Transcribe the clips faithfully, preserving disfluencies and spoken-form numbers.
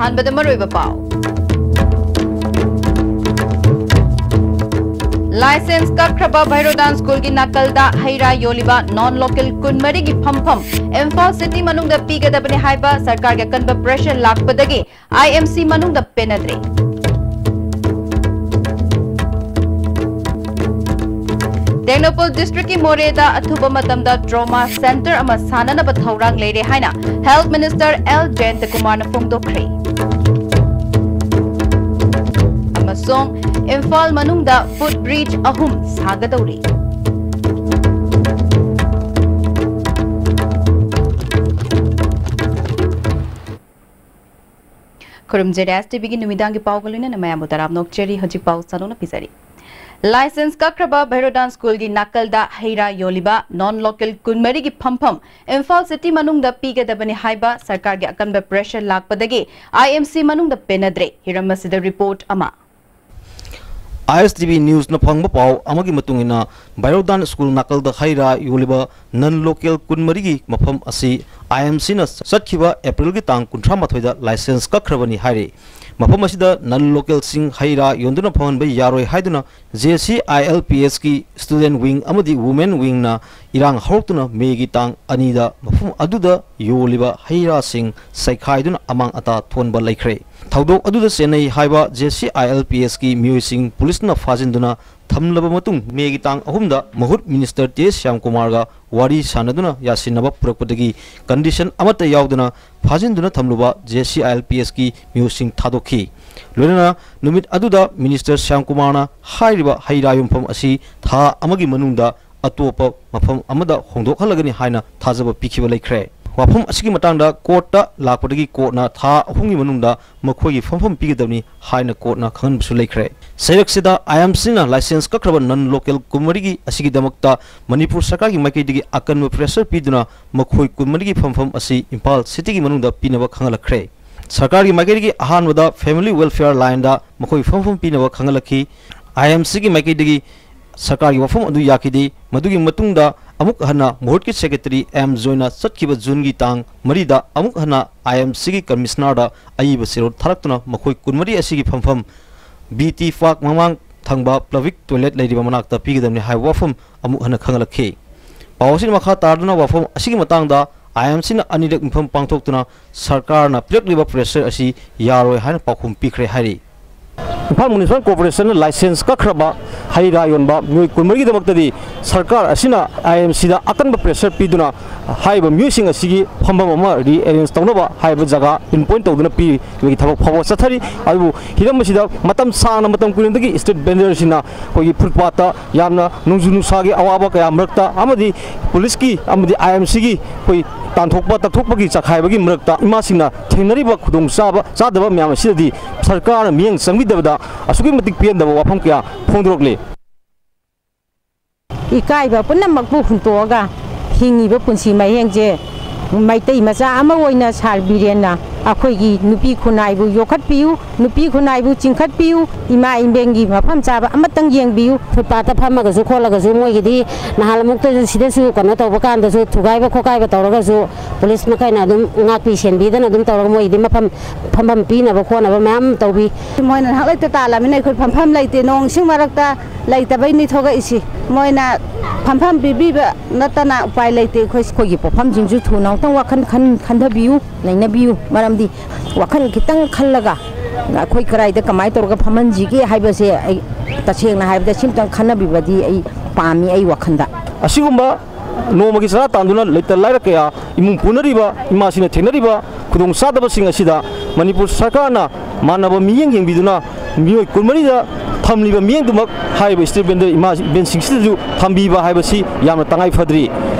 ꯑꯍꯥꯟꯕꯗ ꯃꯔꯨꯑꯣꯏꯕ ꯄꯥꯎ꯫ ꯂꯥꯏꯁꯦꯟꯁ ꯀꯛꯈ꯭ꯔꯕ ꯚꯩꯔꯣꯗꯥꯟ ꯁ꯭ꯀꯨꯜꯒꯤ ꯅꯥꯀꯜꯗ ꯍꯩ ꯔꯥ ꯌꯣꯜꯂꯤꯕ ꯅꯣꯟ ꯂꯣꯀꯦꯜ ꯀꯨꯟꯃꯔꯤꯒꯤ ꯐꯝꯐꯝ ꯏꯝꯐꯥꯜ ꯁꯤꯇꯤ ꯃꯅꯨꯡꯗ ꯄꯤꯒꯗꯕꯅꯤ ꯍꯥꯏꯕ ꯁꯔꯀꯥꯔꯒꯤ ꯑꯀꯟꯕ ꯄ꯭ꯔꯦꯁꯔ ꯂꯥꯛꯄꯗꯒꯤ ꯑꯥꯏ ꯑꯦꯝ ꯁꯤ ꯃꯅꯨꯡꯗ ꯄꯦꯟꯅꯗ꯭ꯔꯦ꯫ ꯇꯦꯡꯅꯧꯄꯜ ꯗꯤꯁꯇ꯭ꯔꯤꯛꯀꯤ ꯃꯣꯔꯦꯗ ꯑꯊꯨꯕ ꯃꯇꯝꯗ ꯇ꯭ꯔꯣꯃꯥ ꯁꯦꯟꯇꯔ ꯑꯃ ꯁꯥꯅꯅꯕ ꯊꯧꯔꯥꯡ ꯂꯩꯔꯦ ꯍꯥꯏꯅ ꯍꯦꯜꯊ ꯃꯤꯅꯤꯁꯇꯔ ꯑꯦꯜ ꯖꯌꯟꯇꯀꯨꯃꯥꯔꯅ ꯐꯣꯡꯗꯣꯛꯈ꯭ꯔꯦ꯫ ꯑꯃꯁꯨꯡ ꯏꯝꯐꯥꯜ ꯃꯅꯨꯡꯗ ꯐꯨꯠ ꯕ꯭ꯔꯤꯖ ꯑꯍꯨꯝ ꯁꯥꯒꯗꯧꯔꯤ꯫ ꯈꯨꯔꯨꯝꯖꯔꯤ, ꯑꯦꯁ ꯇꯤ ꯚꯤꯒꯤ ꯅꯨꯃꯤꯗꯥꯡꯒꯤ ꯄꯥꯎꯒ ꯂꯣꯏꯅꯅ ꯃꯌꯥꯝꯕꯨ ꯇꯔꯥꯝꯅ ꯑꯣꯛꯆꯔꯤ꯫ ꯍꯧꯖꯤꯛ ꯄꯥꯎ ꯁꯟꯗꯣꯛꯅ ꯄꯤꯖꯔꯤ꯫ ꯂꯥꯏꯁꯦꯟꯁ ꯀꯛꯈ꯭ꯔꯕ ꯚꯩꯔꯣꯗꯥꯟ ꯁ꯭ꯀꯨꯜꯒꯤ ꯅꯥꯀꯜꯗ ꯍꯩ ꯔꯥ ꯌꯣꯜꯂꯤꯕ ꯅꯣꯟ ꯂꯣꯀꯦꯜ ꯀꯨꯟꯃꯔꯤꯒꯤ ꯐꯝꯐꯝ ꯏꯝꯐꯥꯜ ꯁꯤꯇꯤ ꯃꯅꯨꯡꯗ ꯄꯤꯒꯗꯕꯅꯤ ꯍꯥꯏꯕ ꯁꯔꯀꯥꯔꯒꯤ ꯑꯀꯟꯕ ꯄ꯭ꯔꯦꯁꯔ ꯂꯥꯛꯄꯗꯒꯤ ꯑꯥꯏ ꯑꯦꯝ ꯁꯤ ꯃꯅꯨꯡꯗ ꯄꯦꯟꯅꯗ꯭ꯔꯦ꯫ ꯍꯤꯔꯝ ꯑꯁꯤꯗ ꯔꯤꯄꯣꯔꯠ ꯑꯃ꯫ ꯑꯥꯏ ꯑꯦꯁ ꯇꯤ ꯚꯤ ꯅ꯭ꯌꯨꯁꯅ ꯐꯪꯕ ꯄꯥꯎ ꯑꯃꯒꯤ ꯃꯇꯨꯡ ꯏꯟꯅ, ꯚꯩꯔꯣꯗꯥꯟ ꯁ꯭ꯀꯨꯜ ꯅꯥꯀꯜꯗ ꯍꯩ ꯔꯥ ꯌꯣꯜꯂꯤꯕ ꯅꯟ ꯂꯣꯀꯦꯜ ꯀꯨꯟꯃꯔꯤꯒꯤ ꯃꯐꯝ ꯑꯁꯤ ꯑꯥꯏ ꯑꯦꯝ ꯁꯤꯅ ꯆꯠꯈꯤꯕ ꯑꯦꯄ꯭ꯔꯤꯜꯒꯤ ꯇꯥꯡ ꯀꯨꯟꯊ꯭ꯔꯥ ꯃꯥꯊꯣꯏꯗ ꯂꯥꯏꯁꯦꯟꯁ ꯀꯛꯈ꯭ꯔꯕꯅꯤ ꯍꯥꯏꯔꯤ꯫ ꯃꯐꯝ ꯑꯁꯤꯗ ꯅꯟ ꯂꯣꯀꯦꯜꯁꯤꯡ ꯍꯩ ꯔꯥ ꯌꯣꯟꯗꯨꯅ ꯐꯝꯍꯟꯕ ꯌꯥꯔꯣꯏ ꯍꯥꯏꯗꯨꯅ J C I L P ꯑꯦꯁꯀꯤ ꯁ꯭ꯇꯨꯗꯦꯟꯠ ꯋꯤꯡ ꯑꯃꯗꯤ ꯋꯨꯃꯦꯟ ꯋꯤꯡꯅ ꯏꯔꯥꯡ ꯍꯧꯔꯛꯇꯨꯅ ꯃꯦꯒꯤ ꯇꯥꯡ ꯑꯅꯤꯗ ꯃꯐꯝ ꯑꯗꯨꯗ ꯌꯣꯜꯂꯤꯕ ꯍꯩ ꯔꯥꯁꯤꯡ ꯆꯩꯈꯥꯏꯗꯨꯅ ꯑꯃꯥꯡ ꯑꯇꯥ ꯊꯣꯛꯍꯟꯕ ꯂꯩꯈ꯭ꯔꯦ꯫ ꯊꯧꯗꯣꯛ ꯑꯗꯨꯗ ꯆꯦꯟꯅꯩ ꯍꯥꯏꯕ J C I L P ꯑꯦꯁꯀꯤ ꯃꯤꯑꯣꯏꯁꯤꯡ ꯄꯨꯂꯤꯁꯅ ꯐꯥꯖꯤꯟꯗꯨꯅ ꯊꯝꯂꯕ ꯃꯇꯨꯡ, ꯃꯦꯒꯤ ꯇꯥꯡ ꯑꯍꯨꯝꯗ ꯃꯍꯨꯠ ꯃꯤꯅꯤꯁꯇꯔ ꯇꯦ ꯁ꯭ꯌꯥꯝꯀꯨꯃꯥꯔꯒ ꯋꯥꯔꯤ ꯁꯥꯟꯅꯗꯨꯅ ꯌꯥꯁꯤꯟꯅꯕ ꯄꯨꯔꯛꯄꯗꯒꯤ ꯀꯟꯗꯤꯁꯟ ꯑꯃꯠꯇ ꯌꯥꯎꯗꯅ ꯐꯥꯖꯤꯟꯗꯨꯅ ꯊꯝꯂꯨꯕ J C I L P ꯑꯦꯁꯀꯤ ꯃꯤꯑꯣꯏꯁꯤꯡ ꯊꯥꯗꯣꯛꯈꯤ꯫ ꯂꯣꯏꯅꯅ ꯅꯨꯃꯤꯠ ꯑꯗꯨꯗ ꯃꯤꯅꯤꯁꯇꯔ ꯁ꯭ꯌꯥꯝꯀꯨꯃꯥꯔꯅ ꯍꯥꯏꯔꯤꯕ ꯍꯩ ꯔꯥ ꯌꯣꯟꯐꯝ ꯑꯁꯤ ꯊꯥ ꯑꯃꯒꯤ ꯃꯅꯨꯡꯗ ꯑꯇꯣꯞꯄ ꯃꯐꯝ ꯑꯃꯗ ꯍꯣꯡꯗꯣꯛꯍꯜꯂꯒꯅꯤ ꯍꯥꯏꯅ ꯊꯥꯖꯕ ꯄꯤꯈꯤꯕ ꯂꯩꯈ꯭ꯔꯦ꯫ ꯋꯥꯐꯝ ꯑꯁꯤꯒꯤ ꯃꯇꯥꯡꯗ ꯀꯣꯔꯠꯇ ꯂꯥꯛꯄꯗꯒꯤ ꯀꯣꯔꯠꯅ ꯊꯥ ꯑꯍꯨꯝꯒꯤ ꯃꯅꯨꯡꯗ ꯃꯈꯣꯏꯒꯤ ꯐꯝꯐꯝ ꯄꯤꯒꯗꯕꯅꯤ ꯍꯥꯏꯅ ꯀꯣꯔꯠꯅ ꯈꯪꯍꯟꯕꯁꯨ ꯂꯩꯈ꯭ꯔꯦ꯫ ꯆꯩꯔꯛꯁꯤꯗ ꯑꯥꯏ ꯑꯦꯝ ꯁꯤꯅ ꯂꯥꯏꯁꯦꯟꯁ ꯀꯛꯈ꯭ꯔꯕ ꯅꯟ ꯂꯣꯀꯦꯜ ꯀꯨꯟꯃꯔꯤꯒꯤ ꯑꯁꯤꯒꯤꯗꯃꯛꯇ ꯃꯅꯤꯄꯨꯔ ꯁꯔꯀꯥꯔꯒꯤ ꯃꯥꯏꯀꯩꯗꯒꯤ ꯑꯀꯟꯕ ꯄ꯭ꯔꯦꯁꯔ ꯄꯤꯗꯨꯅ ꯃꯈꯣꯏ ꯀꯨꯟꯃꯔꯤꯒꯤ ꯐꯝꯐꯝ ꯑꯁꯤ ꯏꯝꯐꯥꯜ ꯁꯤꯇꯤꯒꯤ ꯃꯅꯨꯡꯗ ꯄꯤꯅꯕ ꯈꯪꯍꯜꯂꯛꯈ꯭ꯔꯦ꯫ ꯁꯔꯀꯥꯔꯒꯤ ꯃꯥꯏꯀꯩꯗꯒꯤ ꯑꯍꯥꯟꯕꯗ ꯐꯦꯃꯤꯂꯤ ꯋꯦꯜꯐꯤꯌꯔ ꯂꯥꯏꯟꯗ ꯃꯈꯣꯏ ꯐꯝꯐꯝ ꯄꯤꯅꯕ ꯈꯪꯍꯜꯂꯛꯈꯤ꯫ ꯑꯥꯏ ꯑꯦꯝ ꯁꯤꯒꯤ ꯃꯥꯏꯀꯩꯗꯒꯤ ꯁꯔꯀꯥꯔꯒꯤ ꯋꯥꯐꯝ ꯑꯗꯨ ꯌꯥꯈꯤꯗꯦ꯫ ꯃꯗꯨꯒꯤ ꯃꯇꯨꯡꯗ ꯑꯃꯨꯛ ꯍꯟꯅ ꯃꯍꯨꯠꯀꯤ ꯁꯦꯀ꯭ꯔꯦꯇꯔꯤ ꯑꯦꯝ ꯖꯣꯏꯅ ꯆꯠꯈꯤꯕ ꯖꯨꯟꯒꯤ ꯇꯥꯡ ꯃꯔꯤꯗ ꯑꯃꯨꯛ ꯍꯟꯅ ꯑꯥꯏ ꯑꯦꯝ ꯁꯤꯒꯤ ꯀꯃꯤꯁꯅꯔꯗ ꯑꯏꯕ ꯆꯦꯔꯣꯜ ꯊꯥꯔꯛꯇꯨꯅ ꯃꯈꯣꯏ ꯀꯨꯟꯃꯔꯤ ꯑꯁꯤꯒꯤ ꯐꯝꯐꯝ ꯕꯤ ꯇꯤ ꯄꯥꯔꯛ ꯃꯃꯥꯡ ꯊꯪꯕ ꯄꯕ꯭ꯂꯤꯛ ꯇꯣꯏꯂꯦꯠ ꯂꯩꯔꯤꯕ ꯃꯅꯥꯛꯇ ꯄꯤꯒꯗꯕꯅꯤ ꯍꯥꯏꯕ ꯋꯥꯐꯝ ꯑꯃꯨꯛ ꯍꯟꯅ ꯈꯪꯍꯜꯂꯛꯈꯤ꯫ ꯄꯥꯎ ꯑꯁꯤꯅ ꯃꯈꯥ ꯇꯥꯗꯨꯅ ꯋꯥꯐꯝ ꯑꯁꯤꯒꯤ ꯃꯇꯥꯡꯗ ꯑꯥꯏ ꯑꯦꯝ ꯁꯤꯅ ꯑꯅꯤꯔꯛ ꯃꯤꯐꯝ ꯄꯥꯡꯊꯣꯛꯇꯨꯅ ꯁꯔꯀꯥꯔꯅ ꯄꯤꯔꯛꯂꯤꯕ ꯄ꯭ꯔꯦꯁꯔ ꯑꯁꯤ ꯌꯥꯔꯣꯏ ꯍꯥꯏꯅ ꯄꯥꯎꯈꯨꯝ ꯄꯤꯈ꯭ꯔꯦ ꯍꯥꯏꯔꯤ꯫ ꯏꯝꯐꯥꯜ ꯃ꯭ꯌꯨꯅꯤꯁꯤꯄꯥꯜ ꯀꯣꯔꯄꯣꯔꯦꯁꯟꯅ ꯂꯥꯏꯁꯦꯟꯁ ꯀꯛꯈ꯭ꯔꯕ ꯍꯩ ꯔꯥ ꯌꯣꯟꯕ ꯃꯤꯑꯣꯏ ꯀꯨꯟꯃꯔꯤꯒꯤꯗꯃꯛꯇꯗꯤ ꯁꯔꯀꯥꯔ ꯑꯁꯤꯅ ꯑꯥꯏ ꯑꯦꯝ ꯁꯤꯗ ꯑꯀꯟꯕ ꯄ꯭ꯔꯦꯁꯔ ꯄꯤꯗꯨꯅ ꯍꯥꯏꯔꯤꯕ ꯃꯤꯑꯣꯏꯁꯤꯡ ꯑꯁꯤꯒꯤ ꯐꯝꯐꯝ ꯑꯃ ꯔꯤꯑꯦꯔꯦꯟꯖ ꯇꯧꯅꯕ ꯍꯥꯏꯕ ꯖꯒꯥ ꯄꯤꯟ ꯄꯣꯏꯟ ꯇꯧꯗꯨꯅ ꯄꯤꯕꯒꯤ ꯊꯕꯛ ꯐꯥꯎꯕ ꯆꯠꯊꯔꯤ꯫ ꯑꯗꯨꯕꯨ ꯍꯤꯔꯝ ꯑꯁꯤꯗ ꯃꯇꯝ ꯁꯥꯡꯅ, ꯃꯇꯝ ꯀꯨꯏꯅꯗꯒꯤ ꯁ꯭ꯇ꯭ꯔꯤꯠ ꯚꯦꯟꯗꯔꯁꯤꯡꯅ ꯑꯩꯈꯣꯏꯒꯤ ꯐꯨꯠꯄꯥꯠꯇ ꯌꯥꯝꯅ ꯅꯣꯡꯖꯨ ꯅꯨꯡꯁꯥꯒꯤ ꯑꯋꯥꯕ ꯀꯌꯥ ꯃꯔꯛꯇ ꯑꯃꯗꯤ ꯄꯨꯂꯤꯁꯀꯤ ꯑꯃꯗꯤ ꯑꯥꯏ ꯑꯦꯝ ꯁꯤꯒꯤ ꯑꯩꯈꯣꯏ ꯇꯥꯟꯊꯣꯛꯄ ꯇꯛꯊꯣꯛꯄꯒꯤ ꯆꯈꯥꯏꯕꯒꯤ ꯃꯔꯛꯇ ꯏꯃꯥꯁꯤꯡꯅ ꯊꯦꯡꯅꯔꯤꯕ ꯈꯨꯗꯣꯡꯆꯥꯕ ꯆꯥꯗꯕ ꯃꯌꯥꯝ ꯑꯁꯤꯗꯗꯤ ꯁꯔꯀꯥꯔꯅ ꯃꯤꯠꯌꯦꯡ ꯆꯪꯕꯤꯗꯕꯗ ꯑꯁꯨꯛꯀꯤ ꯃꯇꯤꯛ ꯄꯦꯟꯗꯕ ꯋꯥꯐꯝ ꯀꯌꯥ ꯐꯣꯡꯗꯣꯔꯛꯂꯤ꯫ ꯏꯀꯥꯏꯕ ꯄꯨꯝꯅꯃꯛꯄꯨ ꯍꯨꯟꯇꯣꯛꯑꯒ ꯍꯤꯡꯉꯤꯕ ꯄꯨꯟꯁꯤ ꯃꯍꯤꯡꯁꯦ ꯃꯩꯇꯩ ꯃꯆꯥ ꯑꯃ ꯑꯣꯏꯅ ꯁꯥꯔ ꯕꯤꯔꯦꯟꯅ ꯑꯩꯈꯣꯏꯒꯤ ꯅꯨꯄꯤ ꯈꯨꯟꯅꯥꯏꯕꯨ ꯌꯣꯛꯈꯠꯄꯤꯌꯨ, ꯅꯨꯄꯤ ꯈꯨꯟꯅꯥꯏꯕꯨ ꯆꯤꯡꯈꯠꯄꯤꯌꯨ, ꯏꯃꯥ ꯏꯕꯦꯟꯒꯤ ꯃꯐꯝ ꯆꯥꯕ ꯑꯃꯇꯪ ꯌꯦꯡꯕꯤꯌꯨ꯫ ꯐꯨꯠꯄꯥꯠꯇ ꯐꯝꯃꯒꯁꯨ ꯈꯣꯠꯂꯒꯁꯨ ꯃꯣꯏꯒꯤꯗꯤ ꯅꯍꯥꯟ ꯑꯃꯨꯛꯇꯁꯨ ꯁꯤꯗꯁꯨ ꯀꯩꯅꯣ ꯇꯧꯕ ꯀꯥꯟꯗꯁꯨ ꯊꯨꯒꯥꯏꯕ ꯈꯣꯠꯀꯥꯏꯕ ꯇꯧꯔꯒꯁꯨ ꯄꯨꯂꯤꯁ ꯃꯈꯩꯅ ꯑꯗꯨꯝ ꯉꯥꯛꯄꯤ ꯁꯦꯟꯕꯤꯗꯅ ꯑꯗꯨꯝ ꯇꯧꯔꯒ ꯃꯣꯏꯒꯤꯗꯤ ꯃꯐꯝ ꯐꯝꯐꯝ ꯄꯤꯅꯕ ꯈꯣꯠꯅꯕ ꯃꯌꯥꯝ ꯇꯧꯕꯤ꯫ ꯃꯣꯏꯅ ꯉꯥꯏꯍꯥꯛ ꯂꯩꯇ ꯇꯥꯜꯂꯃꯤꯅ ꯑꯩꯈꯣꯏ ꯐꯝꯐꯝ ꯂꯩꯇꯦ, ꯅꯣꯡ ꯏꯁꯤꯡ ꯃꯔꯛꯇ ꯂꯩꯇꯕꯩꯅꯤ ꯊꯣꯛꯂꯛꯏꯁꯤ꯫ ꯃꯣꯏꯅ ꯐꯝꯐꯝ ꯄꯤꯕꯤꯕ ꯅꯠꯇꯅ ꯎꯄꯥꯏ ꯂꯩꯇꯦ ꯑꯩꯈꯣꯏ꯫ ꯑꯩꯈꯣꯏꯒꯤ ꯄꯣꯛꯐꯝꯁꯤꯡꯁꯨ ꯊꯨꯅ ꯑꯃꯨꯛꯇꯪ ꯋꯥꯈꯜ ꯈꯟ-, ꯈꯟꯊꯕꯤꯌꯨ, ꯅꯩꯅꯕꯤꯌꯨ꯫ ꯃꯔꯝꯗꯤ ꯋꯥꯈꯜ ꯈꯤꯇꯪ ꯈꯜꯂꯒ ꯑꯩꯈꯣꯏ ꯀꯗꯥꯏꯗ ꯀꯃꯥꯏꯅ ꯇꯧꯔꯒ ꯐꯝꯍꯟꯁꯤꯒꯦ ꯍꯥꯏꯕꯁꯦ ꯑꯩ ꯇꯁꯦꯡꯅ ꯍꯥꯏꯔꯕꯗ ꯁꯤꯝꯇꯪ ꯈꯟꯅꯕꯤꯕꯗꯤ ꯑꯩ ꯄꯥꯝꯃꯤ ꯑꯩ ꯋꯥꯈꯜꯗ꯫ ꯑꯁꯤꯒꯨꯝꯕ ꯅꯣꯡꯃꯒꯤ ꯆꯔꯥ ꯇꯥꯟꯗꯨꯅ ꯂꯩꯇ ꯂꯥꯏꯔ ꯀꯌꯥ ꯏꯃꯨꯡ ꯄꯨꯅꯔꯤꯕ ꯏꯃꯥꯁꯤꯡꯅ ꯊꯦꯡꯅꯔꯤꯕ ꯈꯨꯗꯣꯡꯆꯥꯗꯕꯁꯤꯡ ꯑꯁꯤꯗ ꯃꯅꯤꯄꯨꯔ ꯁꯔꯀꯥꯔꯅ ꯃꯥꯟꯅꯕ ꯃꯤꯠꯌꯦꯡ ꯌꯦꯡꯕꯤꯗꯨꯅ ꯃꯤꯑꯣꯏ ꯀꯨꯟꯃꯔꯤꯗ ꯊꯝꯂꯤꯕ ꯃꯤꯠꯌꯦꯡꯗꯨꯃꯛ ꯍꯥꯏꯔꯤꯕ ꯁ꯭ꯇ꯭ꯔꯤꯠ ꯚꯦꯟꯗꯔ ꯏꯃꯥ ꯏꯕꯦꯟꯁꯤꯡꯁꯤꯗꯁꯨ ꯊꯝꯕꯤꯕ ꯍꯥꯏꯕꯁꯤ ꯌꯥꯝꯅ ꯇꯉꯥꯏ ꯐꯗ꯭ꯔꯤ꯫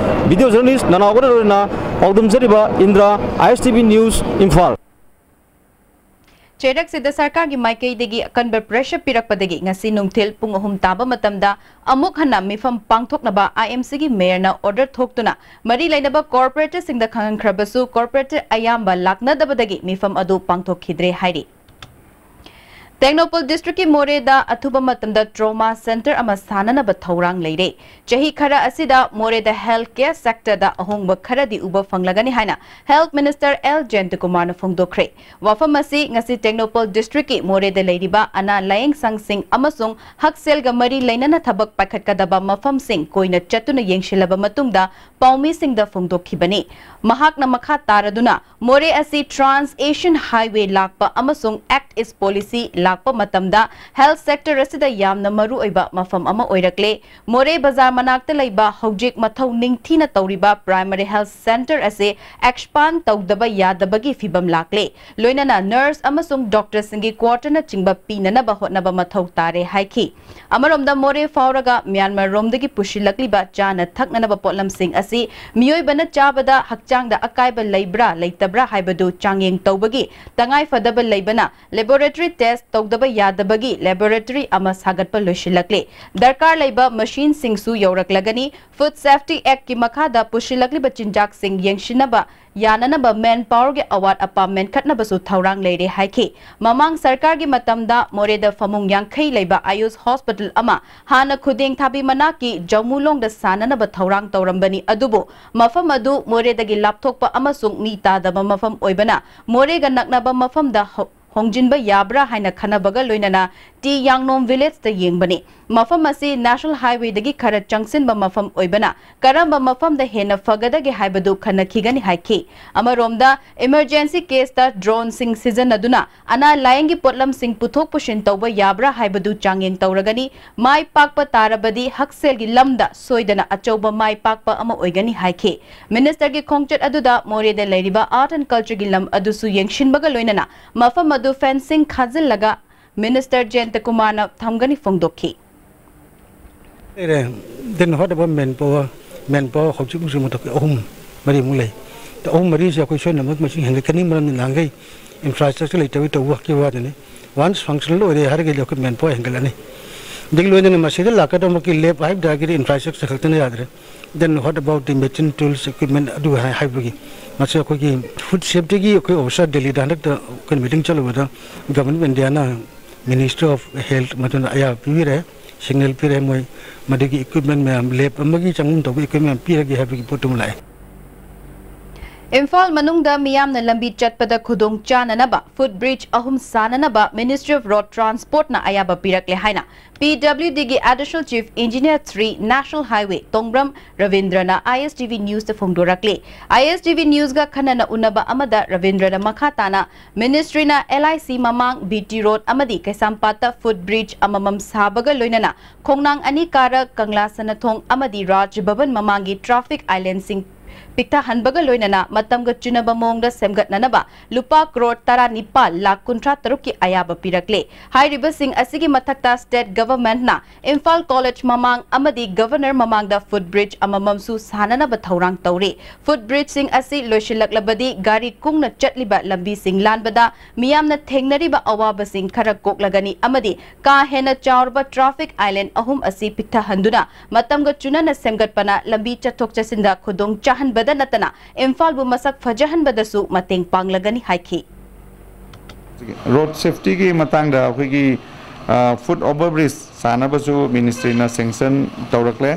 ꯚꯤꯗꯤꯑꯣ ꯖꯔꯅꯦꯂꯤꯁ ꯅꯅꯥꯎꯒꯅ ꯂꯣꯏꯅꯅ ꯄꯥꯎꯗꯝꯖꯔꯤꯕ ꯏꯟꯗ꯭ꯔꯥ, ꯑꯥꯏ ꯑꯦꯁ ꯇꯤ ꯚꯤ ꯅ꯭ꯌꯨꯁ, ꯏꯝꯐꯥꯜ꯫ ꯆꯩꯔꯛꯁꯤꯗ ꯁꯔꯀꯥꯔꯒꯤ ꯃꯥꯏꯀꯩꯗꯒꯤ ꯑꯀꯟꯕ ꯄ꯭ꯔꯦꯁꯔ ꯄꯤꯔꯛꯄꯗꯒꯤ ꯉꯁꯤ ꯅꯨꯡꯊꯤꯜ ꯄꯨꯡ ꯑꯍꯨꯝ ꯇꯥꯕ ꯃꯇꯝꯗ ꯑꯃꯨꯛ ꯍꯟꯅ ꯃꯤꯐꯝ ꯄꯥꯡꯊꯣꯛꯅꯕ ꯑꯥꯏ ꯑꯦꯝ ꯁꯤꯒꯤ ꯃꯦꯌꯔꯅ ꯑꯣꯔꯗꯔ ꯊꯣꯛꯇꯨꯅ ꯃꯔꯤ ꯂꯩꯅꯕ ꯀꯣꯔꯄꯣꯔꯦꯇꯔꯁꯤꯡꯗ ꯈꯪꯍꯟꯈ꯭ꯔꯕꯁꯨ ꯀꯣꯔꯄꯣꯔꯦꯇꯔ ꯑꯌꯥꯝꯕ ꯂꯥꯛꯅꯗꯕꯗꯒꯤ ꯃꯤꯐꯝ ꯑꯗꯨ ꯄꯥꯡꯊꯣꯛꯈꯤꯗ꯭ꯔꯦ ꯍꯥꯏꯔꯤ꯫ ꯇꯦꯡꯅꯧꯄꯜ ꯗꯤꯁꯇ꯭ꯔꯤꯛꯀꯤ ꯃꯣꯔꯦꯗ ꯑꯊꯨꯕ ꯃꯇꯝꯗ ꯇ꯭ꯔꯣꯃꯥ ꯁꯦꯟꯇꯔ ꯑꯃ ꯁꯥꯅꯅꯕ ꯊꯧꯔꯥꯡ ꯂꯩꯔꯦ꯫ ꯆꯍꯤ ꯈꯔ ꯑꯁꯤꯗ ꯃꯣꯔꯦꯗ ꯍꯦꯜꯊ ꯀꯦꯌꯔ ꯁꯦꯛꯇꯔꯗ ꯑꯍꯣꯡꯕ ꯈꯔꯗꯤ ꯎꯕ ꯐꯪꯂꯒꯅꯤ ꯍꯥꯏꯅ ꯍꯦꯜꯊ ꯃꯤꯅꯤꯁꯇꯔ ꯑꯦꯜ ꯖꯌꯟꯇꯀꯨꯃꯥꯔꯅ ꯐꯣꯡꯗꯣꯛꯈ꯭ꯔꯦ꯫ ꯋꯥꯐꯝ ꯑꯁꯤ ꯉꯁꯤ ꯇꯦꯡꯅꯧꯄꯜ ꯗꯤꯁꯇ꯭ꯔꯤꯛꯀꯤ ꯃꯣꯔꯦꯗ ꯂꯩꯔꯤꯕ ꯑꯅꯥ ꯂꯥꯌꯦꯡ ꯁꯪꯁꯤꯡ ꯑꯃꯁꯨꯡ ꯍꯛꯁꯦꯜꯒ ꯃꯔꯤ ꯂꯩꯅꯅ ꯊꯕꯛ ꯄꯥꯏꯈꯠꯀꯗꯕ ꯃꯐꯝꯁꯤꯡ ꯀꯣꯏꯅ ꯆꯠꯇꯨꯅ ꯌꯦꯡꯁꯤꯜꯂꯕ ꯃꯇꯨꯡꯗ ꯄꯥꯎꯃꯤꯁꯤꯡꯗ ꯐꯣꯡꯗꯣꯛꯈꯤꯕꯅꯤ꯫ ꯃꯍꯥꯛꯅ ꯃꯈꯥ ꯇꯥꯔꯗꯨꯅ, ꯃꯣꯔꯦ ꯑꯁꯤ ꯇ꯭ꯔꯥꯟꯁ ꯑꯦꯁꯤꯌꯟ ꯍꯥꯏꯋꯦ ꯂꯥꯛꯄ ꯑꯃꯁꯨꯡ ꯑꯦꯛꯇ ꯏꯁ ꯄꯣꯂꯤꯁꯤ ꯂꯥꯛꯄ ꯃꯇꯝꯗ ꯍꯦꯜꯊ ꯁꯦꯛꯇꯔ ꯑꯁꯤꯗ ꯌꯥꯝꯅ ꯃꯔꯨꯑꯣꯏꯕ ꯃꯐꯝ ꯑꯃ ꯑꯣꯏꯔꯛꯂꯦ꯫ ꯃꯣꯔꯦ ꯕꯖꯥꯔ ꯃꯅꯥꯛꯇ ꯂꯩꯕ ꯍꯧꯖꯤꯛ ꯃꯊꯧ ꯅꯤꯡꯊꯤꯅ ꯇꯧꯔꯤꯕ ꯄ꯭ꯔꯥꯏꯃꯔꯤ ꯍꯦꯜꯊ ꯁꯦꯟꯇꯔ ꯑꯁꯤ ꯑꯦꯛꯁꯄꯥꯟ ꯇꯧꯗꯕ ꯌꯥꯗꯕꯒꯤ ꯐꯤꯕꯝ ꯂꯥꯛꯂꯦ꯫ ꯂꯣꯏꯅꯅ ꯅꯔꯁ ꯑꯃꯁꯨꯡ ꯗꯣꯛꯇꯔꯁꯤꯡꯒꯤ ꯀ꯭ꯋꯥꯇꯔꯅꯆꯤꯡꯕ ꯄꯤꯅꯅꯕ ꯍꯣꯠꯅꯕ ꯃꯊꯧ ꯇꯥꯔꯦ ꯍꯥꯏꯈꯤ꯫ ꯑꯃꯔꯣꯝꯗ ꯃꯣꯔꯦ ꯐꯥꯎꯔꯒ ꯃ꯭ꯌꯥꯟꯃꯥꯔ ꯔꯣꯝꯗꯒꯤ ꯄꯨꯁꯤꯜꯂꯛꯂꯤꯕ ꯆꯥꯅ ꯊꯛꯅꯅꯕ ꯄꯣꯠꯂꯝꯁꯤꯡ ꯑꯁꯤ ꯃꯤꯑꯣꯏꯕꯅ ꯆꯥꯕꯗ ꯍꯛꯆꯥꯡꯗ ꯑꯀꯥꯏꯕ ꯂꯩꯕ꯭ꯔꯥ ꯂꯩꯇꯕ꯭ꯔꯥ ꯍꯥꯏꯕꯗꯨ ꯆꯥꯡꯌꯦꯡ ꯇꯧꯕꯒꯤ ꯇꯉꯥꯏ ꯐꯗꯕ ꯂꯩꯕꯅ ꯂꯦꯕꯣꯔꯦꯇꯔꯤ ꯇꯦꯁ ꯇꯧꯗꯕ ꯌꯥꯗꯕꯒꯤ ꯂꯦꯕꯣꯔꯦꯇꯔꯤ ꯑꯃ ꯁꯥꯒꯠꯄ ꯂꯣꯏꯁꯤꯜꯂꯛꯂꯦ꯫ ꯗꯔꯀꯥꯔ ꯂꯩꯕ ꯃꯦꯁꯤꯟꯁꯤꯡꯁꯨ ꯌꯧꯔꯛꯂꯒꯅꯤ꯫ ꯐꯨꯗ ꯁꯦꯐꯇꯤ ꯑꯦꯛꯀꯤ ꯃꯈꯥꯗ ꯄꯨꯁꯤꯜꯂꯛꯂꯤꯕ ꯆꯤꯟꯖꯥꯛꯁꯤꯡ ꯌꯦꯡꯁꯤꯟꯅꯕ ꯌꯥꯅꯅꯕ ꯃꯦꯟ ꯄꯥꯋꯔꯒꯤ ꯑꯋꯥꯠ ꯑꯄꯥ ꯃꯦꯟꯈꯠꯅꯕꯁꯨ ꯊꯧꯔꯥꯡ ꯂꯩꯔꯦ ꯍꯥꯏꯈꯤ꯫ ꯃꯃꯥꯡ ꯁꯔꯀꯥꯔꯒꯤ ꯃꯇꯝꯗ ꯃꯣꯔꯦꯗ ꯐꯃꯨꯡ ꯌꯥꯡꯈꯩ ꯂꯩꯕ ꯑꯌꯨꯁ ꯍꯣꯁꯄꯤꯇꯥꯜ ꯑꯃ ꯍꯥꯟꯅ ꯈꯨꯗꯦꯡ ꯊꯥꯕꯤ ꯃꯅꯥꯛꯀꯤ ꯖꯧꯃꯨꯂꯣꯡꯗ ꯁꯥꯅꯅꯕ ꯊꯧꯔꯥꯡ ꯇꯧꯔꯝꯕꯅꯤ, ꯑꯗꯨꯕꯨ ꯃꯐꯝ ꯑꯗꯨ ꯃꯣꯔꯦꯗꯒꯤ ꯂꯥꯞꯊꯣꯛꯄ ꯑꯃꯁꯨꯡ ꯃꯤ ꯇꯥꯗꯕ ꯃꯐꯝ ꯑꯣꯏꯕꯅ ꯃꯣꯔꯦꯒ ꯅꯛꯅꯕ ꯃꯐꯝꯗ ꯍꯧ-, ꯍꯣꯡꯖꯤꯟꯕ ꯌꯥꯕ꯭ꯔꯥ ꯍꯥꯏꯅ ꯈꯟꯅꯕꯒ ꯂꯣꯏꯅꯅ ꯇꯤ ꯌꯥꯡꯅꯣꯝ ꯚꯤꯂꯦꯖꯇ ꯌꯦꯡꯕꯅꯤ꯫ ꯃꯐꯝ ꯑꯁꯤ ꯅꯦꯁꯅꯦꯜ ꯍꯥꯏꯋꯦꯗꯒꯤ ꯈꯔ ꯆꯪꯁꯤꯟꯕ ꯃꯐꯝ ꯑꯣꯏꯕꯅ ꯀꯔꯝꯕ ꯃꯐꯝꯗ ꯍꯦꯟꯅ ꯐꯒꯗꯒꯦ ꯍꯥꯏꯕꯗꯨ ꯈꯟꯅꯈꯤꯒꯅꯤ ꯍꯥꯏꯈꯤ꯫ ꯑꯃꯔꯣꯝꯗ, ꯏꯃꯔꯖꯦꯟꯁꯤ ꯀꯦꯁꯇ ꯗ꯭ꯔꯣꯟꯁꯤꯡ ꯁꯤꯖꯤꯟꯅꯗꯨꯅ ꯑꯅꯥ ꯂꯥꯌꯦꯡꯒꯤ ꯄꯣꯠꯂꯝꯁꯤꯡ ꯄꯨꯊꯣꯛ ꯄꯨꯁꯤꯟ ꯇꯧꯕ ꯌꯥꯕ꯭ꯔꯥ ꯍꯥꯏꯕꯗꯨ ꯆꯥꯡꯌꯦꯡ ꯇꯧꯔꯒꯅꯤ꯫ ꯃꯥꯏ ꯄꯥꯛꯄ ꯇꯥꯔꯕꯗꯤ ꯍꯛꯁꯦꯜꯒꯤ ꯂꯝꯗ ꯁꯣꯏꯗꯅ ꯑꯆꯧꯕ ꯃꯥꯏ ꯄꯥꯛꯄ ꯑꯃ ꯑꯣꯏꯒꯅꯤ ꯍꯥꯏꯈꯤ꯫ ꯃꯤꯅꯤꯁꯇꯔꯒꯤ ꯈꯣꯡꯆꯠ ꯑꯗꯨꯗ ꯃꯣꯔꯦꯗ ꯂꯩꯔꯤꯕ ꯑꯥꯔꯠ ꯑꯦꯟ ꯀꯜꯆꯔꯒꯤ ꯂꯝ ꯑꯗꯨꯁꯨ ꯌꯦꯡꯁꯤꯟꯕꯒ ꯂꯣꯏꯅꯅ ꯃꯐꯝ ꯑꯗꯨ ꯐꯦꯟꯁꯤꯡ ꯈꯥꯖꯤꯜꯂꯒ ꯃꯤꯅꯤꯁꯇꯔ ꯖꯌꯟꯇꯀꯨꯃꯥꯔꯅ ꯊꯝꯒꯅꯤ ꯐꯣꯡꯗꯣꯛꯈꯤ꯫ ꯂꯩꯔꯦ꯫ Then what about manpower? Manpower ꯍꯧꯖꯤꯛ ꯍꯧꯖꯤꯛ ꯃꯊꯛꯀꯤ ꯑꯍꯨꯝ ꯃꯔꯤꯃꯨꯛ ꯂꯩ꯫ ꯑꯗ ꯑꯍꯨꯝ ꯃꯔꯤꯁꯦ ꯑꯩꯈꯣꯏ ꯁꯣꯏꯗꯅꯃꯛ ꯃꯁꯤꯡ ꯍꯦꯟꯒꯠꯀꯅꯤ, ꯃꯔꯝꯗꯤ ꯅꯍꯥꯟꯈꯩ ꯏꯟꯐ꯭ꯔꯥꯁ꯭ꯇ꯭ꯔꯛꯆꯔ ꯂꯩꯇꯕꯒꯤ ꯇꯧꯕ ꯈꯛꯀꯤ ꯋꯥꯗꯅꯤ꯫ ꯋꯥꯟꯁ ꯐꯪꯁꯅꯦꯜ ꯑꯣꯏꯔꯦ ꯍꯥꯏꯔꯒꯗꯤ ꯑꯩꯈꯣꯏ ꯃꯦꯟ ꯄꯥꯋꯔ ꯍꯦꯟꯒꯠꯂꯅꯤ꯫ ꯑꯗꯒꯤ ꯂꯣꯏꯅꯅ ꯃꯁꯤꯗ ꯂꯥꯛꯀꯗꯕꯃꯛꯀꯤ ꯂꯦꯞ ꯍꯥꯏꯕ ꯇꯥꯔꯒꯗꯤ ꯏꯟꯐ꯭ꯔꯥꯁ꯭ꯇ꯭ꯔꯛꯆꯔ ꯈꯛꯇꯅ ꯌꯥꯗ꯭ꯔꯦ꯫ Then what about the machine tools equipment ꯑꯗꯨ ꯍꯥꯏ-, ꯍꯥꯏꯕꯒꯤ ꯃꯁꯤ ꯑꯩꯈꯣꯏꯒꯤ ꯐꯨꯗ ꯁꯦꯐꯇꯤꯒꯤ ꯑꯩꯈꯣꯏ ꯑꯣꯐꯤꯁꯥꯔ ꯗꯦꯜꯂꯤꯗ ꯍꯟꯗꯛꯇ ꯑꯩꯈꯣꯏ ꯃꯤꯇꯤꯡ ꯆꯠꯂꯨꯕꯗ ꯒꯚꯔꯟꯃꯦꯟ ꯑꯣꯐ ꯏꯟꯗꯤꯌꯥꯅ Ministry of Health ꯃꯗꯨꯅ ꯑꯌꯥꯕ ꯄꯤꯕꯤꯔꯦ, signal ꯄꯤꯔꯦ, ꯃꯣꯏ ꯃꯗꯨꯒꯤ equipment ꯃꯌꯥꯝ, lab ꯑꯃꯒꯤ ꯆꯪꯐꯝ ꯊꯣꯛꯄ equipment ꯄꯤꯔꯒꯦ ꯍꯥꯏꯕꯒꯤ ꯄꯣꯠꯇꯨꯃ ꯂꯥꯛꯑꯦ꯫ ꯏꯝꯐꯥꯜ ꯃꯅꯨꯡꯗ ꯃꯤꯌꯥꯝꯅ ꯂꯝꯕꯤ ꯆꯠꯄꯗ ꯈꯨꯗꯣꯡ ꯆꯥꯅꯅꯕ foot bridge ꯑꯍꯨꯝ ꯁꯥꯅꯅꯕ Ministry of Road Transport ꯅ ꯑꯌꯥꯕ ꯄꯤꯔꯛꯂꯦ ꯍꯥꯏꯅ P W D ꯒꯤ Additional Chief Engineer three National Highway Tongbram ꯔꯕꯤꯟꯗ꯭ꯔꯅ I S T V News ꯇ ꯐꯣꯡꯗꯣꯔꯛꯂꯤ꯫ I S T V News ꯒ ꯈꯟꯅꯅ ꯎꯅꯕ ꯑꯃꯗ ꯔꯕꯤꯟꯗ꯭ꯔꯅ ꯃꯈꯥ ꯇꯥꯅ Ministry ꯅ L I C ꯃꯃꯥꯡ B T Road ꯑꯃꯗꯤ ꯀꯩꯁꯥꯝꯄꯥꯠꯇ foot bridge ꯑꯃꯃꯝ ꯁꯥꯕꯒ ꯂꯣꯏꯅꯅ ꯈꯣꯡꯅꯥꯡ ꯑꯅꯤ ꯀꯥꯔꯛ, ꯀꯪꯂꯥ ꯁꯅꯥꯊꯣꯡ ꯑꯃꯗꯤ ꯔꯥꯖ ꯚꯕꯟ ꯃꯃꯥꯡꯒꯤ traffic island ꯁꯤꯡ ꯄꯤꯛꯊꯍꯟꯕꯒ ꯂꯣꯏꯅꯅ ꯃꯇꯝꯒ ꯆꯨꯅꯕ ꯃꯑꯣꯡꯗ ꯁꯦꯝꯒꯠꯅꯅꯕ ꯂꯨꯄꯥ ꯀ꯭ꯔꯣꯔ ꯇꯔꯥꯅꯤꯄꯥꯜ ꯂꯥꯈ ꯀꯨꯟꯊ꯭ꯔꯥ ꯇꯔꯨꯛꯀꯤ ꯑꯌꯥꯕ ꯄꯤꯔꯛꯂꯦ꯫ ꯍꯥꯏꯔꯤꯕꯁꯤꯡ ꯑꯁꯤꯒꯤ ꯃꯊꯛꯇ State Government ꯅ ꯏꯝꯐꯥꯜ College ꯃꯃꯥꯡ ꯑꯃꯗꯤ Governor ꯃꯃꯥꯡꯗ foot bridge ꯑꯃꯃꯝꯁꯨ ꯁꯥꯅꯅꯕ ꯊꯧꯔꯥꯡ ꯇꯧꯔꯤ꯫ Foot bridge ꯁꯤꯡ ꯑꯁꯤ ꯂꯣꯏꯁꯤꯜꯂꯛꯂꯕꯗꯤ ꯒꯥꯔꯤ ꯀꯨꯡꯅ ꯆꯠꯂꯤꯕ ꯂꯝꯕꯤꯁꯤꯡ ꯂꯥꯟꯕꯗ ꯃꯤꯌꯥꯝꯅ ꯊꯦꯡꯅꯔꯤꯕ ꯑꯋꯥꯕꯁꯤꯡ ꯈꯔ ꯀꯣꯛꯂꯒꯅꯤ ꯑꯃꯗꯤ ꯀꯥ ꯍꯦꯟꯅ ꯆꯥꯎꯔꯕ traffic island ꯑꯍꯨꯝ ꯑꯁꯤ ꯄꯤꯛꯊꯍꯟꯗꯨꯅ ꯃꯇꯝꯒ ꯆꯨꯅꯅ ꯁꯦꯝꯒꯠꯄꯅ ꯂꯝꯕꯤ ꯆꯠꯊꯣꯛ ꯆꯠꯁꯤꯟꯗ ꯈꯨꯗꯣꯡ ꯆꯥꯍꯟꯕꯗ ꯅꯠꯇꯅ ꯏꯝꯐꯥꯜꯕꯨ ꯃꯁꯛ ꯐꯖꯍꯟꯕꯗꯁꯨ ꯃꯇꯦꯡ ꯄꯥꯡꯂꯒꯅꯤ ꯍꯥꯏꯈꯤ꯫ Road safety ꯒꯤ ꯃꯇꯥꯡꯗ ꯑꯩꯈꯣꯏꯒꯤ foot over bridge ꯁꯥꯅꯕꯁꯨ Ministry ꯅ sanction ꯇꯧꯔꯛꯂꯦ꯫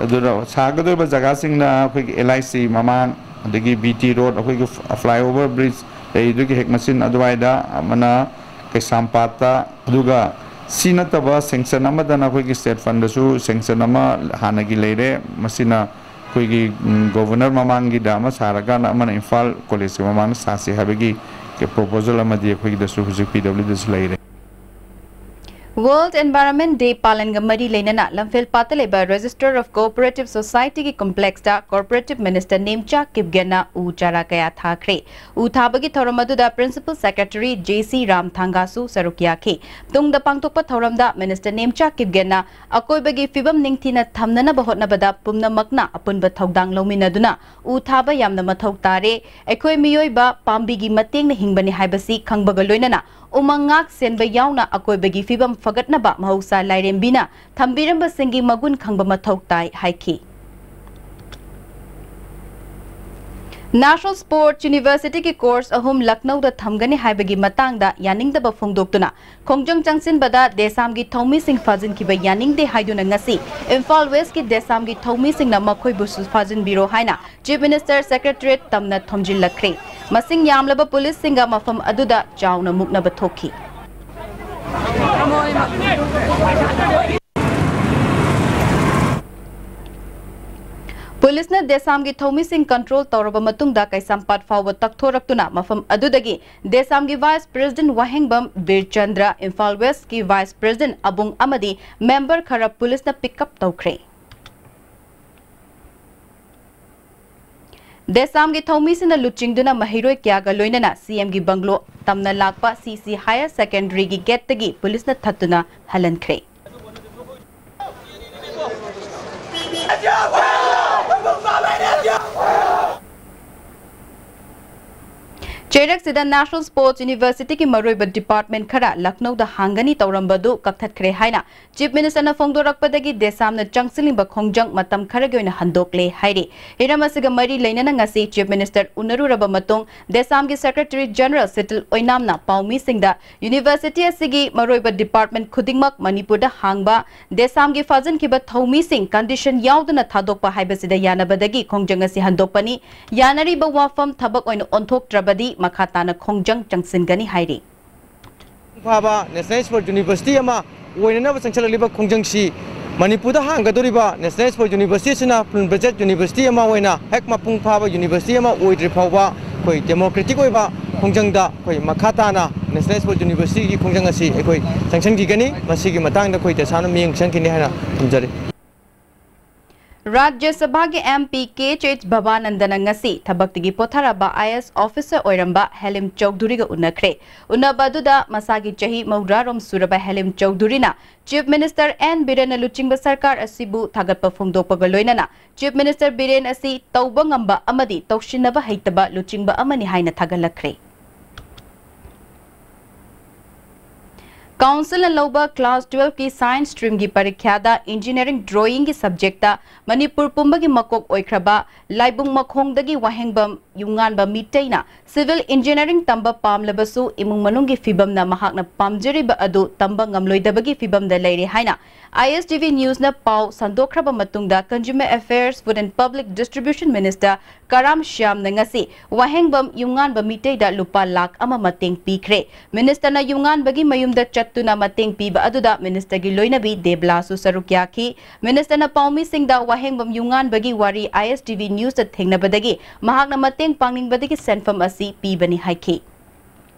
ꯑꯗꯨꯅ ꯁꯥꯒꯗꯧꯔꯤꯕ ꯖꯒꯥꯁꯤꯡꯅ ꯑꯩꯈꯣꯏꯒꯤ L I C ꯃꯃꯥꯡ, ꯑꯗꯒꯤ B T Road, ꯑꯩꯈꯣꯏꯒꯤ flyover bridge ꯂꯩꯔꯤꯗꯨꯒꯤ ꯍꯦꯛ ꯃꯆꯤꯟ ꯑꯗꯨꯋꯥꯏꯗ, ꯑꯃꯅ ꯀꯩꯁꯥꯝꯄꯥꯠꯇ, ꯑꯗꯨꯒ ꯁꯤ ꯅꯠꯇꯕ sanction ꯑꯃꯗꯅ ꯑꯩꯈꯣꯏꯒꯤ state fund ꯗꯁꯨ sanction ꯑꯃ ꯍꯥꯟꯅꯒꯤ ꯂꯩꯔꯦ꯫ ꯃꯁꯤꯅ ꯑꯩꯈꯣꯏꯒꯤ Governor ꯃꯃꯥꯡꯒꯤꯗ ꯑꯃ ꯁꯥꯔꯒ ꯑꯃꯅ ꯏꯝꯐꯥꯜ College ꯀꯤ ꯃꯃꯥꯡꯗ ꯁꯥꯁꯤ ꯍꯥꯏꯕꯒꯤ proposal ꯑꯃꯗꯤ ꯑꯩꯈꯣꯏꯒꯤꯗꯁꯨ ꯍꯧꯖꯤꯛ P W D ꯗꯁꯨ ꯂꯩꯔꯦ꯫ World Environment Day ꯄꯥꯂꯟꯒ ꯃꯔꯤ ꯂꯩꯅꯅ ꯂꯝꯐꯦꯜꯄꯥꯠꯇ ꯂꯩꯕ Register of Cooperative Society ꯒꯤ complex ꯇ Cooperative Minister ꯅꯦꯝꯆꯥ ꯀꯤꯞꯒꯦꯟꯅ ꯎ ꯆꯥꯔꯥ ꯀꯌꯥ ꯊꯥꯈ꯭ꯔꯦ꯫ ꯎ ꯊꯥꯕꯒꯤ ꯊꯧꯔꯝ ꯑꯗꯨꯗ Principal Secretary J C ꯔꯥꯝꯊꯥꯡꯒꯥꯁꯨ ꯁꯔꯨꯛ ꯌꯥꯈꯤ꯫ ꯇꯨꯡꯗ ꯄꯥꯡꯊꯣꯛꯄ ꯊꯧꯔꯝꯗ Minister ꯅꯦꯝꯆꯥ ꯀꯤꯞꯒꯦꯟꯅ ꯑꯀꯣꯏꯕꯒꯤ ꯐꯤꯕꯝ ꯅꯤꯡꯊꯤꯅ ꯊꯝꯅꯅꯕ ꯍꯣꯠꯅꯕꯗ ꯄꯨꯝꯅꯃꯛꯅ ꯑꯄꯨꯟꯕ ꯊꯧꯗꯥꯡ ꯂꯧꯃꯤꯟꯅꯗꯨꯅ ꯎ ꯊꯥꯕ ꯌꯥꯝꯅ ꯃꯊꯧ ꯇꯥꯔꯦ꯫ ꯑꯩꯈꯣꯏ ꯃꯤꯑꯣꯏꯕ ꯄꯥꯝꯕꯤꯒꯤ ꯃꯇꯦꯡꯅ ꯍꯤꯡꯕꯅꯤ ꯍꯥꯏꯕꯁꯤ ꯈꯪꯕꯒ ꯂꯣꯏꯅꯅ ꯎꯃꯪ ꯉꯥꯛ ꯁꯦꯟꯕ ꯌꯥꯎꯅ ꯑꯀꯣꯏꯕꯒꯤ ꯐꯤꯕꯝ ꯐꯒꯠꯅꯕ ꯃꯍꯧꯁꯥ ꯂꯥꯏꯔꯦꯝꯕꯤꯅ ꯊꯝꯕꯤꯔꯝꯕꯁꯤꯡꯒꯤ ꯃꯒꯨꯟ ꯈꯪꯕ ꯃꯊꯧ ꯇꯥꯏ ꯍꯥꯏꯈꯤ꯫ National Sports Universityꯒꯤ course ꯑꯍꯨꯝ ꯂꯈꯅꯧꯗ ꯊꯝꯒꯅꯤ ꯍꯥꯏꯕꯒꯤ ꯃꯇꯥꯡꯗ ꯌꯥꯅꯤꯡꯗꯕ ꯐꯣꯡꯗꯣꯛꯇꯨꯅ ꯈꯣꯡꯖꯪ ꯆꯪꯁꯤꯟꯕꯗ ꯗꯦꯁꯥꯝꯒꯤ ꯊꯧꯃꯤꯁꯤꯡ ꯐꯥꯖꯤꯟꯈꯤꯕ ꯌꯥꯅꯤꯡꯗꯦ ꯍꯥꯏꯗꯨꯅ ꯉꯁꯤ ꯏꯝꯐꯥꯜ ꯋꯦꯁꯀꯤ ꯗꯦꯁꯥꯝꯒꯤ ꯊꯧꯃꯤꯁꯤꯡꯅ ꯃꯈꯣꯏꯕꯨꯁꯨ ꯐꯥꯖꯤꯟꯕꯤꯔꯣ ꯍꯥꯏꯅ Chief Minister Secretariat ꯇꯝꯅ ꯊꯣꯝꯖꯤꯜꯂꯛꯈ꯭ꯔꯦ꯫ ꯃꯁꯤꯡ ꯌꯥꯝꯂꯕ ꯄꯨꯂꯤꯁꯁꯤꯡꯒ ꯃꯐꯝ ꯑꯗꯨꯗ ꯆꯥꯎꯅ ꯃꯨꯛꯅꯕ ꯊꯣꯛꯈꯤ꯫ ꯄꯨꯂꯤꯁꯅ ꯗꯦꯁꯥꯝꯒꯤ ꯊꯧꯃꯤꯁꯤꯡ control ꯇꯧꯔꯕ ꯃꯇꯨꯡꯗ ꯀꯩꯁꯥꯝꯄꯥꯠ ꯐꯥꯎꯕ ꯇꯛꯊꯣꯔꯛꯇꯨꯅ ꯃꯐꯝ ꯑꯗꯨꯗꯒꯤ ꯗꯦꯁꯥꯝꯒꯤ Vice President ꯋꯥꯍꯦꯡꯕꯝ ꯕꯤꯔꯆꯟꯗ꯭ꯔ, ꯏꯝꯐꯥꯜ ꯋꯦꯁꯀꯤ Vice President ꯑꯕꯨꯡ ꯑꯃꯗꯤ member ꯈꯔ ꯄꯨꯂꯤꯁꯅ pick up ꯇꯧꯈ꯭ꯔꯦ꯫ ꯗꯦꯁꯥꯝꯒꯤ ꯊꯧꯃꯤꯁꯤꯡꯅ ꯂꯨꯆꯤꯡꯗꯨꯅ ꯃꯍꯩꯔꯣꯏ ꯀꯌꯥꯒ ꯂꯣꯏꯅꯅ CMꯒꯤ ꯕꯪꯒ꯭ꯂꯣ ꯇꯝꯅ ꯂꯥꯛꯄ CC Higher Secondaryꯒꯤ gateꯇꯒꯤ ꯄꯨꯂꯤꯁꯅ ꯊꯠꯇꯨꯅ ꯍꯜꯍꯟꯈ꯭ꯔꯦ꯫ ꯆꯩꯔꯛꯁꯤꯗ National Sports Universityꯒꯤ ꯃꯔꯨꯑꯣꯏꯕ department ꯈꯔ ꯂꯈꯅꯧꯗ ꯍꯥꯡꯒꯅꯤ ꯇꯧꯔꯝꯕꯗꯨ ꯀꯛꯊꯠꯈ꯭ꯔꯦ ꯍꯥꯏꯅ Chief Ministerꯅ ꯐꯣꯡꯗꯣꯔꯛꯄꯗꯒꯤ ꯗꯦꯁꯥꯝꯅ ꯆꯪꯁꯤꯜꯂꯤꯕ ꯈꯣꯡꯖꯪ ꯃꯇꯝ ꯈꯔꯒꯤ ꯑꯣꯏꯅ ꯍꯟꯗꯣꯛꯂꯦ ꯍꯥꯏꯔꯤ꯫ ꯍꯤꯔꯝ ꯑꯁꯤꯒ ꯃꯔꯤ ꯂꯩꯅꯅ ꯉꯁꯤ Chief Minister ꯎꯅꯔꯨꯔꯕ ꯃꯇꯨꯡ ꯗꯦꯁꯥꯝꯒꯤ Secretary General ꯁꯤꯇꯜ ꯑꯣꯏꯅꯥꯝꯅ ꯄꯥꯎꯃꯤꯁꯤꯡꯗ university ꯑꯁꯤꯒꯤ ꯃꯔꯨꯑꯣꯏꯕ department ꯈꯨꯗꯤꯡꯃꯛ ꯃꯅꯤꯄꯨꯔꯗ ꯍꯥꯡꯕ ꯗꯦꯁꯥꯝꯒꯤ ꯐꯥꯖꯤꯟꯈꯤꯕ ꯊꯧꯃꯤꯁꯤꯡ condition ꯌꯥꯎꯗꯅ ꯊꯥꯗꯣꯛꯄ ꯍꯥꯏꯕꯁꯤꯗ ꯌꯥꯅꯕꯗꯒꯤ ꯈꯣꯡꯖꯪ ꯑꯁꯤ ꯍꯟꯗꯣꯛꯄꯅꯤ꯫ ꯌꯥꯅꯔꯤꯕ ꯋꯥꯐꯝ ꯊꯕꯛ ꯑꯣꯏꯅ ꯑꯣꯟꯊꯣꯛꯇ꯭ꯔꯕꯗꯤ ꯃꯈꯥ ꯇꯥꯅ ꯈꯣꯡꯖꯪ ꯆꯪꯁꯤꯟꯒꯅꯤ ꯍꯥꯏꯔꯤ꯫ ꯐꯥꯕ National Sports University ꯑꯃ ꯑꯣꯏꯅꯅꯕ ꯆꯪꯁꯤꯜꯂꯛꯂꯤꯕ ꯈꯣꯡꯖꯪꯁꯤ ꯃꯅꯤꯄꯨꯔꯗ ꯍꯥꯡꯒꯗꯧꯔꯤꯕ National Sports University ꯑꯁꯤꯅ full budget university ꯑꯃ ꯑꯣꯏꯅ ꯍꯦꯛ ꯃꯄꯨꯡ ꯐꯥꯕ university ꯑꯃ ꯑꯣꯏꯗ꯭ꯔꯤ ꯐꯥꯎꯕ ꯑꯩꯈꯣꯏ democratic ꯑꯣꯏꯕ ꯈꯣꯡꯖꯪꯗ ꯑꯩꯈꯣꯏ ꯃꯈꯥ ꯇꯥꯅ National Sports Universityꯒꯤ ꯈꯣꯡꯖꯪ ꯑꯁꯤ ꯑꯩꯈꯣꯏ ꯆꯪꯁꯤꯟꯈꯤꯒꯅꯤ꯫ ꯃꯁꯤꯒꯤ ꯃꯇꯥꯡꯗ ꯑꯩꯈꯣꯏ ꯗꯦꯁꯥꯝꯅ ꯃꯤꯠꯌꯦꯡ ꯆꯪꯈꯤꯅꯤ ꯍꯥꯏꯅ ꯊꯝꯖꯔꯤ꯫ ꯔꯥꯖ꯭ꯌ ꯁꯚꯥꯒꯤ MP ꯀꯦ ꯑꯩꯆ ꯚꯕꯥꯅꯟꯗꯅ ꯉꯁꯤ ꯊꯕꯛꯇꯒꯤ ꯄꯣꯊꯥꯔꯕ IAS officer ꯑꯣꯏꯔꯝꯕ ꯍꯦꯂꯤꯝ ꯆꯧꯙꯨꯔꯤꯒ ꯎꯅꯈ꯭ꯔꯦ꯫ ꯎꯅꯕ ꯑꯗꯨꯗ ꯃꯁꯥꯒꯤ ꯆꯍꯤ ꯃꯧꯗ꯭ꯔꯥꯔꯣꯝ ꯁꯨꯔꯕ ꯍꯦꯂꯤꯝ ꯆꯧꯙꯨꯔꯤꯅ Chief Minister ꯑꯦꯟ ꯕꯤꯔꯦꯟꯅ ꯂꯨꯆꯤꯡꯕ ꯁꯔꯀꯥꯔ ꯑꯁꯤꯕꯨ ꯊꯥꯒꯠꯄ ꯐꯣꯡꯗꯣꯛꯄꯒ ꯂꯣꯏꯅꯅ Chief Minister ꯕꯤꯔꯦꯟ ꯑꯁꯤ ꯇꯧꯕ ꯉꯝꯕ ꯑꯃꯗꯤ ꯇꯧꯁꯤꯟꯅꯕ ꯍꯩꯇꯕ ꯂꯨꯆꯤꯡꯕ ꯑꯃꯅꯤ ꯍꯥꯏꯅ ꯊꯥꯒꯠꯂꯛꯈ꯭ꯔꯦ꯫ ꯀꯥꯎꯟꯁꯤꯜꯅ ꯂꯧꯕ ꯀ꯭ꯂꯥꯁ ꯇꯨꯋꯦꯜꯐꯀꯤ ꯁꯥꯏꯟꯁ ꯁ꯭ꯇ꯭ꯔꯤꯝꯒꯤ ꯄꯔꯤꯈ꯭ꯌꯥꯗ ꯏꯟꯖꯤꯅꯤꯌꯥꯔꯤꯡ ꯗ꯭ꯔꯣꯌꯤꯡꯒꯤ ꯁꯕꯖꯦꯛꯇ ꯃꯅꯤꯄꯨꯔ ꯄꯨꯝꯕꯒꯤ ꯃꯀꯣꯛ ꯑꯣꯏꯈ꯭ꯔꯕ ꯂꯥꯏꯕꯨꯡ ꯃꯈꯣꯡꯗꯒꯤ ꯋꯥꯍꯦꯡꯕꯝ ꯌꯨꯝꯉꯥꯟꯕ ꯃꯤꯇꯩꯅ ꯁꯤꯚꯤꯜ ꯏꯟꯖꯤꯅꯤꯌꯥꯔꯤꯡ ꯇꯝꯕ ꯄꯥꯝꯂꯕꯁꯨ ꯏꯃꯨꯡ ꯃꯅꯨꯡꯒꯤ ꯐꯤꯕꯝꯅ ꯃꯍꯥꯛꯅ ꯄꯥꯝꯖꯔꯤꯕ ꯑꯗꯨ ꯇꯝꯕ ꯉꯝꯂꯣꯏꯗꯕꯒꯤ ꯐꯤꯕꯝꯗ ꯂꯩꯔꯦ ꯍꯥꯏꯅ ꯑꯥꯏ ꯑꯦꯁ ꯇꯤ ꯚꯤ ꯅ꯭ꯌꯨꯁꯅ ꯄꯥꯎ ꯁꯟꯗꯣꯛꯈ꯭ꯔꯕ ꯃꯇꯨꯡꯗ Consumer Affairs, Food and Public Distribution Minister ꯀꯔꯥꯝ ꯁ꯭ꯌꯥꯝꯅ ꯉꯁꯤ ꯋꯥꯍꯦꯡꯕꯝ ꯌꯨꯝꯉꯥꯟꯕ ꯃꯤꯇꯩꯗ ꯂꯨꯄꯥ ꯂꯥꯈ ꯑꯃ ꯃꯇꯦꯡ ꯄꯤꯈ꯭ꯔꯦ꯫ ꯃꯤꯅꯤꯁꯇꯔꯅ ꯌꯨꯝꯉꯥꯟꯕꯒꯤ ꯃꯌꯨꯝꯗ ꯆꯠꯇꯨꯅ ꯃꯇꯦꯡ ꯄꯤꯕ ꯑꯗꯨꯗ ꯃꯤꯅꯤꯁꯇꯔꯒꯤ ꯂꯣꯏꯅꯕꯤ ꯗꯦꯕꯂꯥꯁꯨ ꯁꯔꯨꯛ ꯌꯥꯈꯤ꯫ ꯃꯤꯅꯤꯁꯇꯔꯅ ꯄꯥꯎꯃꯤꯁꯤꯡꯗ ꯋꯥꯍꯦꯡꯕꯝ ꯌꯨꯝꯉꯥꯟꯕꯒꯤ ꯋꯥꯔꯤ ꯑꯥꯏ ꯑꯦꯁ ꯇꯤ ꯚꯤ ꯅ꯭ꯌꯨꯁꯇ ꯊꯦꯡꯅꯕꯗꯒꯤ ꯃꯍꯥꯛꯅ ꯃꯇꯦꯡ ꯄꯥꯡꯅꯤꯡꯕꯗꯒꯤ ꯁꯦꯟꯐꯝ ꯑꯁꯤ ꯄꯤꯕꯅꯤ ꯍꯥꯏꯈꯤ꯫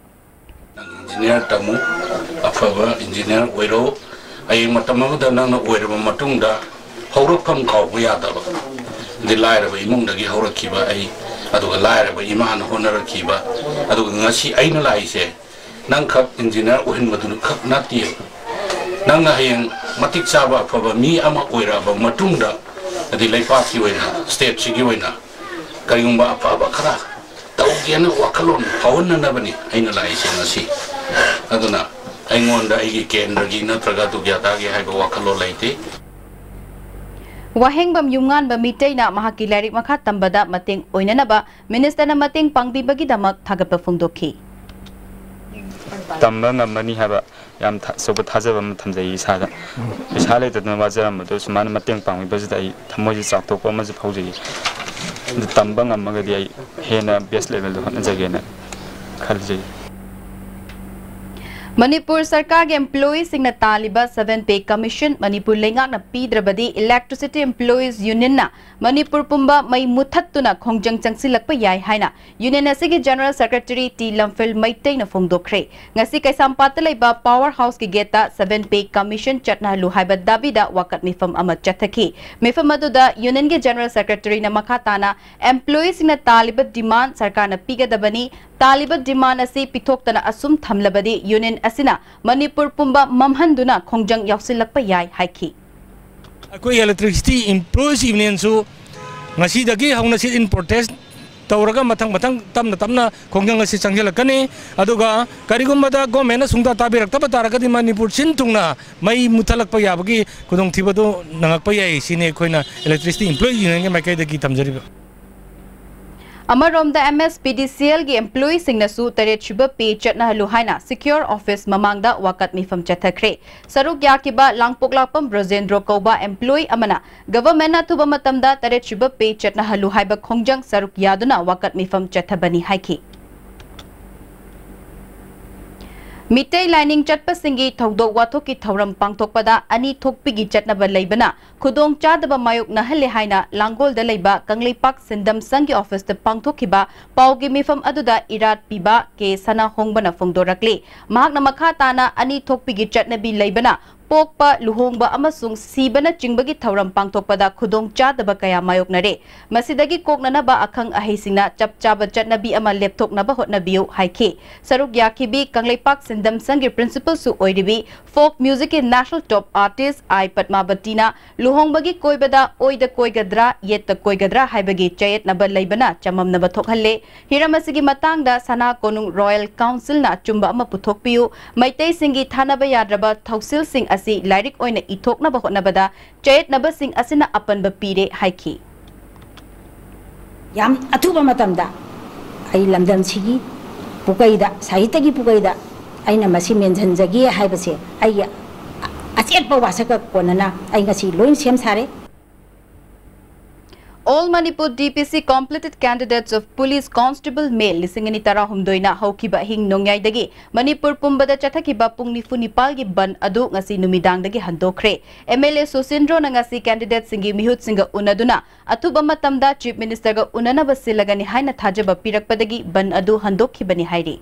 ꯅꯪ ꯏꯟꯖꯤꯅꯤꯌꯥꯔ ꯇꯝꯃꯨ, ꯑꯐꯕ ꯏꯟꯖꯤꯅꯤꯌꯥꯔ ꯑꯣꯏꯔꯣ꯫ ꯍꯌꯦꯡ ꯃꯇꯝ ꯑꯃꯗ ꯅꯪꯅ ꯑꯣꯏꯔꯕ ꯃꯇꯨꯡꯗ ꯍꯧꯔꯛꯐꯝ ꯀꯥꯎꯕ ꯌꯥꯗꯕ, ꯑꯗꯩ ꯂꯥꯏꯔꯕ ꯏꯃꯨꯡꯗꯒꯤ ꯍꯧꯔꯛꯈꯤꯕ ꯑꯩ, ꯑꯗꯨꯒ ꯂꯥꯏꯔꯕ ꯏꯃꯥꯅ ꯍꯣꯠꯅꯔꯛꯈꯤꯕ, ꯑꯗꯨꯒ ꯉꯁꯤ ꯑꯩꯅ ꯂꯥꯛꯏꯁꯦ ꯅꯪꯈꯛ ꯏꯟꯖꯤꯅꯤꯌꯥꯔ ꯑꯣꯏꯍꯟꯕꯗꯨ ꯈꯛ ꯅꯠꯇꯦꯕ꯫ ꯅꯪꯅ ꯍꯌꯦꯡ ꯃꯇꯤꯛ ꯆꯥꯕ ꯑꯐꯕ ꯃꯤ ꯑꯃ ꯑꯣꯏꯔꯛꯑꯕ ꯃꯇꯨꯡꯗ, ꯑꯗꯩ ꯂꯩꯄꯥꯛꯀꯤ ꯑꯣꯏꯅ, ꯁ꯭ꯇꯦꯠꯁꯤꯒꯤ ꯑꯣꯏꯅ ꯀꯔꯤꯒꯨꯝꯕ ꯑꯐꯕ ꯈꯔ ꯇꯧꯒꯦꯅ ꯋꯥꯈꯜꯂꯣꯟ ꯐꯥꯎꯍꯟꯅꯅꯕꯅꯤ ꯑꯩꯅ ꯂꯥꯛꯏꯁꯦ ꯉꯁꯤ꯫ ꯑꯗꯨꯅ ꯑꯩꯉꯣꯟꯗ ꯑꯩꯒꯤ ꯀꯦꯟꯗ꯭ꯔꯒꯤ ꯅꯠꯇ꯭ꯔꯒ ꯗꯨꯒ꯭ꯌꯥꯇꯥꯒꯤ ꯍꯥꯏꯕ ꯋꯥꯈꯜꯂꯣꯟ ꯂꯩꯇꯦ꯫ ꯋꯥꯍꯦꯡꯕꯝ ꯌꯨꯝꯉꯥꯟꯕ ꯃꯤꯇꯩꯅ ꯃꯍꯥꯛꯀꯤ ꯂꯥꯏꯔꯤꯛ ꯃꯈꯥ ꯇꯝꯕꯗ ꯃꯇꯦꯡ ꯑꯣꯏꯅꯅꯕ ꯃꯤꯅꯤꯁꯇꯔꯅ ꯃꯇꯦꯡ ꯄꯥꯡꯕꯤꯕꯒꯤꯗꯃꯛ ꯊꯥꯒꯠꯄ ꯐꯣꯡꯗꯣꯛꯈꯤ꯫ ꯇꯝꯕ ꯉꯝꯃꯅꯤ ꯍꯥꯏꯕ ꯌꯥꯝ ꯊꯥ- ꯑꯆꯧꯕ ꯊꯥꯖꯕ ꯑꯃ ꯊꯝꯖꯩ ꯏꯁꯥꯗ꯫ ꯄꯩꯁꯥ ꯂꯩꯇꯗꯅ ꯋꯥꯖꯔꯝꯕꯗꯣ ꯁꯨꯃꯥꯏꯅ ꯃꯇꯦꯡ ꯄꯥꯡꯕꯤꯕꯁꯤꯗ ꯑꯩ ꯊꯃꯣꯏꯁꯦ ꯆꯥꯎꯊꯣꯛꯄ ꯑꯃꯁꯨ ꯐꯥꯎꯖꯩ꯫ ꯑꯗꯨ ꯇꯝꯕ ꯉꯝꯃꯒꯗꯤ ꯑꯩ ꯍꯦꯟꯅ ꯕꯦꯁ ꯂꯦꯚꯦꯜꯗ ꯍꯣꯠꯅꯖꯒꯦꯅ ꯈꯜꯖꯩ꯫ ꯃꯅꯤꯄꯨꯔ ꯁꯔꯀꯥꯔꯒꯤ ꯑꯦꯝꯄ꯭ꯂꯣꯌꯤꯁꯤꯡꯅ ꯇꯥꯜꯂꯤꯕ seven pay commission ꯃꯅꯤꯄꯨꯔ ꯂꯩꯉꯥꯛꯅ ꯄꯤꯗ꯭ꯔꯕꯗꯤ Electricity Employees Unionꯅ ꯃꯅꯤꯄꯨꯔ ꯄꯨꯝꯕ ꯃꯩ ꯃꯨꯊꯠꯇꯨꯅ ꯈꯣꯡꯖꯪ ꯆꯪꯁꯤꯜꯂꯛꯄ ꯌꯥꯏ ꯍꯥꯏꯅ ꯌꯨꯅꯤꯌꯟ ꯑꯁꯤꯒꯤ ꯖꯦꯅꯔꯦꯜ ꯁꯦꯀ꯭ꯔꯦꯇꯔꯤ ꯇꯤ ꯂꯝꯐꯦꯜ ꯃꯩꯇꯩꯅ ꯐꯣꯡꯗꯣꯛꯈ꯭ꯔꯦ꯫ ꯉꯁꯤ ꯀꯩꯁꯥꯝꯄꯥꯠꯇ ꯂꯩꯕ ꯄꯥꯋꯔ ꯍꯥꯎꯁꯀꯤ ꯒꯦꯠꯇ seven pay commission ꯆꯠꯅꯍꯜꯂꯨ ꯍꯥꯏꯕ ꯗꯥꯕꯤꯗ ꯋꯥꯀꯠ ꯃꯤꯐꯝ ꯑꯃ ꯆꯠꯊꯈꯤ꯫ ꯃꯤꯐꯝ ꯑꯗꯨꯗ ꯌꯨꯅꯤꯌꯟꯒꯤ ꯖꯦꯅꯔꯦꯜ ꯁꯦꯀ꯭ꯔꯦꯇꯔꯤꯅ ꯃꯈꯥ ꯇꯥꯅ ꯑꯦꯝꯄ꯭ꯂꯣꯌꯤꯁꯤꯡꯅ ꯇꯥꯜꯂꯤꯕ ꯗꯤꯃꯥꯟ ꯁꯔꯀꯥꯔꯅ ꯄꯤꯒꯗꯕꯅꯤ, ꯇꯥꯜꯂꯤꯕ ꯗꯤꯃꯥꯟ ꯑꯁꯤ ꯄꯤꯊꯣꯛꯇꯅ ꯑꯁꯨꯝ ꯊꯝꯂꯕꯗꯤ ꯌꯨꯅꯤꯌꯟ ꯑꯁꯤꯅ ꯃꯅꯤꯄꯨꯔ ꯄꯨꯝꯕ ꯃꯝꯍꯟꯗꯨꯅ ꯈꯣꯡꯖꯪ ꯌꯥꯎꯁꯤꯜꯂꯛꯄ ꯌꯥꯏ ꯍꯥꯏꯈꯤ꯫ ꯑꯩꯈꯣꯏ Electricity Employees Unionꯁꯨ ꯉꯁꯤꯗꯒꯤ ꯍꯧꯅ sit-in protest ꯇꯧꯔꯒ ꯃꯊꯪ ꯃꯊꯪ ꯇꯞꯅ ꯇꯞꯅ ꯈꯣꯡꯖꯪ ꯑꯁꯤ ꯆꯪꯁꯤꯜꯂꯛꯀꯅꯤ꯫ ꯑꯗꯨꯒ ꯀꯔꯤꯒꯨꯝꯕꯗ ꯒꯣꯔꯃꯦꯟꯅ ꯁꯨꯡꯇꯥ ꯇꯥꯕꯤꯔꯛꯇꯕ ꯇꯥꯔꯒꯗꯤ ꯃꯅꯤꯄꯨꯔ ꯁꯤꯟ ꯊꯨꯡꯅ ꯃꯩ ꯃꯨꯠꯊꯠꯂꯛꯄ ꯌꯥꯕꯒꯤ ꯈꯨꯗꯣꯡꯊꯤꯕꯗꯨ ꯅꯪꯉꯛꯄ ꯌꯥꯏ꯫ ꯁꯤꯅꯤ ꯑꯩꯈꯣꯏꯅ Electricity Employee Unionꯒꯤ ꯃꯥꯏꯀꯩꯗꯒꯤ ꯊꯝꯖꯔꯤꯕ꯫ ꯑꯃꯔꯣꯝꯗ, M S P D C Lꯒꯤ employeeꯁꯤꯡꯅꯁꯨ ꯇꯔꯦꯠ ꯁꯨꯕ pay ꯆꯠꯅꯍꯜꯂꯨ ꯍꯥꯏꯅ Secure Office ꯃꯃꯥꯡꯗ ꯋꯥꯀꯠ ꯃꯤꯐꯝ ꯆꯠꯊꯈ꯭ꯔꯦ꯫ ꯁꯔꯨꯛ ꯌꯥꯈꯤꯕ ꯂꯥꯡꯄꯣꯛꯂꯥꯛꯄꯝ ꯕ꯭ꯔꯖꯦꯟꯗ꯭ꯔꯣ ꯀꯧꯕ employee ꯑꯃꯅ governmentꯅ ꯑꯊꯨꯕ ꯃꯇꯝꯗ ꯇꯔꯦꯠ ꯁꯨꯕ pay ꯆꯠꯅꯍꯜꯂꯨ ꯍꯥꯏꯕ ꯈꯣꯡꯖꯪ ꯁꯔꯨꯛ ꯌꯥꯗꯨꯅ ꯋꯥꯀꯠ ꯃꯤꯐꯝ ꯆꯠꯊꯕꯅꯤ ꯍꯥꯏꯈꯤ꯫ ꯃꯤꯇꯩ ꯂꯥꯏꯅꯤꯡ ꯆꯠꯄꯁꯤꯡꯒꯤ ꯊꯧꯗꯣꯛ ꯋꯥꯊꯣꯛꯀꯤ ꯊꯧꯔꯝ ꯄꯥꯡꯊꯣꯛꯄꯗ ꯑꯅꯤ ꯊꯣꯛꯄꯤꯒꯤ ꯆꯠꯅꯕ ꯂꯩꯕꯅ ꯈꯨꯗꯣꯡ ꯆꯥꯗꯕ ꯃꯥꯌꯣꯛꯅꯍꯜꯂꯦ ꯍꯥꯏꯅ ꯂꯥꯡꯒꯣꯜꯗ ꯂꯩꯕ ꯀꯪꯂꯩꯄꯥꯛ ꯁꯤꯟꯗꯝ ꯁꯪꯒꯤ officeꯇ ꯄꯥꯡꯊꯣꯛꯈꯤꯕ ꯄꯥꯎꯒꯤ ꯃꯤꯐꯝ ꯑꯗꯨꯗ ꯏꯔꯥꯠ ꯄꯤꯕ ꯀꯦ ꯁꯅꯥꯍꯣꯡꯕꯅ ꯐꯣꯡꯗꯣꯔꯛꯂꯤ꯫ ꯃꯍꯥꯛꯅ ꯃꯈꯥ ꯇꯥꯅ ꯑꯅꯤ ꯊꯣꯛꯄꯤꯒꯤ ꯆꯠꯅꯕꯤ ꯂꯩꯕꯅ ꯄꯣꯛꯄ, ꯂꯨꯍꯣꯡꯕ ꯑꯃꯁꯨꯡ ꯁꯤꯕꯅꯆꯤꯡꯕꯒꯤ ꯊꯧꯔꯝ ꯄꯥꯡꯊꯣꯛꯄꯗ ꯈꯨꯗꯣꯡ ꯆꯥꯗꯕ ꯀꯌꯥ ꯃꯥꯌꯣꯛꯅꯔꯦ꯫ ꯃꯁꯤꯗꯒꯤ ꯀꯣꯛꯅꯅꯕ ꯑꯈꯪ ꯑꯍꯩꯁꯤꯡꯅ ꯆꯞ ꯆꯥꯕ ꯆꯠꯅꯕꯤ ꯑꯃ ꯂꯦꯞꯊꯣꯛꯅꯕ ꯍꯣꯠꯅꯕꯤꯌꯨ ꯍꯥꯏꯈꯤ꯫ ꯁꯔꯨꯛ ꯌꯥꯈꯤꯕꯤ Kangleipak ꯁꯤꯟꯗꯝ ꯁꯪꯒꯤ principalꯁꯨ ꯑꯣꯏꯔꯤꯕꯤ folk musicꯀꯤ national top artist ꯑꯥꯏ ꯄꯗꯃꯥꯕꯇꯤꯅ ꯂꯨꯍꯣꯡꯕꯒꯤ ꯀꯣꯏꯕꯗ ꯑꯣꯏꯗ ꯀꯣꯏꯒꯗ꯭ꯔꯥ, ꯌꯦꯠꯇ ꯀꯣꯏꯒꯗ꯭ꯔꯥ ꯍꯥꯏꯕꯒꯤ ꯆꯌꯦꯠꯅꯕ ꯂꯩꯕꯅ ꯆꯃꯝꯅꯕ ꯊꯣꯛꯍꯜꯂꯦ꯫ ꯍꯤꯔꯝ ꯑꯁꯤꯒꯤ ꯃꯇꯥꯡꯗ ꯁꯅꯥ ꯀꯣꯅꯨꯡ Royal Councilꯅ ꯑꯆꯨꯝꯕ ꯑꯃ ꯄꯨꯊꯣꯛꯄꯤꯌꯨ꯫ ꯃꯩꯇꯩꯁꯤꯡꯒꯤ ꯊꯥꯅꯕ ꯌꯥꯗ꯭ꯔꯕ ꯊꯧꯁꯤꯜꯁꯤꯡ ꯑꯁꯤ ꯂꯥꯏꯔꯤꯛ ꯑꯣꯏꯅ ꯏꯊꯣꯛꯅꯕ ꯍꯣꯠꯅꯕꯗ ꯆꯌꯦꯠꯅꯕꯁꯤꯡ ꯑꯁꯤꯅ ꯑꯄꯟꯕ ꯄꯤꯔꯦ ꯍꯥꯏꯈꯤ꯫ ꯌꯥꯝ ꯑꯊꯨꯕ ꯃꯇꯝꯗ ꯑꯩ ꯂꯝꯗꯝꯁꯤꯒꯤ ꯄꯨꯀꯩꯗ, ꯁꯥꯍꯤꯇ꯭ꯌꯒꯤ ꯄꯨꯀꯩꯗ ꯑꯩꯅ ꯃꯁꯤ ꯃꯦꯟꯁꯤꯟꯖꯒꯦ ꯍꯥꯏꯕꯁꯦ ꯑꯩꯒꯤ ꯑꯆꯦꯠꯄ ꯋꯥꯁꯛꯀ ꯀꯣꯟꯅꯅ ꯑꯩ ꯉꯁꯤ ꯂꯣꯏ ꯁꯦꯝ ꯁꯥꯔꯦ꯫ All Manipur D P C completed candidates of Police Constable May ꯂꯤꯁꯤꯡ ꯑꯅꯤ ꯇꯔꯥꯍꯨꯝꯗꯣꯏꯅ ꯍꯧꯈꯤꯕ ꯑꯍꯤꯡ ꯅꯣꯡꯌꯥꯏꯗꯒꯤ ꯃꯅꯤꯄꯨꯔ ꯄꯨꯝꯕꯗ ꯆꯠꯊꯈꯤꯕ ꯄꯨꯡ ꯅꯤꯐꯨ ꯅꯤꯄꯥꯜꯒꯤ ꯕꯟ ꯑꯗꯨ ꯉꯁꯤ ꯅꯨꯃꯤꯗꯥꯡꯗꯒꯤ ꯍꯟꯗꯣꯛꯈ꯭ꯔꯦ꯫ M L A ꯁꯨꯁꯤꯟꯗ꯭ꯔꯣꯅ ꯉꯁꯤ candidateꯁꯤꯡꯒꯤ ꯃꯤꯍꯨꯠꯁꯤꯡꯒ ꯎꯅꯗꯨꯅ ꯑꯊꯨꯕ ꯃꯇꯝꯗ Chief Ministerꯒ ꯎꯅꯅꯕ ꯁꯤꯜꯂꯒꯅꯤ ꯍꯥꯏꯅ ꯊꯥꯖꯕ ꯄꯤꯔꯛꯄꯗꯒꯤ ꯕꯟ ꯑꯗꯨ ꯍꯟꯗꯣꯛꯈꯤꯕꯅꯤ ꯍꯥꯏꯔꯤ꯫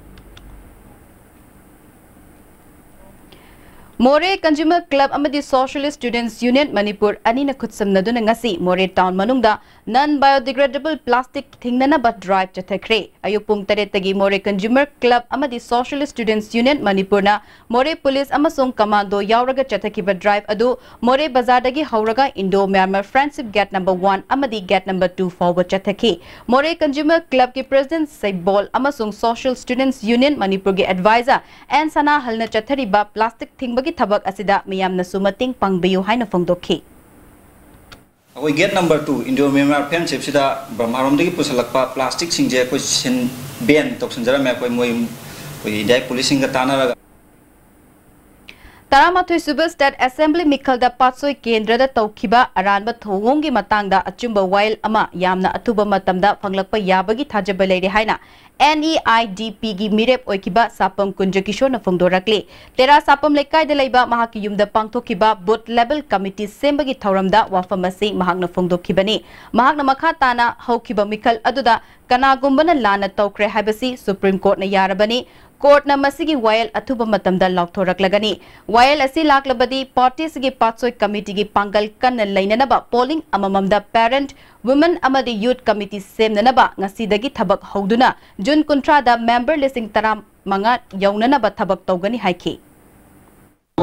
ꯃꯣꯔꯦ ꯀꯟꯖꯨꯃꯔ ꯀ꯭ꯂꯕ ꯑꯃꯗꯤ ꯁꯣꯁꯤꯌꯦꯂꯤꯁ ꯁ꯭ꯇꯨꯗꯦꯟꯠꯁ ꯌꯨꯅꯤꯌꯟ ꯃꯅꯤꯄꯨꯔ ꯑꯅꯤꯅ ꯈꯨꯠꯁꯝꯅꯗꯨꯅ ꯉꯁꯤ ꯃꯣꯔꯦ ꯇꯥꯎꯟ ꯃꯅꯨꯡꯗ non biodegradable plastic ꯊꯤꯡꯅꯅꯕ ꯗ꯭ꯔꯥꯏꯚ ꯆꯠꯊꯈ꯭ꯔꯦ꯫ ꯑꯌꯨꯛ ꯄꯨꯡ ꯇꯔꯦꯠꯇꯒꯤ ꯃꯣꯔꯦ ꯀꯟꯖꯨꯃꯔ ꯀ꯭ꯂꯕ ꯑꯃꯗꯤ ꯁꯣꯁꯤꯌꯦꯂꯤꯁ ꯁ꯭ꯇꯨꯗꯦꯟꯠꯁ ꯌꯨꯅꯤꯌꯟ ꯃꯅꯤꯄꯨꯔꯅ ꯃꯣꯔꯦ ꯄꯨꯂꯤꯁ ꯑꯃꯁꯨꯡ ꯀꯃꯥꯟꯗꯣ ꯌꯥꯎꯔꯒ ꯆꯠꯊꯈꯤꯕ ꯗ꯭ꯔꯥꯏꯚ ꯑꯗꯨ ꯃꯣꯔꯦ ꯕꯖꯥꯔꯗꯒꯤ ꯍꯧꯔꯒ Indo Myanmar friendship gate number one ꯑꯃꯗꯤ ꯒꯦꯠ ꯅꯝꯕꯔ ꯇꯨ ꯐꯥꯎꯕ ꯆꯠꯊꯈꯤ꯫ ꯃꯣꯔꯦ ꯀꯟꯖꯨꯃꯔ ꯀ꯭ꯂꯕꯀꯤ ꯄ꯭ꯔꯦꯁꯤꯗꯦꯟꯠ ꯁꯩꯕꯣꯜ ꯑꯃꯁꯨꯡ ꯁꯣꯁꯤꯌꯦꯜ ꯁ꯭ꯇꯨꯗꯦꯟꯠꯁ ꯌꯨꯅꯤꯌꯟ ꯃꯅꯤꯄꯨꯔꯒꯤ ꯑꯦꯗꯚꯥꯏꯖꯔ ꯑꯦꯟ ꯁꯅꯥꯍꯜꯅ ꯆꯠꯊꯔꯤꯕ ꯄ꯭ꯂꯥꯁꯇꯤꯛ ꯊꯤꯡꯕꯒꯤ ꯊꯕꯛ ꯑꯁꯤꯗ ꯃꯤꯌꯥꯝꯅꯁꯨ ꯃꯇꯦꯡ ꯄꯥꯡꯕꯤꯌꯨ ꯍꯥꯏꯅ ꯐꯣꯡꯗꯣꯛꯈꯤ꯫ ꯑꯩꯈꯣꯏ gate number two, Indo Myanmar ꯐ꯭ꯔꯦꯟꯗꯁꯤꯞꯁꯤꯗ ꯕ꯭ꯔꯍꯃꯥꯔꯣꯝꯗꯒꯤ ꯄꯨꯁꯜꯂꯛꯄ ꯄ꯭ꯂꯥꯁꯇꯤꯛꯁꯤꯡꯁꯦ ꯑꯩꯈꯣꯏ ꯁꯤꯟ ꯕꯦꯟ ꯇꯧꯁꯤꯟꯖꯔꯝꯃꯦ꯫ ꯑꯩꯈꯣꯏ ꯃꯣꯏ, ꯑꯩꯈꯣꯏ ꯏꯟꯗꯤꯌꯥꯒꯤ ꯄꯨꯂꯤꯁꯁꯤꯡꯒ ꯇꯥꯟꯅꯔꯒ꯫ ꯇꯔꯥꯃꯥꯊꯣꯏ ꯁꯨꯕ ꯁ꯭ꯇꯦꯠ ꯑꯦꯁꯦꯝꯕ꯭ꯂꯤ ꯃꯤꯈꯜꯗ ꯄꯥꯠꯁꯣꯏ ꯀꯦꯟꯗ꯭ꯔꯗ ꯇꯧꯈꯤꯕ ꯑꯔꯥꯟꯕ ꯊꯧꯑꯣꯡꯒꯤ ꯃꯇꯥꯡꯗ ꯑꯆꯨꯝꯕ ꯋꯥꯌꯦꯜ ꯑꯃ ꯌꯥꯝꯅ ꯑꯊꯨꯕ ꯃꯇꯝꯗ ꯐꯪꯂꯛꯄ ꯌꯥꯕꯒꯤ ꯊꯥꯖꯕ ꯂꯩꯔꯦ ꯍꯥꯏꯅ ꯑꯦꯟ ꯏ ꯑꯥꯏ ꯗꯤ ꯄꯤꯒꯤ ꯃꯤꯔꯦꯞ ꯑꯣꯏꯈꯤꯕ ꯁꯥꯄꯝ ꯀꯨꯟꯖꯀꯤꯁꯣꯔꯅ ꯐꯣꯡꯗꯣꯔꯛꯂꯤ꯫ ꯇꯦꯔꯥ ꯁꯥꯄꯝ ꯂꯩꯀꯥꯏꯗ ꯂꯩꯕ ꯃꯍꯥꯛꯀꯤ ꯌꯨꯝꯗ ꯄꯥꯡꯊꯣꯛꯈꯤꯕ ꯕꯨꯊ ꯂꯦꯚꯦꯜ ꯀꯃꯤꯇꯤ ꯁꯦꯝꯕꯒꯤ ꯊꯧꯔꯝꯗ ꯋꯥꯐꯝ ꯑꯁꯤ ꯃꯍꯥꯛꯅ ꯐꯣꯡꯗꯣꯛꯈꯤꯕꯅꯤ꯫ ꯃꯍꯥꯛꯅ ꯃꯈꯥ ꯇꯥꯅ ꯍꯧꯈꯤꯕ ꯃꯤꯈꯜ ꯑꯗꯨꯗ ꯀꯅꯥꯒꯨꯝꯕꯅ ꯂꯥꯟꯅ ꯇꯧꯈ꯭ꯔꯦ ꯍꯥꯏꯕꯁꯤ ꯁꯨꯄ꯭ꯔꯤꯝ ꯀꯣꯔꯠꯅ ꯌꯥꯔꯕꯅꯤ꯫ ꯀꯣꯔꯠꯅ ꯃꯁꯤꯒꯤ ꯋꯥꯌꯦꯜ ꯑꯊꯨꯕ ꯃꯇꯝꯗ ꯂꯥꯎꯊꯣꯔꯛꯂꯒꯅꯤ꯫ ꯋꯥꯌꯦꯜ ꯑꯁꯤ ꯂꯥꯛꯂꯕꯗꯤ ꯄꯥꯔꯇꯤꯁꯤꯒꯤ ꯄꯥꯠꯁꯣꯏ ꯀꯃꯤꯇꯤꯒꯤ ꯄꯥꯡꯒꯜ ꯀꯟꯅ ꯂꯩꯅꯅꯕ ꯄꯣꯂꯤꯡ ꯑꯃꯃꯝꯗ ꯄꯦꯔꯦꯟꯠ, ꯋꯨꯃꯦꯟ ꯑꯃꯗꯤ ꯌꯨꯊ ꯀꯃꯤꯇꯤ ꯁꯦꯝꯅꯅꯕ ꯉꯁꯤꯗꯒꯤ ꯊꯕꯛ ꯍꯧꯗꯨꯅ ꯖꯨꯟ ꯀꯨꯟꯊ꯭ꯔꯥꯗ ꯃꯦꯝꯕꯔ ꯂꯤꯁꯤꯡ ꯇꯔꯥꯃꯉꯥ ꯌꯧꯅꯅꯕ ꯊꯕꯛ ꯇꯧꯒꯅꯤ ꯍꯥꯏꯈꯤ꯫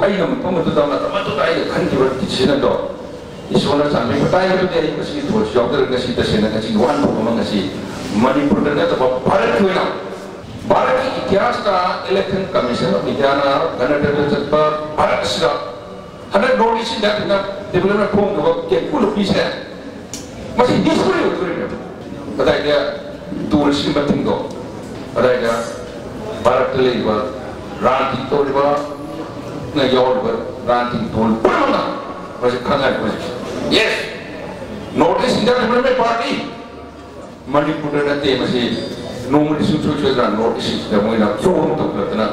ꯑꯩꯅ ꯃꯐꯝ ꯑꯗꯨꯗ ꯃꯇꯝ ꯑꯗꯨꯗ ꯑꯩꯅ ꯈꯟꯈꯤꯕ ꯗꯤꯁꯤꯖꯟꯗꯣ ꯏꯁꯣꯔꯅ ꯆꯥꯟꯕꯤꯕ ꯇꯥꯏ꯫ ꯃꯗꯨꯗꯤ ꯑꯩ ꯃꯁꯤꯒꯤ ꯊꯧꯔꯝꯁꯨ ꯌꯥꯎꯖꯔꯒ ꯉꯁꯤ ꯇꯁꯦꯡꯅ ꯉꯁꯤꯒꯤ ꯋꯥꯍꯟꯊꯣꯛ ꯑꯃ ꯉꯁꯤ ꯃꯅꯤꯄꯨꯔꯗ ꯅꯠꯇꯕ ꯚꯥꯔꯠꯀꯤ ꯑꯣꯏꯅ ꯚꯥꯔꯠꯀꯤ ꯏꯇꯤꯍꯥꯁꯇ ꯏꯂꯦꯛꯁꯟ ꯀꯃꯤꯁꯟ ꯑꯣꯐ ꯏꯟꯗꯤꯌꯥꯅ ꯒꯅꯇꯟꯇ꯭ꯔ ꯆꯠꯄ ꯚꯥꯔꯠ ꯑꯁꯤꯗ ꯍꯟꯗꯛ ꯅꯣꯔꯠ ꯏꯁ ꯏꯟꯗꯤꯌꯥ ꯗꯦꯕꯂꯞꯃꯦꯟ ꯐꯣꯡꯗꯕ ꯀꯦꯀꯨ ꯂꯨꯄꯤꯁꯦ ꯃꯁꯤ ꯍꯤꯁꯇꯣꯔꯤ ꯑꯣꯏꯗꯣꯔꯤꯕꯅꯦꯕ꯫ ꯀꯗꯥꯏꯗ ꯇꯨꯔꯤꯁꯀꯤ ꯃꯇꯤꯡꯗꯣ, ꯀꯗꯥꯏꯗ ꯚꯥꯔꯠꯇ ꯂꯩꯔꯤꯕ ꯔꯥꯟ ꯇꯧꯔꯤꯕ ꯅ ꯌꯥꯎꯔꯤꯕ ꯔꯥꯟ ꯇꯧꯔꯤꯕ ꯄꯨꯝꯅꯃꯛꯅ ꯃꯁꯤ ꯈꯪꯍꯟꯕ ꯍꯧꯖꯤꯛ꯫ Yes, North East India Development Party ꯃꯅꯤꯄꯨꯔꯗ ꯅꯠꯇꯦ ꯃꯁꯤ꯫ ꯅꯣꯡꯃꯗꯤ ꯁꯨꯡꯁꯣꯏ ꯁꯣꯏꯗꯅ ꯅꯣꯔꯠ ꯏꯁ ꯁꯤꯗ ꯃꯣꯏꯅ ꯐꯣꯔꯝ ꯇꯧꯈꯠꯂꯛꯇꯅ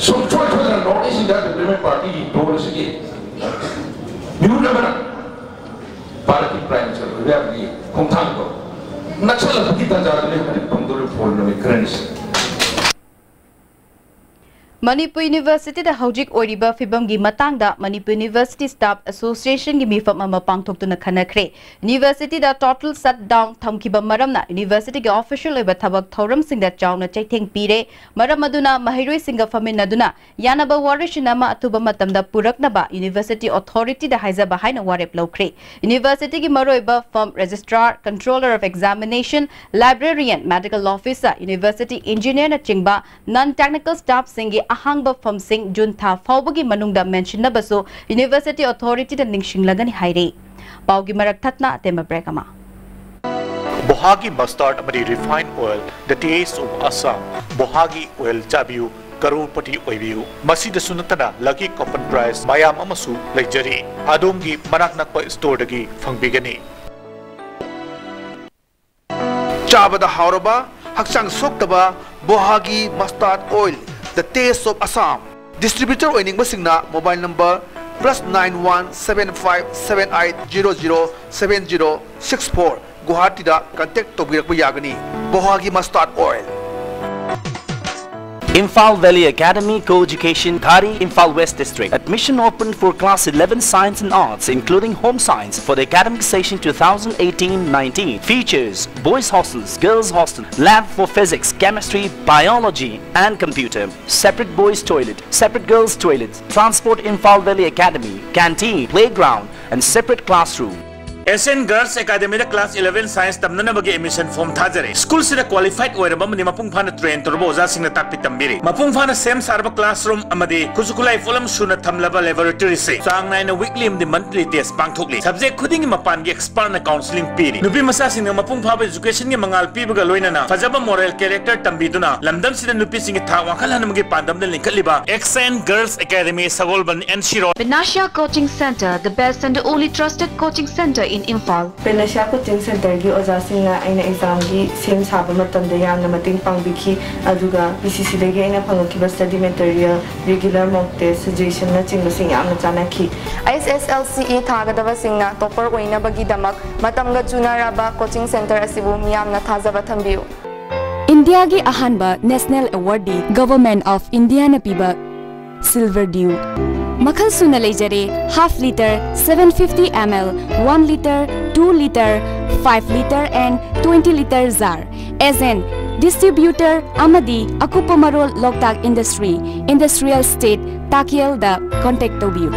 ꯁꯨꯡꯁꯣꯏ ꯁꯣꯏꯗꯅ ꯅꯣꯔꯠ ꯏꯁ ꯏꯟꯗꯤꯌꯥ ꯗꯦꯕꯂꯞꯃꯦꯟ ꯄꯥꯔꯇꯤꯒꯤ ꯗꯣꯟ ꯑꯁꯤꯒꯤ ꯃꯤꯍꯨꯠ ꯑꯃꯅ ꯚꯥꯔꯠꯀꯤ ꯄ꯭ꯔꯥꯏꯝ ꯃꯤꯅꯤꯁꯇꯔ ꯑꯣꯏꯕ ꯌꯥꯕꯒꯤ ꯈꯣꯡꯊꯥꯡꯗꯣ ꯅꯛꯁꯜꯂꯛꯄꯒꯤ ꯇꯥꯟꯖꯥꯗꯨꯅꯤ ꯍꯧꯖꯤꯛ ꯐꯪꯗꯧꯔꯤꯕ ꯐꯣꯟ ꯅꯨꯃꯤꯠ ꯈꯔꯅꯤꯁꯦ꯫ ꯃꯅꯤꯄꯨꯔ ꯌꯨꯅꯤꯚꯔꯁꯤꯇꯤꯗ ꯍꯧꯖꯤꯛ ꯑꯣꯏꯔꯤꯕ ꯐꯤꯕꯝꯒꯤ ꯃꯇꯥꯡꯗ ꯃꯅꯤꯄꯨꯔ ꯌꯨꯅꯤꯚꯔꯁꯤꯇꯤ ꯁ꯭ꯇꯥꯐ ꯑꯦꯁꯣꯁꯤꯌꯦꯁꯟꯒꯤ ꯃꯤꯐꯝ ꯑꯃ ꯄꯥꯡꯊꯣꯛꯇꯨꯅ ꯈꯟꯅꯈ꯭ꯔꯦ꯫ ꯌꯨꯅꯤꯚꯔꯁꯤꯇꯤꯗ ꯇꯣꯇꯦꯜ ꯁꯠ ꯗꯥꯎꯟ ꯊꯝꯈꯤꯕ ꯃꯔꯝꯅ ꯌꯨꯅꯤꯚꯔꯁꯤꯇꯤꯒꯤ ꯑꯣꯐꯤꯁꯤꯌꯦꯜ ꯑꯣꯏꯕ ꯊꯕꯛ ꯊꯧꯔꯝꯁꯤꯡꯗ ꯆꯥꯎꯅ ꯆꯩꯊꯦꯡ ꯄꯤꯔꯦ꯫ ꯃꯔꯝ ꯑꯗꯨꯅ ꯃꯍꯩꯔꯣꯏꯁꯤꯡꯒ ꯐꯝꯃꯤꯟꯅꯗꯨꯅ ꯌꯥꯅꯕ ꯋꯥꯔꯣꯏꯁꯤꯟ ꯑꯃ ꯑꯊꯨꯕ ꯃꯇꯝꯗ ꯄꯨꯔꯛꯅꯕ ꯌꯨꯅꯤꯚꯔꯁꯤꯇꯤ ꯑꯣꯊꯣꯔꯤꯇꯤꯗ ꯍꯥꯏꯖꯕ ꯍꯥꯏꯅ ꯋꯥꯔꯦꯞ ꯂꯧꯈ꯭ꯔꯦ꯫ ꯌꯨꯅꯤꯚꯔꯁꯤꯇꯤꯒꯤ ꯃꯔꯨꯑꯣꯏꯕ ꯐꯝ, registrar, controller of examination, librarian, medical officer, university ꯏꯟꯖꯤꯅꯤꯌꯔꯅꯆꯤꯡꯕ ꯅꯟ ꯇꯦꯛꯅꯤꯀꯦꯜ ꯁ꯭ꯇꯥꯐꯁꯤꯡꯒꯤ ꯑꯍꯥꯡꯕ ꯐꯝꯁꯤꯡ ꯖꯨꯟ ꯊꯥ ꯐꯥꯎꯕꯒꯤ ꯃꯅꯨꯡꯗ ꯃꯦꯟꯁꯤꯟꯅꯕꯁꯨ ꯌꯨꯅꯤꯚꯔꯁꯤꯇꯤ ꯑꯣꯊꯣꯔꯤꯇꯤꯗ ꯅꯤꯡꯁꯤꯡꯂꯒꯅꯤ ꯍꯥꯏꯔꯤ꯫ ꯄꯥꯎꯒꯤ ꯃꯔꯛ ꯊꯠꯅ ꯑꯇꯦꯟꯕ ꯕ꯭ꯔꯦꯛ ꯑꯃ꯫ ꯕꯣꯍꯥꯒꯤ ꯃꯁꯇꯥꯔꯗ ꯑꯃꯗꯤ refine oil, the taste of Assam꯫ ꯕꯣꯍꯥꯒꯤ ꯑꯣꯏꯜ ꯆꯥꯕꯤꯌꯨ, ꯀꯔꯣꯔꯄꯇꯤ ꯑꯣꯏꯕꯤꯌꯨ꯫ ꯃꯁꯤꯗꯁꯨ ꯅꯠꯇꯅ ꯂꯛꯀꯤ ꯀꯣꯄꯟ ꯄ꯭ꯔꯥꯏꯖ ꯃꯌꯥꯝ ꯑꯃꯁꯨ ꯂꯩꯖꯔꯤ꯫ ꯑꯗꯣꯝꯒꯤ ꯃꯅꯥꯛ ꯅꯛꯄ ꯁ꯭ꯇꯣꯔꯗꯒꯤ ꯐꯪꯕꯤꯒꯅꯤ꯫ ꯆꯥꯕꯗ ꯍꯥꯎꯔꯕ, ꯍꯛꯆꯥꯡ ꯁꯣꯛꯇꯕ ꯕꯣꯍꯥꯒꯤ mustard oil, the taste of Assam꯫ Distributor ꯑꯣꯏꯅꯤꯡꯕꯁꯤꯡꯅ mobile number plus nine one seven five seven eight zero zero seven zero six four, ꯒꯨꯋꯥꯍꯥꯇꯤꯗ ꯀꯟꯇꯦꯛ ꯇꯧꯕꯤꯔꯛꯄ ꯌꯥꯒꯅꯤ꯫ ꯕꯣꯍꯥꯒꯤ mustard oil. Imphal Valley Academy, Co-Education, Ghari, Imphal West District. Admission open for class eleven Science and Arts, including Home Science, for the academic session two thousand eighteen nineteen. Features: boys' hostels, girls' hostel, lab for physics, chemistry, biology, and computer. Separate boys' toilet, separate girls' toilet. Transport: Imphal Valley Academy, canteen, playground, and separate classroom. S N Girls Academyꯗ class eleven Science ꯇꯝꯅꯅꯕꯒꯤ admission form ꯊꯥꯖꯔꯦ꯫ ꯁ꯭ꯀꯨꯜꯁꯤꯗ qualified ꯑꯣꯏꯔꯕ ꯑꯃꯗꯤ ꯃꯄꯨꯡ ꯐꯥꯅ train ꯇꯧꯔꯕ ꯑꯣꯖꯥꯁꯤꯡꯅ ꯇꯥꯛꯄꯤ ꯇꯝꯕꯤꯔꯤ꯫ ꯃꯄꯨꯡ ꯐꯥꯅ ꯁꯦꯝ ꯁꯥꯔꯕ classroom ꯑꯃꯗꯤ ꯈꯨꯠꯁꯨ ꯈꯨꯠꯂꯥꯏ ꯄꯣꯠꯂꯝ ꯁꯨꯅ ꯊꯝꯂꯕ laboratoryꯁꯦ꯫ ꯆꯥꯡ ꯅꯥꯏꯅ weekly ꯑꯃꯗꯤ monthly test ꯄꯥꯡꯊꯣꯛꯂꯤ꯫ Subject ꯈꯨꯗꯤꯡꯒꯤ ꯃꯄꯥꯟꯒꯤ expertꯅ counselling ꯄꯤꯔꯤ꯫ ꯅꯨꯄꯤ ꯃꯆꯥꯁꯤꯡꯅ ꯃꯄꯨꯡ ꯐꯥꯕ educationꯒꯤ ꯃꯉꯥꯜ ꯄꯤꯕꯒ ꯂꯣꯏꯅꯅ ꯐꯖꯕ moral character ꯇꯝꯕꯤꯗꯨꯅ ꯂꯝꯗꯝꯁꯤꯗ ꯅꯨꯄꯤꯁꯤꯡꯒꯤ ꯊꯥꯛ ꯋꯥꯡꯈꯠꯍꯟꯕꯒꯤ ꯄꯥꯟꯗꯝꯗ ꯂꯤꯡꯈꯠꯂꯤꯕ S N Girls Academy, Sagolband, N C Road꯫ Panacea Coaching Center, the best and the only trusted coaching center in Imphal. Panacea Coaching Centerꯒꯤ ꯑꯣꯖꯥꯁꯤꯡꯅ ꯑꯩꯅ examꯒꯤ ꯁꯦꯝ ꯁꯥꯕ ꯃꯇꯝꯗ ꯌꯥꯝꯅ ꯃꯇꯦꯡ ꯄꯥꯡꯕꯤꯈꯤ, ꯑꯗꯨꯒ P C Cꯗꯒꯤ ꯑꯩꯅ ꯐꯪꯉꯛꯈꯤꯕ study material, regular mock test, suggestionꯅꯆꯤꯡꯕꯁꯤꯡ ꯌꯥꯝꯅ ꯆꯥꯟꯅꯈꯤ꯫ S S L C E ꯊꯥꯒꯗꯕꯁꯤꯡꯅ topper ꯑꯣꯏꯅꯕꯒꯤꯗꯃꯛ ꯃꯇꯝꯒ ꯆꯨꯅꯔꯕ coaching center ꯑꯁꯤꯕꯨ ꯃꯤꯌꯥꯝꯅ ꯊꯥꯖꯕ ꯊꯝꯕꯤꯌꯨ꯫ ꯏꯟꯗꯤꯌꯥꯒꯤ ꯑꯍꯥꯟꯕ ꯅꯦꯁꯅꯦꯜ ꯑꯦꯋꯥꯔꯗꯤ ꯒꯚꯔꯟꯃꯦꯟꯠ ꯑꯣꯐ ꯏꯟꯗꯤꯌꯥꯅ ꯄꯤꯕ ꯁꯤꯜꯚꯔ ꯗ꯭ꯌꯨ꯫ ꯃꯈꯜ ꯁꯨꯅ ꯂꯩꯖꯔꯦ: half litre, seven fifty ml, one litre, two litre, five litre and twenty litre jar꯫ Agent, distributor ꯑꯃꯗꯤ ꯑꯀꯨꯞꯄ ꯃꯔꯣꯜ ꯂꯣꯛꯇꯥꯛ ꯏꯟꯗꯁꯇ꯭ꯔꯤ, ꯏꯟꯗꯁꯇ꯭ꯔꯤꯌꯦꯜ ꯏꯁꯇꯦꯠ, ꯇꯥꯀꯦꯜꯗ ꯀꯣꯟꯇꯦꯛ ꯇꯧꯕꯤꯌꯨ꯫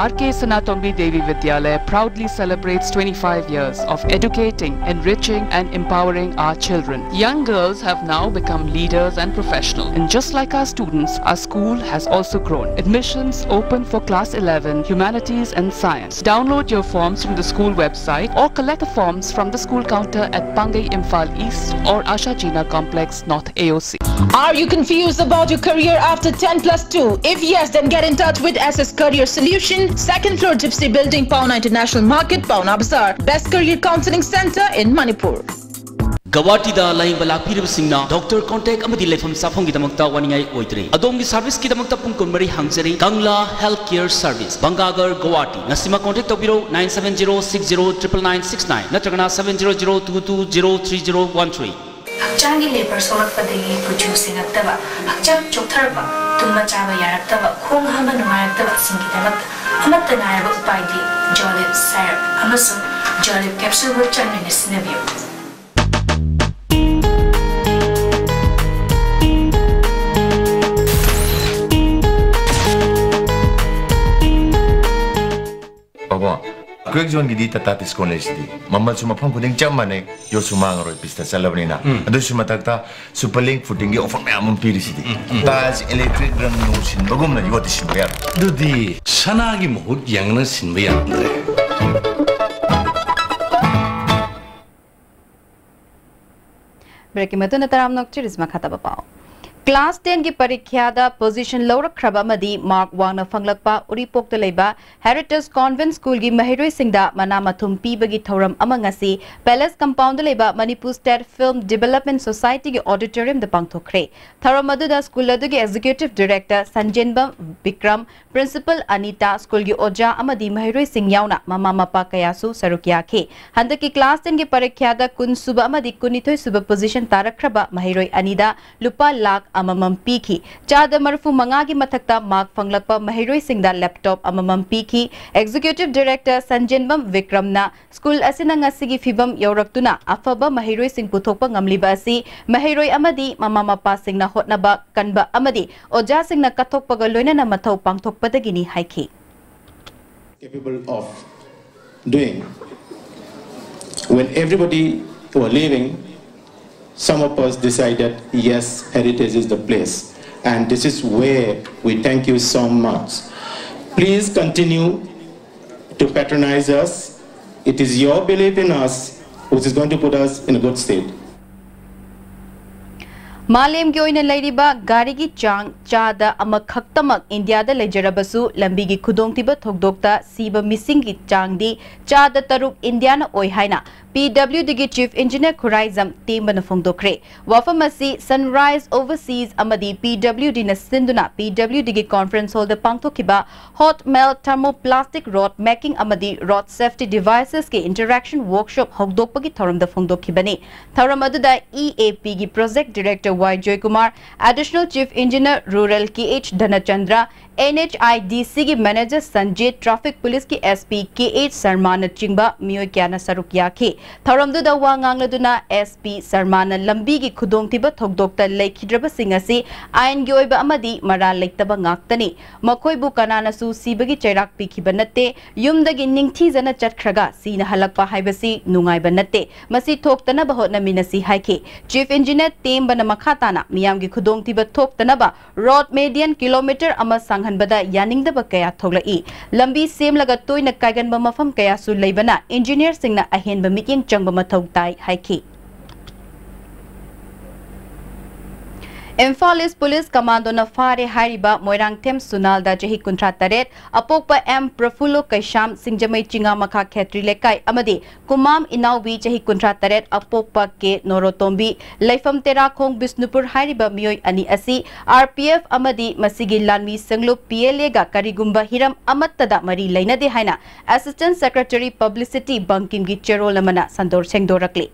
R K Sanatombi Devi Vidyalaya proudly celebrates twenty-five years of educating, enriching, and empowering our children. Young girls have now become leaders and professionals. And just like our students, our school has also grown. Admissions open for class eleven, humanities, and science. Download your forms from the school website or collect the forms from the school counter at Pangai Imphal East or Asha Jina Complex, North A O C. Are you confused about your career after ten plus two? If yes, then get in touch with S S Career Solution, second floor Gypsy Building, Paona International Market, Paona Bazaar. Best career counseling center in Manipur. ꯒꯧꯍꯥꯇꯤꯗ ꯂꯥꯌꯦꯡꯕ ꯂꯥꯛꯄꯤꯔꯤꯕꯁꯤꯡꯅ doctor, contact ꯑꯃꯗꯤ ꯂꯩꯐꯝ ꯆꯥꯐꯝꯒꯤꯗꯃꯛꯇ ꯋꯥꯅꯤꯡꯉꯥꯏ ꯑꯣꯏꯗ꯭ꯔꯦ꯫ ꯑꯗꯣꯝꯒꯤ ꯁꯥꯔꯚꯤꯁꯀꯤꯗꯃꯛꯇ ꯄꯨꯡ ꯀꯨꯟꯃꯔꯤ ꯍꯥꯡꯖꯔꯤ꯫ Kangla health care service, Bhangagarh, Guwahati. ꯉꯁꯤꯃꯛ ꯀꯣꯟꯇꯦꯛ ꯇꯧꯕꯤꯔꯧ, nine seven zero six zero triple nine six nine ꯅꯠꯇ꯭ꯔꯒꯅ seven zero zero two two zero three zero one three꯫ ꯍꯛꯆꯥꯡꯒꯤ ꯂꯦꯕꯔ ꯁꯣꯛꯂꯛꯄꯗꯒꯤ ꯀꯨꯆꯨ ꯁꯦꯡꯉꯛꯇꯕ, ꯍꯛꯆꯥꯡ ꯆꯣꯛꯊꯔꯛꯄ, ꯇꯨꯝꯕ ꯆꯥꯕ ꯌꯥꯔꯛꯇꯕ, ꯈꯣꯡ ꯍꯥꯝꯕ ꯅꯨꯡꯉꯥꯏꯔꯛꯇꯕꯁꯤꯡꯒꯤꯗꯃꯛꯇ ꯑꯃꯠꯇ ꯉꯥꯏꯔꯕ ꯎꯄꯥꯏꯗꯤ ꯖꯣꯂꯤꯞ ꯁꯥꯏꯔꯞ ꯑꯃꯁꯨꯡ ꯖꯣꯂꯤꯞ ꯀꯦꯞꯁꯨꯜꯕꯨ ꯆꯥꯡ ꯅꯥꯏꯅ ꯁꯤꯖꯤꯟꯅꯕꯤꯌꯨ꯫ ꯄꯥꯕꯣ, ꯀ꯭ꯋꯦꯛ ꯖꯣꯟꯒꯤꯗꯤ ꯇꯥꯇꯥ ꯗꯤꯁꯀꯥꯎꯟ ꯂꯩꯁꯤꯗꯤ꯫ ꯃꯃꯜꯁꯨ ꯃꯐꯝ ꯈꯨꯗꯤꯡ ꯆꯞ ꯃꯥꯟꯅꯩ, ꯌꯣꯠꯁꯨ ꯃꯥꯡꯉꯔꯣꯏ, ꯄꯤꯁꯇ ꯆꯠꯂꯕꯅꯤꯅ꯫ ꯎꯝ꯫ ꯑꯗꯨꯁꯨ ꯃꯊꯛꯇ ꯁꯨꯄꯔ ꯂꯤꯡ ꯐꯨꯇꯤꯡꯒꯤ ꯑꯣꯐꯔ ꯃꯌꯥꯝ ꯑꯃ ꯄꯤꯔꯤꯁꯤꯗꯤ꯫ ꯎꯝ, ꯎꯝ꯫ ꯇꯥꯏꯜꯁ, ꯏꯂꯦꯛꯇ꯭ꯔꯤꯛ ꯔꯪ ꯅꯨꯡ ꯁꯤꯟꯕꯒꯨꯝꯅ ꯌꯣꯠꯇꯤ ꯁꯤꯟꯕ ꯌꯥꯔꯣꯏ꯫ ꯑꯗꯨꯗꯤ ꯁꯅꯥꯒꯤ ꯃꯍꯨꯠ ꯌꯦꯡꯉꯅ ꯁꯤꯟꯕ ꯌꯥꯔꯝꯗ꯭ꯔꯦ꯫ ꯕ꯭ꯔꯦꯛꯀꯤ ꯃꯇꯨꯡꯗ ꯇꯔꯥꯝꯅ ꯑꯣꯛꯆꯔꯤꯁꯤ ꯃꯈꯥ ꯇꯥꯕ ꯄꯥꯎ꯫ Class ten ꯒꯤ ꯄꯔꯤꯈ꯭ꯌꯥꯗ position ꯂꯧꯔꯛꯈ꯭ꯔꯕ ꯑꯃꯗꯤ mark ꯋꯥꯡꯅ ꯐꯪꯂꯛꯄ ꯎꯔꯤꯄꯣꯛꯇ ꯂꯩꯕ Heritage Convent School ꯒꯤ ꯃꯍꯩꯔꯣꯏꯁꯤꯡꯗ ꯃꯅꯥ ꯃꯊꯨꯝ ꯄꯤꯕꯒꯤ ꯊꯧꯔꯝ ꯑꯃ ꯉꯁꯤ Palace Compound ꯗ ꯂꯩꯕ Manipur State Film Development Society ꯒꯤ auditorium ꯗ ꯄꯥꯡꯊꯣꯛꯈ꯭ꯔꯦ꯫ ꯊꯧꯔꯝ ꯑꯗꯨꯗ school ꯑꯗꯨꯒꯤ Executive Director ꯁꯟꯖꯦꯟꯕꯝ Bikram, Principal Anita, school ꯒꯤ ꯑꯣꯖꯥ ꯑꯃꯗꯤ ꯃꯍꯩꯔꯣꯏꯁꯤꯡ ꯌꯥꯎꯅ ꯃꯃꯥ ꯃꯄꯥ ꯀꯌꯥꯁꯨ ꯁꯔꯨꯛ ꯌꯥꯈꯤ꯫ ꯍꯟꯗꯛꯀꯤ class ten ꯒꯤ ꯄꯔꯤꯈ꯭ꯌꯥꯗ ꯀꯨꯟ ꯁꯨꯕ ꯑꯃꯗꯤ ꯀꯨꯟꯅꯤꯊꯣꯏ ꯁꯨꯕ position ꯇꯥꯔꯛꯈ꯭ꯔꯕ ꯃꯍꯩꯔꯣꯏ ꯑꯅꯤꯗ ꯂꯨꯄꯥ ꯂꯥꯈ ꯑꯃꯃꯝ ꯄꯤꯈꯤ꯫ ꯆꯥꯗ ꯃꯔꯤꯐꯨ ꯃꯉꯥꯒꯤ ꯃꯊꯛꯇ mark ꯐꯪꯂꯛꯄ ꯃꯍꯩꯔꯣꯏꯁꯤꯡꯗ laptop ꯑꯃꯃꯝ ꯄꯤꯈꯤ꯫ Executive Director ꯁꯟꯖꯦꯟꯕꯝ ꯕꯤꯀ꯭ꯔꯝꯅ school ꯑꯁꯤꯅ ꯉꯁꯤꯒꯤ ꯐꯤꯚꯝ ꯌꯧꯔꯛꯇꯨꯅ ꯑꯐꯕ ꯃꯍꯩꯔꯣꯏꯁꯤꯡ ꯄꯨꯊꯣꯛꯄ ꯉꯝꯂꯤꯕ ꯑꯁꯤ ꯃꯍꯩꯔꯣꯏ ꯑꯃꯗꯤ ꯃꯃꯥ ꯃꯄꯥꯁꯤꯡꯅ ꯍꯣꯠꯅꯕ ꯀꯟꯕ ꯑꯃꯗꯤ ꯑꯣꯖꯥꯁꯤꯡꯅ ꯀꯠꯊꯣꯛꯄꯒ ꯂꯣꯏꯅꯅ ꯃꯊꯧ ꯄꯥꯡꯊꯣꯛꯄꯗꯒꯤꯅꯤ ꯍꯥꯏꯈꯤ꯫ Capable of doing. When everybody were leaving, some of us decided, yes, Heritage is the place. And this is where we thank you so much. Please continue to patronize us. It is your belief in us which is going to put us in a good state. ꯃꯥꯂꯦꯝꯒꯤ ꯑꯣꯏꯅ ꯂꯩꯔꯤꯕ ꯒꯥꯔꯤꯒꯤ ꯆꯥꯡ ꯆꯥꯗ ꯑꯃꯈꯛꯇꯃꯛ ꯏꯟꯗꯤꯌꯥꯗ ꯂꯩꯖꯔꯕꯁꯨ, ꯂꯝꯕꯤꯒꯤ ꯈꯨꯗꯣꯡꯊꯤꯕ ꯊꯧꯗꯣꯛꯇ ꯁꯤꯕ ꯃꯤꯁꯤꯡꯒꯤ ꯆꯥꯡꯗꯤ ꯆꯥꯗ ꯇꯔꯨꯛ ꯏꯟꯗꯤꯌꯥꯅ ꯑꯣꯏ ꯍꯥꯏꯅ P W D ꯒꯤ Chief Engineer ꯈꯨꯔꯥꯏꯖꯝ ꯇꯦꯝꯕꯅ ꯐꯣꯡꯗꯣꯛꯈ꯭ꯔꯦ꯫ ꯋꯥꯐꯝ ꯑꯁꯤ Sunrise Overseas ꯑꯃꯗꯤ P W D ꯅ ꯁꯤꯟꯗꯨꯅ P W D ꯒꯤ conference hall ꯗ ꯄꯥꯡꯊꯣꯛꯈꯤꯕ Hot Melt Thermoplastic Road Making ꯑꯃꯗꯤ Road Safety Devices ꯀꯤ interaction workshop ꯍꯧꯗꯣꯛꯄꯒꯤ ꯊꯧꯔꯝꯗ ꯐꯣꯡꯗꯣꯛꯈꯤꯕꯅꯤ꯫ ꯊꯧꯔꯝ ꯑꯗꯨꯗ E A P ꯒꯤ Project Director Y Joykumar, Additional Chief Engineer Rural K H ꯙꯅꯆꯟꯗ꯭ꯔ, N H I D C ꯒꯤ Manager Sanjit, Traffic Police ꯀꯤ S P K H ꯁꯔꯃꯥꯅꯆꯤꯡꯕ ꯃꯤꯑꯣꯏ ꯀꯌꯥꯅ ꯁꯔꯨꯛ ꯌꯥꯈꯤ꯫ ꯊꯧꯔꯝꯗꯨꯗ ꯋꯥ ꯉꯥꯡꯂꯗꯨꯅ S P ꯁꯔꯃꯥꯅ ꯂꯝꯕꯤꯒꯤ ꯈꯨꯗꯣꯡꯊꯤꯕ ꯊꯧꯗꯣꯛꯇ ꯂꯩꯈꯤꯗ꯭ꯔꯕꯁꯤꯡ ꯑꯁꯤ ꯑꯥꯏꯟꯒꯤ ꯑꯣꯏꯕ ꯑꯃꯗꯤ ꯃꯔꯥꯜ ꯂꯩꯇꯕ ꯉꯥꯛꯇꯅꯤ꯫ ꯃꯈꯣꯏꯕꯨ ꯀꯅꯥꯅꯁꯨ ꯁꯤꯕꯒꯤ ꯆꯩꯔꯥꯛ ꯄꯤꯈꯤꯕ ꯅꯠꯇꯦ꯫ ꯌꯨꯝꯗꯒꯤ ꯅꯤꯡꯊꯤꯖꯅ ꯆꯠꯈ꯭ꯔꯒ ꯁꯤꯅ ꯍꯜꯂꯛꯄ ꯍꯥꯏꯕꯁꯤ ꯅꯨꯡꯉꯥꯏꯕ ꯅꯠꯇꯦ꯫ ꯃꯁꯤ ꯊꯣꯛꯇꯅꯕ ꯍꯣꯠꯅꯃꯤꯟꯅꯁꯤ ꯍꯥꯏꯈꯤ꯫ Chief Engineer ꯇꯦꯝꯕꯅ ꯃꯈꯥ ꯇꯥꯅ ꯃꯤꯌꯥꯝꯒꯤ ꯈꯨꯗꯣꯡꯊꯤꯕ ꯊꯣꯛꯇꯅꯕ road median kilometer ꯑꯃ ꯁꯥꯡꯍꯟꯕꯗ ꯌꯥꯅꯤꯡꯗꯕ ꯀꯌꯥ ꯊꯣꯛꯂꯛꯏ꯫ ꯂꯝꯕꯤ ꯁꯦꯝꯂꯒ ꯇꯣꯏꯅ ꯀꯥꯏꯒꯟꯕ ꯃꯐꯝ ꯀꯌꯥꯁꯨ ꯂꯩꯕꯅ engineer ꯁꯤꯡꯅ ꯑꯍꯦꯟꯕ ꯃꯤꯠꯌꯦꯡ ꯆꯪꯕ ꯃꯊꯧ ꯇꯥꯏ ꯍꯥꯏꯈꯤ꯫ ꯏꯝꯐꯥꯜ ꯏꯁ ꯄꯨꯂꯤꯁ ꯀꯃꯥꯟꯗꯣꯅ ꯐꯥꯔꯦ ꯍꯥꯏꯔꯤꯕ ꯃꯣꯏꯔꯥꯡꯊꯦꯝ ꯁꯨꯅꯥꯜꯗ ꯆꯍꯤ ꯀꯨꯟꯊ꯭ꯔꯥ ꯇꯔꯦꯠ, ꯑꯄꯣꯛꯄ ꯑꯦꯝ ꯄ꯭ꯔꯐꯨꯜꯂꯣ ꯀꯩꯁꯥꯝ, ꯁꯤꯡꯖꯃꯩ ꯆꯤꯉꯥꯃꯈꯥ ꯈꯦꯇ꯭ꯔꯤ ꯂꯩꯀꯥꯏ ꯑꯃꯗꯤ ꯀꯨꯃꯥꯝ ꯏꯅꯥꯎꯕꯤ, ꯆꯍꯤ ꯀꯨꯟꯊ꯭ꯔꯥ ꯇꯔꯦꯠ, ꯑꯄꯣꯛꯄ ꯀꯦ ꯅꯣꯔꯣꯇꯣꯝꯕꯤ, ꯂꯩꯐꯝ ꯇꯦꯔꯥꯈꯣꯡ ꯕꯤꯁꯅꯨꯄꯨꯔ ꯍꯥꯏꯔꯤꯕ ꯃꯤꯑꯣꯏ ꯑꯅꯤ ꯑꯁꯤ ꯑꯥꯔ ꯄꯤ ꯑꯦꯐ ꯑꯃꯗꯤ ꯃꯁꯤꯒꯤ ꯂꯥꯟꯃꯤ ꯁꯦꯡꯂꯨꯞ ꯄꯤ ꯑꯦꯜ ꯑꯦꯒ ꯀꯔꯤꯒꯨꯝꯕ ꯍꯤꯔꯝ ꯑꯃꯠꯇꯗ ꯃꯔꯤ ꯂꯩꯅꯗꯦ ꯍꯥꯏꯅ ꯑꯦꯁꯤꯁꯇꯦꯟꯠ ꯁꯦꯀ꯭ꯔꯦꯇꯔꯤ ꯄꯕ꯭ꯂꯤꯁꯤꯇꯤ ꯕꯪꯀꯤꯝꯒꯤ ꯆꯦꯔꯣꯜ ꯑꯃꯅ ꯁꯟꯗꯣꯔ ꯁꯦꯡꯗꯣꯔꯛꯂꯤ꯫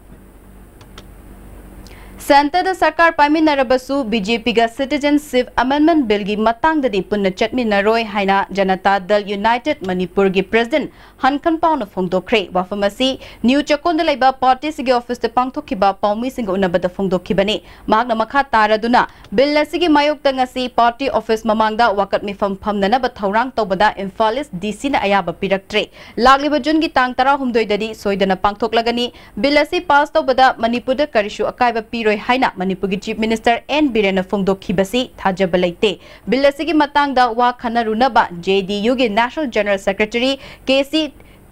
ꯁꯦꯟꯇꯔꯗ ꯁꯔꯀꯥꯔ ꯄꯥꯏꯃꯤꯟꯅꯔꯕꯁꯨ ꯕꯤ ꯖꯦ ꯄꯤꯒ ꯁꯤꯇꯤꯖꯦꯟꯁꯤꯞ ꯑꯃꯦꯟꯗꯃꯦꯟꯠ ꯕꯤꯜꯒꯤ ꯃꯇꯥꯡꯗꯗꯤ ꯄꯨꯟꯅ ꯆꯠꯃꯤꯟꯅꯔꯣꯏ ꯍꯥꯏꯅ ꯖꯅꯇꯥ ꯗꯜ ꯌꯨꯅꯥꯏꯇꯦꯗ ꯃꯅꯤꯄꯨꯔꯒꯤ ꯄ꯭ꯔꯦꯁꯤꯗꯦꯟꯠ ꯍꯟꯈꯟ ꯄꯥꯎꯅ ꯐꯣꯡꯗꯣꯛꯈ꯭ꯔꯦ꯫ ꯋꯥꯐꯝ ꯑꯁꯤ ꯅ꯭ꯌꯨ ꯆꯦꯛꯀꯣꯟꯗ ꯂꯩꯕ ꯄꯥꯔꯇꯤꯁꯤꯒꯤ ꯑꯣꯐꯤꯁꯇ ꯄꯥꯡꯊꯣꯛꯈꯤꯕ ꯄꯥꯎꯃꯤꯁꯤꯡꯒ ꯎꯅꯕꯗ ꯐꯣꯡꯗꯣꯛꯈꯤꯕꯅꯤ꯫ ꯃꯍꯥꯛꯅ ꯃꯈꯥ ꯇꯥꯔꯗꯨꯅ ꯕꯤꯜ ꯑꯁꯤꯒꯤ ꯃꯥꯌꯣꯛꯇ ꯉꯁꯤ ꯄꯥꯔꯇꯤ ꯑꯣꯐꯤꯁ ꯃꯃꯥꯡꯗ ꯋꯥꯀꯠ ꯃꯤꯐꯝ ꯐꯝꯅꯅꯕ ꯊꯧꯔꯥꯡ ꯇꯧꯕꯗ ꯏꯝꯐꯥꯜ ꯏꯁ ꯗꯤ ꯁꯤꯅ ꯑꯌꯥꯕ ꯄꯤꯔꯛꯇ꯭ꯔꯦ꯫ ꯂꯥꯛꯂꯤꯕ ꯖꯨꯟꯒꯤ ꯇꯥꯡ ꯇꯔꯥꯍꯨꯝꯗꯣꯏꯗꯗꯤ ꯁꯣꯏꯗꯅ ꯄꯥꯡꯊꯣꯛꯂꯒꯅꯤ꯫ ꯕꯤꯜ ꯑꯁꯤ ꯄꯥꯁ ꯇꯧꯕꯗ ꯃꯅꯤꯄꯨꯔꯗ ꯀꯔꯤꯁꯨ ꯑꯀꯥꯏꯕ ꯄꯤꯔꯣꯏ ꯍꯥꯏꯅ ꯃꯅꯤꯄꯨꯔꯒꯤ ꯆꯤꯐ ꯃꯤꯅꯤꯁꯇꯔ ꯑꯦꯟ ꯕꯤꯔꯦꯟꯅ ꯐꯣꯡꯗꯣꯛꯈꯤꯕꯁꯤ ꯊꯥꯖꯕ ꯂꯩꯇꯦ꯫ ꯕꯤꯜ ꯑꯁꯤꯒꯤ ꯃꯇꯥꯡꯗ ꯋꯥ ꯈꯟꯅꯔꯨꯅꯕ ꯖꯦ ꯗꯤ ꯌꯨꯒꯤ national general secretary K C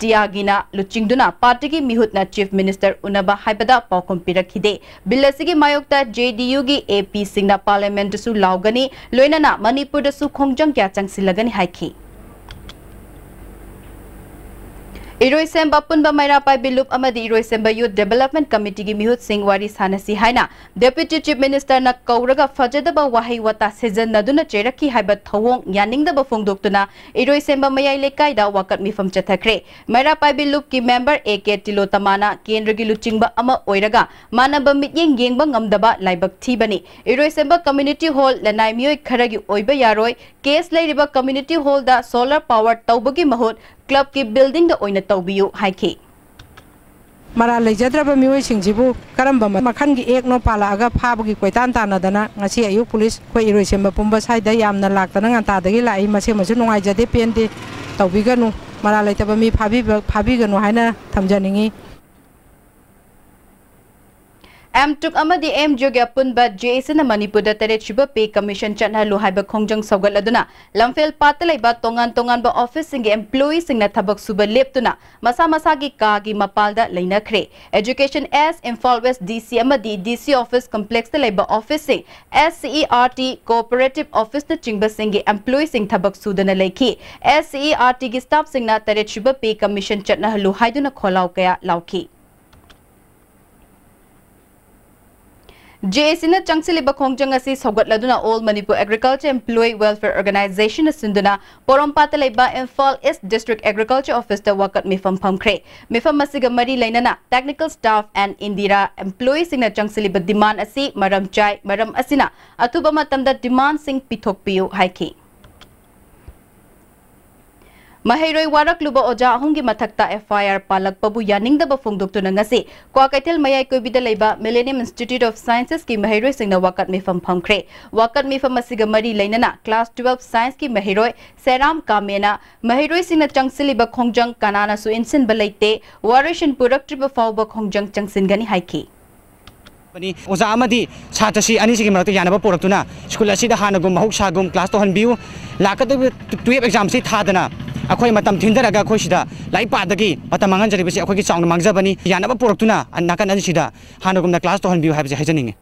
ꯇꯤꯌꯥꯒꯤꯅ ꯂꯨꯆꯤꯡꯗꯨꯅ ꯄꯥꯔꯇꯤꯒꯤ ꯃꯤꯍꯨꯠꯅ ꯆꯤꯐ ꯃꯤꯅꯤꯁꯇꯔ ꯎꯅꯕ ꯍꯥꯏꯕꯗ ꯄꯥꯎꯈꯨꯝ ꯄꯤꯔꯛꯈꯤꯗꯦ꯫ ꯕꯤꯜ ꯑꯁꯤꯒꯤ ꯃꯥꯌꯣꯛꯇ ꯖꯦ ꯗꯤ ꯌꯨꯒꯤ ꯑꯦ ꯄꯤꯁꯤꯡꯅ ꯄꯥꯔꯂꯤꯌꯥꯃꯦꯟꯠꯇꯁꯨ ꯂꯥꯎꯒꯅꯤ, ꯂꯣꯏꯅꯅ ꯃꯅꯤꯄꯨꯔꯗꯁꯨ ꯈꯣꯡꯖꯪ ꯀꯌꯥ ꯆꯪꯁꯤꯜꯂꯒꯅꯤ ꯍꯥꯏꯈꯤ꯫ ꯏꯔꯣꯏꯁꯦꯝꯕ ꯑꯄꯨꯟꯕ ꯃꯩꯔꯥ ꯄꯥꯏꯕꯤ ꯂꯨꯞ ꯑꯃꯗꯤ ꯏꯔꯣꯏꯁꯦꯝꯕ ꯌꯨꯊ ꯗꯤꯚꯦꯂꯞꯃꯦꯟꯠ ꯀꯃꯤꯇꯤꯒꯤ ꯃꯤꯍꯨꯠꯁꯤꯡ ꯋꯥꯔꯤ ꯁꯥꯅꯁꯤ ꯍꯥꯏꯅ ꯗꯦꯄ꯭ꯌꯨꯇꯤ ꯆꯤꯐ ꯃꯤꯅꯤꯁꯇꯔꯅ ꯀꯧꯔꯒ ꯐꯖꯗꯕ ꯋꯥꯍꯩ ꯋꯥꯇꯥ ꯁꯤꯖꯤꯟꯅꯗꯨꯅ ꯆꯩꯔꯛꯈꯤ ꯍꯥꯏꯕ ꯊꯧꯑꯣꯡ ꯌꯥꯅꯤꯡꯗꯕ ꯐꯣꯡꯗꯣꯛꯇꯨꯅ ꯏꯔꯣꯏꯁꯦꯝꯕ ꯃꯌꯥꯏ ꯂꯩꯀꯥꯏꯗ ꯋꯥꯀꯠ ꯃꯤꯐꯝ ꯆꯠꯊꯈ꯭ꯔꯦ꯫ ꯃꯩꯔꯥ ꯄꯥꯏꯕꯤ ꯂꯨꯞꯀꯤ ꯃꯦꯝꯕꯔ ꯑꯦ ꯀꯦ ꯇꯤꯂꯣꯇꯃꯥꯅ ꯀꯦꯟꯗ꯭ꯔꯒꯤ ꯂꯨꯆꯤꯡꯕ ꯑꯃ ꯑꯣꯏꯔꯒ ꯃꯥꯟꯅꯕ ꯃꯤꯠꯌꯦꯡ ꯌꯦꯡꯕ ꯉꯝꯗꯕ ꯂꯥꯏꯕꯛ ꯊꯤꯕꯅꯤ꯫ ꯏꯔꯣꯏꯁꯦꯝꯕ ꯀꯝꯃ꯭ꯌꯨꯅꯤꯇꯤ ꯍꯣꯜ ꯂꯅꯥꯏ ꯃꯤꯑꯣꯏ ꯈꯔꯒꯤ ꯑꯣꯏꯕ ꯌꯥꯔꯣꯏ꯫ ꯀꯦꯁ ꯂꯩꯔꯤꯕ ꯀꯝꯃ꯭ꯌꯨꯅꯤꯇꯤ ꯍꯣꯜꯗ ꯁꯣꯂꯔ ꯄꯥꯋꯔ ꯇꯧꯕꯒꯤ ꯃꯍꯨꯠ ꯀ꯭ꯂꯕꯀꯤ ꯕꯤꯜꯗꯤꯡꯗ ꯑꯣꯏꯅ ꯇꯧꯕꯤꯌꯨ ꯍꯥꯏꯈꯤ꯫ ꯃꯔꯥꯜ ꯂꯩꯖꯗ꯭ꯔꯕ ꯃꯤꯑꯣꯏꯁꯤꯡꯁꯤꯕꯨ ꯀꯔꯝꯕ ꯃꯈꯜꯒꯤ ꯑꯦꯛꯅꯣ ꯄꯥꯜꯂꯛꯑꯒ ꯐꯥꯕꯒꯤ ꯀꯣꯏꯇꯥꯟ ꯇꯥꯟꯅꯗꯅ ꯉꯁꯤ ꯑꯌꯨꯛ ꯄꯨꯂꯤꯁ ꯑꯩꯈꯣꯏ ꯏꯔꯣꯏꯁꯦꯝꯕ ꯄꯨꯝꯕ ꯁ꯭ꯋꯥꯏꯗ ꯌꯥꯝꯅ ꯂꯥꯛꯇꯅ ꯉꯟꯇꯥꯗꯒꯤ ꯂꯥꯛꯏ꯫ ꯃꯁꯤꯃꯁꯨ ꯅꯨꯡꯉꯥꯏꯖꯗꯦ, ꯄꯦꯟꯗꯦ꯫ ꯇꯧꯕꯤꯒꯅꯨ, ꯃꯔꯥꯜ ꯂꯩꯇꯕ ꯃꯤ ꯐꯥꯕꯤꯕ-, ꯐꯥꯕꯤꯒꯅꯨ ꯍꯥꯏꯅ ꯊꯝꯖꯅꯤꯡꯉꯤ꯫ ꯑꯦꯝꯇꯨꯛ ꯑꯃꯗꯤ ꯑꯦꯝꯖꯤꯌꯨꯒꯤ ꯑꯄꯨꯟꯕ ꯖꯦ ꯑꯦ ꯁꯤꯅ ꯃꯅꯤꯄꯨꯔꯗ ꯇꯔꯦꯠ ꯁꯨꯕ ꯄꯦ ꯀꯃꯤꯁꯟ ꯆꯠꯅꯍꯜꯂꯨ ꯍꯥꯏꯕ ꯈꯣꯡꯖꯪ ꯁꯧꯒꯠꯂꯗꯨꯅ ꯂꯝꯐꯦꯜ ꯄꯥꯠꯇ ꯂꯩꯕ ꯇꯣꯉꯥꯟ ꯇꯣꯉꯥꯟꯕ ꯑꯣꯐꯤꯁꯁꯤꯡꯒꯤ ꯑꯦꯝꯄ꯭ꯂꯣꯌꯤꯁꯤꯡꯅ ꯊꯕꯛ ꯁꯨꯕ ꯂꯦꯞꯇꯨꯅ ꯃꯁꯥ ꯃꯁꯥꯒꯤ ꯀꯥꯒꯤ ꯃꯄꯥꯜꯗ ꯂꯩꯅꯈ꯭ꯔꯦ꯫ ꯑꯦꯖꯨꯀꯦꯁꯟ ꯑꯦꯁ, ꯏꯝꯐꯥꯜ ꯋꯦꯁ ꯗꯤ ꯁꯤ ꯑꯃꯗꯤ ꯗꯤ ꯁꯤ ꯑꯣꯐꯤꯁ ꯀꯝꯄ꯭ꯂꯦꯛꯁꯇ ꯂꯩꯕ ꯑꯣꯐꯤꯁꯁꯤꯡ, S C E R T, cooperative ꯑꯣꯐꯤꯁꯅꯆꯤꯡꯕꯁꯤꯡꯒꯤ ꯑꯦꯝꯄ꯭ꯂꯣꯌꯤꯁꯤꯡ ꯊꯕꯛ ꯁꯨꯗꯅ ꯂꯩꯈꯤ꯫ ꯑꯦꯁ ꯁꯤ ꯏ ꯑꯥꯔ ꯇꯤꯒꯤ ꯁ꯭ꯇꯥꯐꯁꯤꯡꯅ ꯇꯔꯦꯠ ꯁꯨꯕ ꯄꯦ ꯀꯃꯤꯁꯟ ꯆꯠꯅꯍꯜꯂꯨ ꯍꯥꯏꯗꯨꯅ ꯈꯣꯜꯂꯥꯎ ꯀꯌꯥ ꯂꯥꯎꯈꯤ꯫ ꯖꯦ ꯑꯦ ꯁꯤꯅ ꯆꯪꯁꯤꯜꯂꯤꯕ ꯈꯣꯡꯖꯪ ꯑꯁꯤ ꯁꯧꯒꯠꯂꯗꯨꯅ All Manipur Agriculture Employee Welfare Organization ꯅ ꯁꯤꯟꯗꯨꯅ ꯄꯣꯔꯣꯝꯄꯥꯠꯇ ꯂꯩꯕ ꯏꯝꯐꯥꯜ ꯏꯁ ꯗꯤꯁꯇ꯭ꯔꯤꯛ ꯑꯦꯒ꯭ꯔꯤꯀꯜꯆꯔ ꯑꯣꯐꯤꯁꯇ ꯋꯥꯀꯠ ꯃꯤꯐꯝ ꯐꯝꯈ꯭ꯔꯦ꯫ ꯃꯤꯐꯝ ꯑꯁꯤꯒ ꯃꯔꯤ ꯂꯩꯅꯅ technical staff and ꯏꯟꯗꯤꯔꯥ ꯑꯦꯝꯄ꯭ꯂꯣꯌꯤꯁꯤꯡꯅ ꯆꯪꯁꯤꯜꯂꯤꯕ ꯗꯤꯃꯥꯟ ꯑꯁꯤ ꯃꯔꯝ ꯆꯥꯏ, ꯃꯔꯝ ꯑꯁꯤꯅ ꯑꯊꯨꯕ ꯃꯇꯝꯗ ꯗꯤꯃꯥꯟꯁꯤꯡ ꯄꯤꯊꯣꯛꯄꯤꯌꯨ ꯍꯥꯏꯈꯤ꯫ ꯃꯍꯩꯔꯣꯏ ꯋꯥꯔꯛꯂꯨꯕ ꯑꯣꯖꯥ ꯑꯍꯨꯝꯒꯤ ꯃꯊꯛꯇ ꯑꯦꯐ ꯑꯥꯏ ꯑꯥꯔ ꯄꯥꯜꯂꯛꯄꯕꯨ ꯌꯥꯅꯤꯡꯗꯕ ꯐꯣꯡꯗꯣꯛꯇꯨꯅ ꯉꯁꯤ ꯀ꯭ꯋꯥꯀꯩꯊꯦꯜ ꯃꯌꯥꯏ ꯀꯣꯏꯕꯤꯗ ꯂꯩꯕ Millennium Institute of Sciences ꯀꯤ ꯃꯍꯩꯔꯣꯏꯁꯤꯡꯅ ꯋꯥꯀꯠ ꯃꯤꯐꯝ ꯐꯝꯈ꯭ꯔꯦ꯫ ꯋꯥꯀꯠ ꯃꯤꯐꯝ ꯑꯁꯤꯒ ꯃꯔꯤ ꯂꯩꯅꯅ class twelve science ꯀꯤ ꯃꯍꯩꯔꯣꯏ ꯁꯦꯔꯥꯝ ꯀꯥꯃꯦꯅ ꯃꯍꯩꯔꯣꯏꯁꯤꯡꯅ ꯆꯪꯁꯤꯜꯂꯤꯕ ꯈꯣꯡꯖꯪ ꯀꯅꯥꯅꯁꯨ ꯏꯟꯁꯤꯟꯕ ꯂꯩꯇꯦ, ꯋꯥꯔꯣꯏꯁꯤꯟ ꯄꯨꯔꯛꯇ꯭ꯔꯤꯕ ꯐꯥꯎꯕ ꯈꯣꯡꯖꯪ ꯆꯪꯁꯤꯟꯒꯅꯤ ꯍꯥꯏꯈꯤ꯫ ꯑꯣꯖꯥ ꯑꯃꯗꯤ ꯁꯥꯇ꯭ꯔꯁꯤ ꯑꯅꯤꯁꯤꯒꯤ ꯃꯔꯛꯇ ꯌꯥꯅꯕ ꯄꯨꯔꯛꯇꯨꯅ ꯁ꯭ꯀꯨꯜ ꯑꯁꯤꯗ ꯍꯥꯟꯅꯒꯨꯝ ꯃꯍꯧꯁꯥꯒꯨꯝ ꯀ꯭ꯂꯥꯁ ꯇꯧꯍꯟꯕꯤꯌꯨ꯫ ꯂꯥꯛꯀꯗꯧꯔꯤꯕ ꯇꯨꯌꯦꯜꯞ ꯑꯦꯛꯖꯥꯝꯁꯤ ꯊꯥꯗꯅ ꯑꯩꯈꯣꯏ ꯃꯇꯝ ꯊꯤꯟꯊꯔꯒ ꯑꯩꯈꯣꯏ ꯁꯤꯗ ꯂꯥꯏꯔꯤꯛ ꯄꯥꯗꯒꯤ ꯃꯇꯝ ꯃꯥꯡꯍꯟꯖꯔꯤꯕꯁꯤ ꯑꯩꯈꯣꯏꯒꯤ ꯆꯥꯎꯅ ꯃꯥꯡꯖꯕꯅꯤ꯫ ꯌꯥꯅꯕ ꯄꯨꯔꯛꯇꯨꯅ ꯅꯥꯀꯟ ꯑꯅꯤꯁꯤꯗ ꯍꯥꯟꯅꯒꯨꯝꯅ ꯀ꯭ꯂꯥꯁ ꯇꯧꯍꯟꯕꯤꯌꯨ ꯍꯥꯏꯕꯁꯤ ꯍꯥꯏꯖꯅꯤꯡꯉꯤ꯫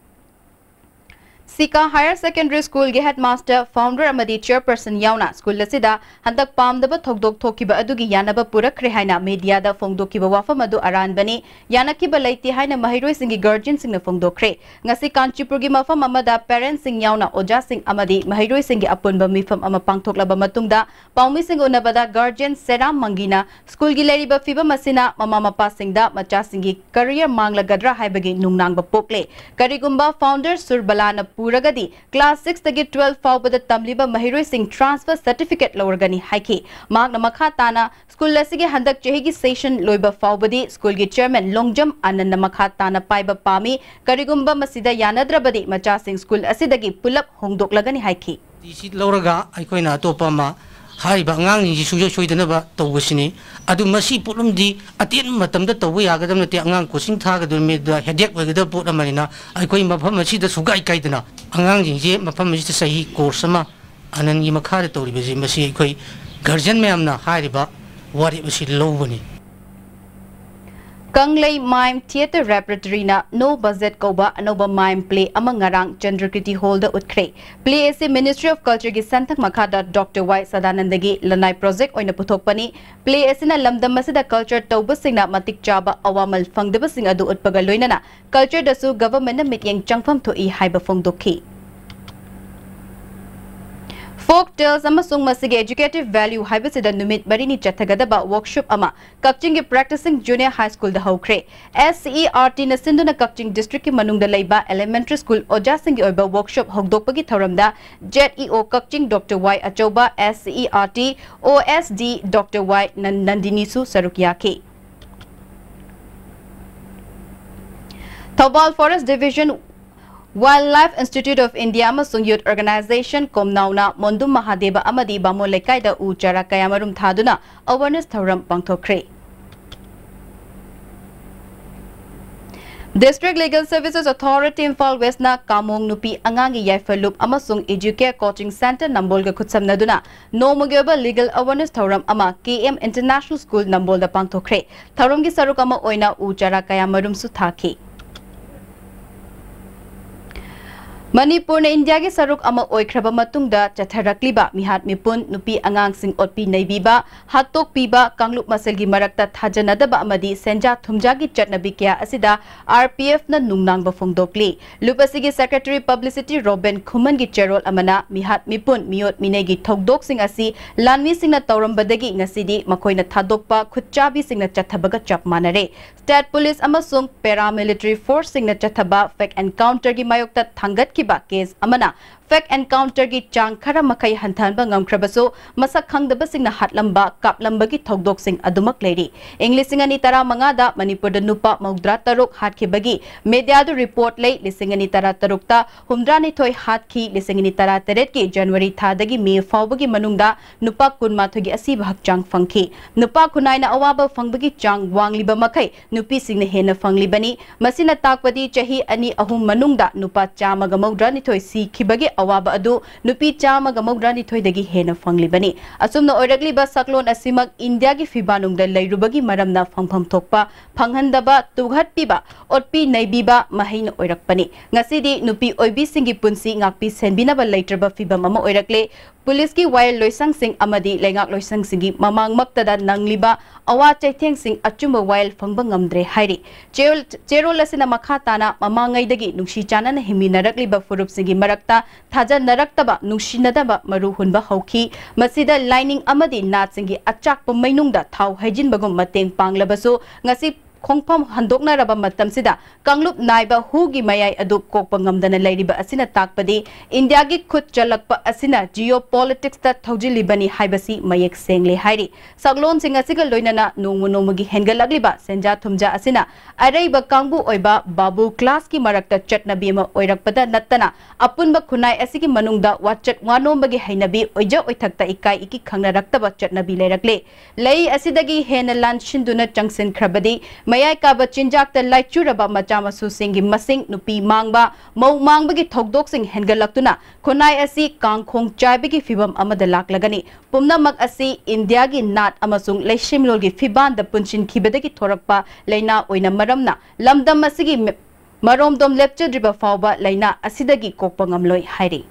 ꯁꯤꯀꯥ ꯍꯥꯌꯔ ꯁꯦꯀꯦꯟꯗꯔꯤ ꯁ꯭ꯀꯨꯜꯒꯤ ꯍꯦꯗꯃꯥꯁꯇꯔ, ꯐꯥꯎꯟꯗꯔ ꯑꯃꯗꯤ ꯆꯦꯌꯔꯄꯔꯁꯟ ꯌꯥꯎꯅ ꯁ꯭ꯀꯨꯜ ꯑꯁꯤꯗ ꯍꯟꯗꯛ ꯄꯥꯝꯗꯕ ꯊꯧꯗꯣꯛ ꯊꯣꯛꯈꯤꯕ ꯑꯗꯨꯒꯤ ꯌꯥꯅꯕ ꯄꯨꯔꯛꯈ꯭ꯔꯦ ꯍꯥꯏꯅ ꯃꯤꯗꯤꯌꯥꯗ ꯐꯣꯡꯗꯣꯛꯈꯤꯕ ꯋꯥꯐꯝ ꯑꯗꯨ ꯑꯔꯥꯟꯕꯅꯤ, ꯌꯥꯅꯈꯤꯕ ꯂꯩꯇꯦ ꯍꯥꯏꯅ ꯃꯍꯩꯔꯣꯏꯁꯤꯡꯒꯤ ꯒꯥꯔꯖꯤꯌꯟꯁꯤꯡꯅ ꯐꯣꯡꯗꯣꯛꯈ꯭ꯔꯦ꯫ ꯉꯁꯤ ꯀꯥꯟꯆꯤꯄꯨꯔꯒꯤ ꯃꯐꯝ ꯑꯃꯗ ꯄꯦꯔꯦꯟꯠꯁꯤꯡ ꯌꯥꯎꯅ ꯑꯣꯖꯥꯁꯤꯡ ꯑꯃꯗꯤ ꯃꯍꯩꯔꯣꯏꯁꯤꯡꯒꯤ ꯑꯄꯨꯟꯕ ꯃꯤꯐꯝ ꯑꯃ ꯄꯥꯡꯊꯣꯛꯂꯕ ꯃꯇꯨꯡꯗ ꯄꯥꯎꯃꯤꯁꯤꯡ ꯎꯅꯕꯗ ꯒꯥꯔꯖꯤꯌꯟ ꯁꯦꯔꯥꯝ ꯃꯪꯒꯤꯅ ꯁ꯭ꯀꯨꯜꯒꯤ ꯂꯩꯔꯤꯕ ꯐꯤꯕꯝ ꯑꯁꯤꯅ ꯃꯃꯥ ꯃꯄꯥꯁꯤꯡꯗ ꯃꯆꯥꯁꯤꯡꯒꯤ ꯀꯦꯔꯤꯌꯔ ꯃꯥꯡꯂꯒꯗ꯭ꯔꯥ ꯍꯥꯏꯕꯒꯤ ꯅꯨꯡꯅꯥꯡꯕ ꯄꯣꯛꯂꯦ꯫ ꯀꯔꯤꯒꯨꯝꯕ ꯐꯥꯎꯟꯗꯔ ꯁꯨꯔꯕꯂꯥꯅ ꯄꯨꯔꯒꯗꯤ ꯀ꯭ꯂꯥꯁ ꯁꯤꯛꯁꯇꯒꯤ ꯇꯨꯋꯦꯜꯐ ꯐꯥꯎꯕꯗ ꯇꯝꯂꯤꯕ ꯃꯍꯩꯔꯣꯏꯁꯤꯡ ꯇ꯭ꯔꯥꯟꯁꯐꯔ ꯁꯔꯇꯤꯐꯤꯀꯦꯠ ꯂꯧꯔꯒꯅꯤ ꯍꯥꯏꯈꯤ꯫ ꯃꯍꯥꯛꯅ ꯃꯈꯥ ꯇꯥꯅ ꯁ꯭ꯀꯨꯜ ꯑꯁꯤꯒꯤ ꯍꯟꯗꯛ ꯆꯍꯤꯒꯤ ꯁꯦꯁꯟ ꯂꯣꯏꯕ ꯐꯥꯎꯕꯗꯤ ꯁ꯭ꯀꯨꯜꯒꯤ ꯆꯦꯌꯔꯃꯦꯟ ꯂꯣꯡꯖꯝ ꯑꯥꯅꯟꯗꯅ ꯃꯈꯥ ꯇꯥꯅ ꯄꯥꯏꯕ ꯄꯥꯝꯃꯤ꯫ ꯀꯔꯤꯒꯨꯝꯕ ꯃꯁꯤꯗ ꯌꯥꯅꯗ꯭ꯔꯕꯗꯤ ꯃꯆꯥꯁꯤꯡ ꯁ꯭ꯀꯨꯜ ꯑꯁꯤꯗꯒꯤ ꯄꯨꯂꯞ ꯍꯣꯡꯗꯣꯛꯂꯒꯅꯤ ꯍꯥꯏꯈꯤ꯫ ꯇꯤ ꯁꯤ ꯂꯧꯔꯒ ꯑꯩꯈꯣꯏꯅ ꯑꯇꯣꯞꯄ ꯑꯃ ꯍꯥꯏꯔꯤꯕ ꯑꯉꯥꯡꯁꯤꯡꯁꯤ ꯁꯨꯡꯁꯣꯏ ꯁꯣꯏꯗꯅꯕ ꯇꯧꯕꯁꯤꯅꯤ꯫ ꯑꯗꯨ ꯃꯁꯤ ꯄꯣꯠꯂꯨꯝꯗꯤ ꯑꯇꯦꯟꯕ ꯃꯇꯝꯗ ꯇꯧꯕ ꯌꯥꯒꯗꯕ ꯅꯠꯇꯦ, ꯑꯉꯥꯡ coaching ꯊꯥꯒꯗꯕ ꯃꯤꯗ headache ꯑꯣꯏꯒꯗꯕ ꯄꯣꯠ ꯑꯃꯅꯤꯅ ꯑꯩꯈꯣꯏ ꯃꯐꯝ ꯑꯁꯤꯗ ꯁꯨꯡꯀꯥꯏ ꯀꯥꯏꯗꯅ ꯑꯉꯥꯡꯁꯤꯡꯁꯦ ꯃꯐꯝ ꯑꯁꯤꯗ ꯆꯍꯤ course ꯑꯃ ꯑꯅꯟꯒꯤ ꯃꯈꯥꯗ ꯇꯧꯔꯤꯕꯁꯤ, ꯃꯁꯤ ꯑꯩꯈꯣꯏ guardian ꯃꯌꯥꯝꯅ ꯍꯥꯏꯔꯤꯕ ꯋꯥꯔꯦꯞ ꯑꯁꯤ ꯂꯧꯕꯅꯤ꯫ ꯀꯪꯂꯩ Mime Theatre Repertoryꯅ No Budget ꯀꯧꯕ ꯑꯅꯧꯕ mime play ꯑꯃ ꯉꯔꯥꯡ ꯆꯟꯗ꯭ꯔꯀꯤꯔꯇꯤ Hallꯗ ꯎꯠꯈ꯭ꯔꯦ꯫ Play ꯑꯁꯤ Ministry of Cultureꯒꯤ ꯁꯦꯟꯊꯪ ꯃꯈꯥꯗ Doctor ꯋꯥꯏ ꯁꯗꯥꯅꯟꯗꯒꯤ ꯂꯅꯥꯏ project ꯑꯣꯏꯅ ꯄꯨꯊꯣꯛꯄꯅꯤ꯫ Play ꯑꯁꯤꯅ ꯂꯝꯗꯝ ꯑꯁꯤꯗ culture ꯇꯧꯕꯁꯤꯡꯅ ꯃꯇꯤꯛ ꯆꯥꯕ ꯑꯋꯥꯃꯜ ꯐꯪꯗꯕꯁꯤꯡ ꯑꯗꯨ ꯎꯠꯄꯒ ꯂꯣꯏꯅꯅ cultureꯗꯁꯨ governmentꯅ ꯃꯤꯠꯌꯦꯡ ꯆꯪꯐꯝ ꯊꯣꯛꯏ ꯍꯥꯏꯕ ꯐꯣꯡꯗꯣꯛꯈꯤ꯫ Folk tales ꯑꯃꯁꯨꯡ ꯃꯁꯤꯒꯤ educative value ꯍꯥꯏꯕꯁꯤꯗ ꯅꯨꯃꯤꯠ ꯃꯔꯤꯅꯤ ꯆꯠꯊꯒꯗꯕ workshop ꯑꯃ ꯀꯛꯆꯤꯡꯒꯤ Practicing Junior High Schoolꯗ ꯍꯧꯈ꯭ꯔꯦ꯫ SCERTꯅ ꯁꯤꯟꯗꯨꯅ ꯀꯛꯆꯤꯡ districtꯀꯤ ꯃꯅꯨꯡꯗ ꯂꯩꯕ elementary school ꯑꯣꯖꯥꯁꯤꯡꯒꯤ ꯑꯣꯏꯕ workshop ꯍꯧꯗꯣꯛꯄꯒꯤ ꯊꯧꯔꯝꯗ ZEO ꯀꯛꯆꯤꯡ Doctor ꯋꯥꯏ ꯑꯆꯧꯕ, SCERT OSD Doctor ꯋꯥꯏ ꯅꯟ-, ꯅꯟꯗꯤꯅꯤꯁꯨ ꯁꯔꯨꯛ ꯌꯥꯈꯤ꯫ Thoubal Forest Division, Wildlife Institute of India ꯑꯃꯁꯨꯡ Youth Organization ꯀꯣꯝꯅꯥꯎꯅ ꯃꯣꯟꯗꯨꯝ ꯃꯍꯥꯗꯦꯕ ꯑꯃꯗꯤ ꯕꯥꯃꯣꯟ ꯂꯩꯀꯥꯏꯗ ꯎ ꯆꯥꯔꯥ ꯀꯌꯥ ꯃꯔꯨꯝ ꯊꯥꯗꯨꯅ awareness ꯊꯧꯔꯝ ꯄꯥꯡꯊꯣꯛꯈ꯭ꯔꯦ꯫ District Legal Services Authority Imphal Westꯅ ꯀꯥꯃꯣꯡ ꯅꯨꯄꯤ ꯑꯉꯥꯡꯒꯤ ꯌꯥꯏꯐ ꯂꯨꯞ ꯑꯃꯁꯨꯡ Educare Coaching Centre ꯅꯝꯕꯣꯜꯒ ꯈꯨꯠꯁꯝꯅꯗꯨꯅ ꯅꯣꯡꯃꯒꯤ ꯑꯣꯏꯕ legal awareness ꯊꯧꯔꯝ ꯑꯃ KM International School ꯅꯝꯕꯣꯜꯗ ꯄꯥꯡꯊꯣꯛꯈ꯭ꯔꯦ꯫ ꯊꯧꯔꯝꯒꯤ ꯁꯔꯨꯛ ꯑꯃ ꯑꯣꯏꯅ ꯎ ꯆꯥꯔꯥ ꯀꯌꯥ ꯃꯔꯨꯝꯁꯨ ꯊꯥꯈꯤ꯫ ꯃꯅꯤꯄꯨꯔꯅ ꯏꯟꯗꯤꯌꯥꯒꯤ ꯁꯔꯨꯛ ꯑꯃ ꯑꯣꯏꯈ꯭ꯔꯕ ꯃꯇꯨꯡꯗ ꯆꯠꯊꯔꯛꯂꯤꯕ ꯃꯤꯍꯥꯠ ꯃꯤꯄꯨꯟ, ꯅꯨꯄꯤ ꯑꯉꯥꯡꯁꯤꯡ ꯑꯣꯠꯄꯤ ꯅꯩꯕꯤꯕ, ꯍꯥꯠꯇꯣꯛꯄꯤꯕ, ꯀꯥꯡꯂꯨꯞ ꯃꯁꯦꯜꯒꯤ ꯃꯔꯛꯇ ꯊꯥꯖꯅꯗꯕ ꯑꯃꯗꯤ ꯁꯦꯟꯖꯥ ꯊꯨꯝꯖꯥꯒꯤ ꯆꯠꯅꯕꯤ ꯀꯌꯥ ꯑꯁꯤꯗ RPFꯅ ꯅꯨꯡꯅꯥꯡꯕ ꯐꯣꯡꯗꯣꯛꯂꯤ꯫ ꯂꯨꯞ ꯑꯁꯤꯒꯤ Secretary Publicity ꯔꯣꯕꯤꯟ ꯈꯨꯃꯟꯒꯤ ꯆꯦꯔꯣꯜ ꯑꯃꯅ ꯃꯤꯍꯥꯠ ꯃꯤꯄꯨꯟ, ꯃꯤꯑꯣꯠ ꯃꯤꯅꯩꯒꯤ ꯊꯧꯗꯣꯛꯁꯤꯡ ꯑꯁꯤ ꯂꯥꯟꯃꯤꯁꯤꯡꯅ ꯇꯧꯔꯝꯕꯗꯒꯤ ꯉꯁꯤꯗꯤ ꯃꯈꯣꯏꯅ ꯊꯥꯗꯣꯛꯄ ꯈꯨꯠꯆꯥꯕꯤꯁꯤꯡꯅ ꯆꯠꯊꯕꯒ ꯆꯞ ꯃꯥꯟꯅꯔꯦ꯫ State Police ꯑꯃꯁꯨꯡ Paramilitary Forceꯁꯤꯡꯅ ꯆꯠꯊꯕ fake encounterꯒꯤ ꯃꯥꯌꯣꯛꯇ ꯊꯥꯡꯒꯠꯈꯤꯕ case ꯑꯃꯅ suspect encounter ꯒꯤ ꯆꯥꯡ ꯈꯔ ꯃꯈꯩ ꯍꯟꯊꯍꯟꯕ ꯉꯝꯈ꯭ꯔꯕꯁꯨ, ꯃꯁꯛ ꯈꯪꯗꯕꯁꯤꯡꯅ ꯍꯥꯠꯂꯝꯕ, ꯀꯥꯞꯂꯝꯕꯒꯤ ꯊꯧꯗꯣꯛꯁꯤꯡ ꯑꯗꯨꯃꯛ ꯂꯩꯔꯤ꯫ ꯏꯪ ꯂꯤꯁꯤꯡ ꯑꯅꯤ ꯇꯔꯥꯃꯉꯥꯗ ꯃꯅꯤꯄꯨꯔꯗ ꯅꯨꯄꯥ ꯃꯧꯗ꯭ꯔꯥ ꯇꯔꯨꯛ ꯍꯥꯠꯈꯤꯕꯒꯤ media ꯗ report ꯂꯩ꯫ ꯂꯤꯁꯤꯡ ꯑꯅꯤ ꯇꯔꯥꯇꯔꯨꯛꯇ ꯍꯨꯝꯗ꯭ꯔꯥꯅꯤꯊꯣꯏ ꯍꯥꯠꯈꯤ꯫ ꯂꯤꯁꯤꯡ ꯑꯅꯤ ꯇꯔꯥꯇꯔꯦꯠꯀꯤ January ꯊꯥꯗꯒꯤ May ꯐꯥꯎꯕꯒꯤ ꯃꯅꯨꯡꯗ ꯅꯨꯄꯥ ꯀꯨꯟꯃꯥꯊꯣꯏꯒꯤ ꯑꯁꯤꯕ ꯍꯛꯆꯥꯡ ꯐꯪꯈꯤ꯫ ꯅꯨꯄꯥ ꯈꯨꯟꯅꯥꯏꯅ ꯑꯋꯥꯕ ꯐꯪꯕꯒꯤ ꯆꯥꯡ ꯋꯥꯡꯂꯤꯕ ꯃꯈꯩ ꯅꯨꯄꯤꯁꯤꯡꯅ ꯍꯦꯟꯅ ꯐꯪꯂꯤꯕꯅꯤ꯫ ꯃꯁꯤꯅ ꯇꯥꯛꯄꯗꯤ ꯆꯍꯤ ꯑꯅꯤ ꯑꯍꯨꯝ ꯃꯅꯨꯡꯗ ꯅꯨꯄꯥ ꯆꯥꯝꯃꯒ ꯃꯧꯗ꯭ꯔꯥꯅꯤꯊꯣꯏ ꯁꯤꯈꯤꯕꯒꯤ ꯑꯋꯥꯕ ꯑꯗꯨ ꯅꯨꯄꯤ ꯆꯥꯝꯃꯒ ꯃꯧꯗ꯭ꯔꯥꯅꯤꯊꯣꯏꯗꯒꯤ ꯍꯦꯟꯅ ꯐꯪꯂꯤꯕꯅꯤ꯫ ꯑꯁꯨꯝꯅ ꯑꯣꯏꯔꯛꯂꯤꯕ ꯁꯛꯂꯣꯟ ꯑꯁꯤꯃꯛ ꯏꯟꯗꯤꯌꯥꯒꯤ ꯐꯤꯕꯥꯅꯨꯡꯗ ꯂꯩꯔꯨꯕꯒꯤ ꯃꯔꯝꯅ ꯐꯪꯐꯝ ꯊꯣꯛꯄ ꯐꯪꯍꯟꯗꯕ, ꯇꯨꯍꯠꯄꯤꯕ, ꯑꯣꯠꯄꯤ ꯅꯩꯕꯤꯕ ꯃꯍꯩꯅ ꯑꯣꯏꯔꯛꯄꯅꯤ꯫ ꯉꯁꯤꯗꯤ ꯅꯨꯄꯤ ꯑꯣꯏꯕꯤꯁꯤꯡꯒꯤ ꯄꯨꯟꯁꯤ ꯉꯥꯛꯄꯤ ꯁꯦꯟꯕꯤꯅꯕ ꯂꯩꯇ꯭ꯔꯕ ꯐꯤꯕꯝ ꯑꯃ ꯑꯣꯏꯔꯛꯂꯦ꯫ ꯄꯨꯂꯤꯁꯀꯤ ꯋꯥꯌꯦꯜ ꯂꯣꯏꯁꯪꯁꯤꯡ ꯑꯃꯗꯤ ꯂꯩꯉꯥꯛ ꯂꯣꯏꯁꯪꯁꯤꯡꯒꯤ ꯃꯃꯥꯡꯃꯛꯇꯗ ꯅꯪꯂꯤꯕ ꯑꯋꯥ ꯆꯩꯊꯦꯡꯁꯤꯡ ꯑꯆꯨꯝꯕ ꯋꯥꯌꯦꯜ ꯐꯪꯕ ꯉꯝꯗ꯭ꯔꯦ ꯍꯥꯏꯔꯤ꯫ ꯆꯦꯔꯣꯜ, ꯆꯦꯔꯣꯜ ꯑꯁꯤꯅ ꯃꯈꯥ ꯇꯥꯅ ꯃꯃꯥꯡꯉꯩꯗꯒꯤ ꯅꯨꯡꯁꯤ ꯆꯥꯟꯅꯅ ꯍꯤꯡꯃꯤꯟꯅꯔꯛꯂꯤꯕ ꯐꯨꯔꯨꯞꯁꯤꯡꯒꯤ ꯃꯔꯛꯇ ꯊꯥꯖꯅꯔꯛꯇꯕ, ꯅꯨꯡꯁꯤꯅꯗꯕ ꯃꯔꯨ ꯍꯨꯟꯕ ꯍꯧꯈꯤ꯫ ꯃꯁꯤꯗ ꯂꯥꯏꯅꯤꯡ ꯑꯃꯗꯤ ꯅꯥꯠꯁꯤꯡꯒꯤ ꯑꯆꯥꯛꯄ ꯃꯩꯅꯨꯡꯗ ꯊꯥꯎ ꯍꯩꯖꯤꯟꯕꯒꯨꯝ ꯃꯇꯦꯡ ꯄꯥꯡꯂꯕꯁꯨ, ꯉꯁꯤ ꯈꯣꯡꯐꯝ ꯍꯟꯗꯣꯛꯅꯔꯕ ꯃꯇꯝꯁꯤꯗ ꯀꯥꯡꯂꯨꯞ ꯅꯥꯏꯕ ꯍꯨꯒꯤ ꯃꯌꯥꯏ ꯑꯗꯨ ꯀꯣꯛꯄ ꯉꯝꯗꯅ ꯂꯩꯔꯤꯕ ꯑꯁꯤꯅ ꯇꯥꯛꯄꯗꯤ ꯏꯟꯗꯤꯌꯥꯒꯤ ꯈꯨꯠ ꯆꯜꯂꯛꯄ ꯑꯁꯤꯅ geopolitics ꯇ ꯊꯧꯖꯤꯜꯂꯤꯕꯅꯤ ꯍꯥꯏꯕꯁꯤ ꯃꯌꯦꯛ ꯁꯦꯡꯂꯦ ꯍꯥꯏꯔꯤ꯫ ꯁꯛꯂꯣꯟꯁꯤꯡ ꯑꯁꯤꯒ ꯂꯣꯏꯅꯅ ꯅꯣꯡꯃ ꯅꯣꯡꯃꯒꯤ ꯍꯦꯟꯒꯠꯂꯛꯂꯤꯕ ꯁꯦꯟꯖꯥ ꯊꯨꯝꯖꯥ ꯑꯁꯤꯅ ꯑꯔꯩꯕ ꯀꯥꯡꯕꯨ ꯑꯣꯏꯕ ꯕꯥꯕꯨ class ꯀꯤ ꯃꯔꯛꯇ ꯆꯠꯅꯕꯤ ꯑꯃ ꯑꯣꯏꯔꯛꯄꯗ ꯅꯠꯇꯅ ꯑꯄꯨꯟꯕ ꯈꯨꯟꯅꯥꯏ ꯑꯁꯤꯒꯤ ꯃꯅꯨꯡꯗ ꯋꯥꯆꯠ ꯋꯥꯅꯣꯝꯕꯒꯤ ꯍꯩꯅꯕꯤ ꯑꯣꯏꯖ ꯑꯣꯏꯊꯛꯇ ꯏꯀꯥꯏ ꯏꯀꯤ ꯈꯪꯅꯔꯛꯇꯕ ꯆꯠꯅꯕꯤ ꯂꯩꯔꯛꯂꯦ꯫ ꯂꯩ ꯑꯁꯤꯗꯒꯤ ꯍꯦꯟꯅ ꯂꯥꯟꯁꯤꯟꯗꯨꯅ ꯆꯪꯁꯤꯟꯈ꯭ꯔꯕꯗꯤ ꯃꯌꯥꯏ ꯀꯥꯕ ꯆꯤꯟꯖꯥꯛꯇ ꯂꯥꯏꯆꯨꯔꯕ ꯃꯆꯥ ꯃꯁꯨꯁꯤꯡꯒꯤ ꯃꯁꯤꯡ, ꯅꯨꯄꯤ ꯃꯥꯡꯕ, ꯃꯧ ꯃꯥꯡꯕꯒꯤ ꯊꯧꯗꯣꯛꯁꯤꯡ ꯍꯦꯟꯒꯠꯂꯛꯇꯨꯅ ꯈꯨꯟꯅꯥꯏ ꯑꯁꯤ ꯀꯥꯡꯈꯣꯡ ꯆꯥꯏꯕꯒꯤ ꯐꯤꯕꯝ ꯑꯃꯗ ꯂꯥꯛꯂꯒꯅꯤ꯫ ꯄꯨꯝꯅꯃꯛ ꯑꯁꯤ ꯏꯟꯗꯤꯌꯥꯒꯤ ꯅꯥꯠ ꯑꯃꯁꯨꯡ ꯂꯩꯁꯤꯝꯂꯣꯜꯒꯤ ꯐꯤꯕꯥꯟꯗ ꯄꯨꯟꯁꯤꯟꯈꯤꯕꯗꯒꯤ ꯊꯣꯔꯛꯄ ꯂꯥꯏꯅꯥ ꯑꯣꯏꯅ ꯃꯔꯝꯅ ꯂꯝꯗꯝ ꯑꯁꯤꯒꯤ ꯃ-, ꯃꯔꯣꯝꯗꯣꯝ ꯂꯦꯞꯆꯗ꯭ꯔꯤꯕ ꯐꯥꯎꯕ ꯂꯥꯏꯅꯥ ꯑꯁꯤꯗꯒꯤ ꯀꯣꯛꯄ ꯉꯝꯂꯣꯏ ꯍꯥꯏꯔꯤ꯫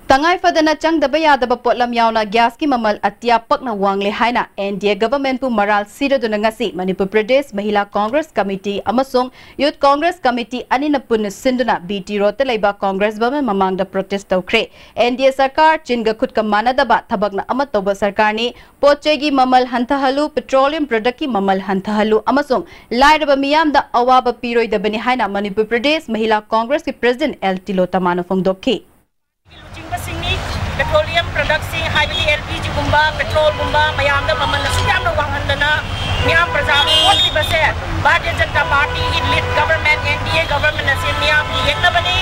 ꯇꯉꯥꯏ ꯐꯗꯅ ꯆꯪꯗꯕ ꯌꯥꯗꯕ ꯄꯣꯠꯂꯝ ꯌꯥꯎꯅ ꯒ꯭ꯌꯥꯁꯀꯤ ꯃꯃꯜ ꯑꯇꯤꯌꯥ ꯄꯛꯅ ꯋꯥꯡꯂꯦ ꯍꯥꯏꯅ ꯑꯦꯟ ꯗꯤ ꯑꯦ ꯒꯚꯔꯟꯃꯦꯟꯠꯄꯨ ꯃꯔꯥꯜ ꯁꯤꯔꯗꯨꯅ ꯉꯁꯤ ꯃꯅꯤꯄꯨꯔ ꯄ꯭ꯔꯗꯦꯁ ꯃꯍꯤꯂꯥ ꯀꯣꯡꯒ꯭ꯔꯦꯁ ꯀꯃꯤꯇꯤ ꯑꯃꯁꯨꯡ ꯌꯨꯊ ꯀꯣꯡꯒ꯭ꯔꯦꯁ ꯀꯃꯤꯇꯤ ꯑꯅꯤꯅ ꯄꯨꯟꯅ ꯁꯤꯟꯗꯨꯅ ꯕꯤ ꯇꯤ ꯔꯣꯗꯇ ꯂꯩꯕ ꯀꯣꯡꯒ꯭ꯔꯦꯁ ꯚꯕꯟ ꯃꯃꯥꯡꯗ ꯄ꯭ꯔꯣꯇꯦꯁ ꯇꯧꯈ꯭ꯔꯦ꯫ ꯑꯦꯟ ꯗꯤ ꯑꯦ ꯁꯔꯀꯥꯔ ꯆꯤꯟꯒ ꯈꯨꯠꯀ ꯃꯥꯟꯅꯗꯕ ꯊꯕꯛꯅ ꯑꯃ ꯇꯧꯕ ꯁꯔꯀꯥꯔꯅꯤ꯫ ꯄꯣꯠ ꯆꯩꯒꯤ ꯃꯃꯜ ꯍꯟꯊꯍꯜꯂꯨ, ꯄꯦꯇ꯭ꯔꯣꯂꯤꯌꯝ ꯄ꯭ꯔꯗꯛꯀꯤ ꯃꯃꯜ ꯍꯟꯊꯍꯜꯂꯨ ꯑꯃꯁꯨꯡ ꯂꯥꯏꯔꯕ ꯃꯤꯌꯥꯝꯗ ꯑꯋꯥꯕ ꯄꯤꯔꯣꯏꯗꯕꯅꯤ ꯍꯥꯏꯅ ꯃꯅꯤꯄꯨꯔ ꯄ꯭ꯔꯗꯦꯁ ꯃꯍꯤꯂꯥ ꯀꯣꯡꯒ꯭ꯔꯦꯁꯀꯤ ꯄ꯭ꯔꯦꯁꯤꯗꯦꯟꯠ ꯑꯦꯜ ꯇꯤꯂꯣꯇꯃꯥꯅ ꯐꯣꯡꯗꯣꯛꯈꯤ꯫ ꯂꯨꯆꯤꯡꯕꯁꯤꯡꯅꯤ꯫ ꯄꯦꯇ꯭ꯔꯣꯂꯤꯌꯝ ꯄ꯭ꯔꯗꯛꯁꯤꯡ ꯍꯥꯏꯕꯗꯤ ꯑꯦꯜ ꯄꯤ ꯖꯤꯒꯨꯝꯕ, ꯄꯦꯇ꯭ꯔꯣꯜꯒꯨꯝꯕ ꯃꯌꯥꯝꯗ ꯃꯃꯜ ꯑꯁꯨꯛ ꯌꯥꯝꯅ ꯋꯥꯡꯍꯟꯗꯅ ꯃꯤꯌꯥꯝ ꯄ꯭ꯔꯖꯥꯕꯨ ꯑꯣꯠꯂꯤꯕꯁꯦ ꯚꯥꯔꯇꯤꯌ ꯖꯅꯇꯥ ꯄꯥꯔꯇꯤꯒꯤ ꯂꯤꯗ ꯒꯚꯔꯟꯃꯦꯟꯠ, ꯑꯦꯟ ꯗꯤ ꯑꯦ ꯒꯚꯔꯟꯃꯦꯟꯠ ꯑꯁꯤ ꯃꯤꯌꯥꯝꯒꯤ ꯌꯦꯠꯅꯕꯅꯤ꯫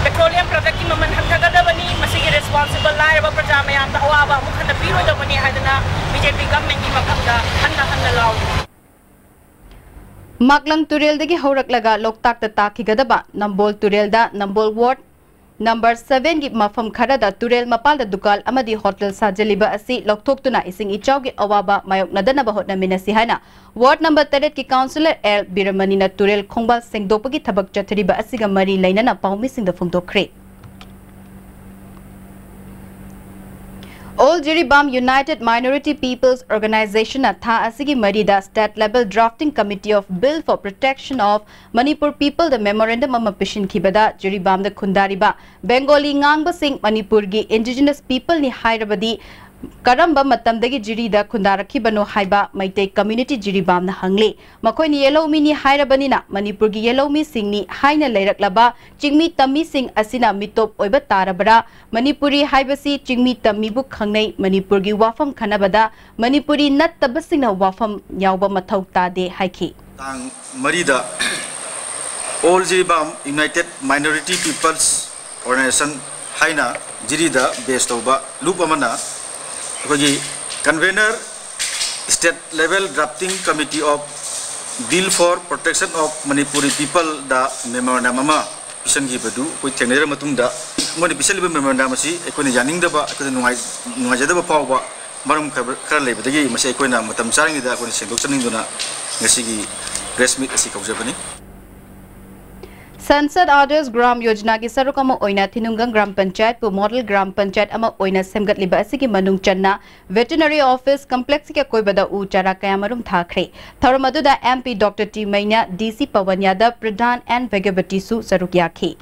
ꯄꯦꯇ꯭ꯔꯣꯂꯤꯌꯝ ꯄ꯭ꯔꯗꯛꯀꯤ ꯃꯃꯜ ꯍꯟꯊꯒꯗꯕꯅꯤ꯫ ꯃꯁꯤꯒꯤ ꯔꯦꯁꯄꯣꯟꯁꯤꯕꯜ ꯂꯥꯏꯔꯕ ꯄ꯭ꯔꯖꯥ ꯃꯌꯥꯝꯗ ꯑꯋꯥꯕ ꯑꯃꯨꯛ ꯍꯟꯅ ꯄꯤꯔꯣꯏꯗꯕꯅꯤ ꯍꯥꯏꯗꯅ ꯕꯤ ꯖꯦ ꯄꯤ ꯒꯚꯔꯟꯃꯦꯟꯠꯀꯤ ꯃꯐꯝꯗ ꯍꯟꯅ ꯍꯟꯅ ꯂꯥꯎꯔꯤ꯫ ꯃꯥꯛꯂꯪ ꯇꯨꯔꯦꯜꯗꯒꯤ ꯍꯧꯔꯛꯂꯒ ꯂꯣꯛꯇꯥꯛꯇ ꯇꯥꯈꯤꯒꯗꯕ ꯅꯝꯕꯣꯜ ꯇꯨꯔꯦꯜꯗ ꯅꯝꯕꯣꯜ ꯋꯥꯔꯗ ꯅꯝꯕꯔ ꯁꯚꯦꯟꯒꯤ ꯃꯐꯝ ꯈꯔꯗ ꯇꯨꯔꯦꯜ ꯃꯄꯥꯜꯗ ꯗꯨꯀꯥꯟ ꯑꯃꯗꯤ ꯍꯣꯇꯦꯜ ꯁꯥꯖꯤꯜꯂꯤꯕ ꯑꯁꯤ ꯂꯧꯊꯣꯛꯇꯨꯅ ꯏꯁꯤꯡ ꯏꯆꯥꯎꯒꯤ ꯑꯋꯥꯕ ꯃꯥꯌꯣꯛꯅꯗꯅꯕ ꯍꯣꯠꯅꯃꯤꯟꯅꯁꯤ ꯍꯥꯏꯅ ꯋꯥꯔꯗ ꯅꯝꯕꯔ ꯇꯔꯦꯠꯀꯤ ꯀꯥꯎꯟꯁꯤꯂꯔ ꯑꯦꯜ ꯕꯤꯔꯃꯅꯤꯅ ꯇꯨꯔꯦꯜ ꯈꯣꯡꯕꯥꯜ ꯁꯦꯡꯗꯣꯛꯄꯒꯤ ꯊꯕꯛ ꯆꯠꯊꯔꯤꯕ ꯑꯁꯤꯒ ꯃꯔꯤ ꯂꯩꯅꯅ ꯄꯥꯎꯃꯤꯁꯤꯡꯗ ꯐꯣꯡꯗꯣꯛꯈ꯭ꯔꯦ꯫ All Jiribam United Minority Peoples Organization ꯅ ꯊꯥ ꯑꯁꯤꯒꯤ ꯃꯔꯤꯗ State Level Drafting Committee of Bill for Protection of Manipur People the memorandum ꯑꯃ ꯄꯤꯁꯤꯟꯈꯤꯕꯗ ꯖꯤꯔꯤꯕꯥꯝꯗ ꯈꯨꯟꯗꯥꯔꯤꯕ ꯕꯦꯡꯒꯣꯂꯤ ꯉꯥꯡꯕꯁꯤꯡ ꯃꯅꯤꯄꯨꯔꯒꯤ indigenous people ꯅꯤ ꯍꯥꯏꯔꯕꯗꯤ ꯀꯔꯝꯕ ꯃꯇꯝꯗꯒꯤ ꯖꯤꯔꯤꯗ ꯈꯨꯟꯗꯥꯔꯛꯈꯤꯕꯅꯣ ꯍꯥꯏꯕ ꯃꯩꯇꯩ community ꯖꯤꯔꯤꯕꯥꯝꯅ ꯍꯪꯂꯤ꯫ ꯃꯈꯣꯏꯅ ꯌꯦꯜꯍꯧꯃꯤꯅꯤ ꯍꯥꯏꯔꯕꯅꯤꯅ ꯃꯅꯤꯄꯨꯔꯒꯤ ꯌꯦꯜꯍꯧꯃꯤꯁꯤꯡꯅꯤ ꯍꯥꯏꯅ ꯂꯩꯔꯛꯂꯕ ꯆꯤꯡꯃꯤ ꯇꯝꯃꯤꯁꯤꯡ ꯑꯁꯤꯅ ꯃꯤꯇꯣꯞ ꯑꯣꯏꯕ ꯇꯥꯔꯕ꯭ꯔꯥ? ꯃꯅꯤꯄꯨꯔꯤ ꯍꯥꯏꯕꯁꯤ ꯆꯤꯡꯃꯤ ꯇꯝꯃꯤꯕꯨ ꯈꯪꯅꯩ꯫ ꯃꯅꯤꯄꯨꯔꯒꯤ ꯋꯥꯐꯝ ꯈꯟꯅꯕꯗ ꯃꯅꯤꯄꯨꯔꯤ ꯅꯠꯇꯕꯁꯤꯡꯅ ꯋꯥꯐꯝ ꯌꯥꯎꯕ ꯃꯊꯧ ꯇꯥꯗꯦ ꯍꯥꯏꯈꯤ꯫ ꯇꯥꯡ ꯃꯔꯤꯗ All Jiribam United Minority Peoples Organization ꯍꯥꯏꯅ ꯖꯤꯔꯤꯗ ꯕꯦꯁ ꯇꯧꯕ ꯂꯨꯞ ꯑꯃꯅ ꯑꯩꯈꯣꯏꯒꯤ convener State Level Drafting Committee of Bill for Protection of Manipuri People the memorandum ꯑꯃ ꯄꯤꯁꯟꯈꯤꯕꯗꯨ ꯑꯩꯈꯣꯏ ꯊꯦꯡꯅꯔ ꯃꯇꯨꯡꯗ ꯃꯣꯏꯅ ꯄꯤꯁꯜꯂꯤꯕ memorandum ꯑꯁꯤ ꯑꯩꯈꯣꯏꯅ ꯌꯥꯅꯤꯡꯗꯕ, ꯑꯩꯈꯣꯏꯗ ꯅꯨꯡꯉꯥꯏ-, ꯅꯨꯡꯉꯥꯏꯖꯗꯕ ꯐꯥꯎꯕ ꯃꯔꯝ ꯈꯔ, ꯈꯔ ꯂꯩꯕꯗꯒꯤ ꯃꯁꯤ ꯑꯩꯈꯣꯏꯅ ꯃꯇꯝ ꯆꯥꯔꯤꯉꯩꯗ ꯑꯩꯈꯣꯏꯅ ꯁꯦꯡꯗꯣꯛꯆꯅꯤꯡꯗꯨꯅ ꯉꯁꯤꯒꯤ press meet ꯑꯁꯤ ꯀꯧꯖꯕꯅꯤ꯫ ꯁꯟꯁꯗ ꯑꯥꯗꯔꯁ ꯒ꯭ꯔꯥꯝ ꯌꯣꯖꯅꯥꯒꯤ ꯁꯔꯨꯛ ꯑꯃ ꯑꯣꯏꯅ ꯊꯤꯅꯨꯡꯒꯪ ꯒ꯭ꯔꯥꯝ ꯄꯟꯆꯥꯌꯠꯄꯨ ꯃꯣꯗꯦꯜ ꯒ꯭ꯔꯥꯝ ꯄꯟꯆꯥꯌꯠ ꯑꯃ ꯑꯣꯏꯅ ꯁꯦꯝꯒꯠꯂꯤꯕ ꯑꯁꯤꯒꯤ ꯃꯅꯨꯡ ꯆꯟꯅ ꯚꯦꯇꯤꯅꯔꯤ ꯑꯣꯐꯤꯁ ꯀꯝꯄ꯭ꯂꯦꯛꯁꯀꯤ ꯑꯀꯣꯏꯕꯗ ꯎ ꯆꯥꯔꯥ ꯀꯌꯥꯃꯔꯨꯝ ꯊꯥꯈ꯭ꯔꯦ꯫ ꯊꯧꯔꯝ ꯑꯗꯨꯗ ꯑꯦꯝ ꯄꯤ ꯗꯣꯛꯇꯔ ꯇꯤ ꯃꯩꯅ꯭ꯌꯥ, ꯗꯤ ꯁꯤ ꯄꯋꯟ ꯌꯥꯗꯕ, ꯄ꯭ꯔꯙꯥꯟ ꯑꯦꯟ ꯚꯒꯕꯇꯤꯁꯨ ꯁꯔꯨꯛ ꯌꯥꯈꯤ꯫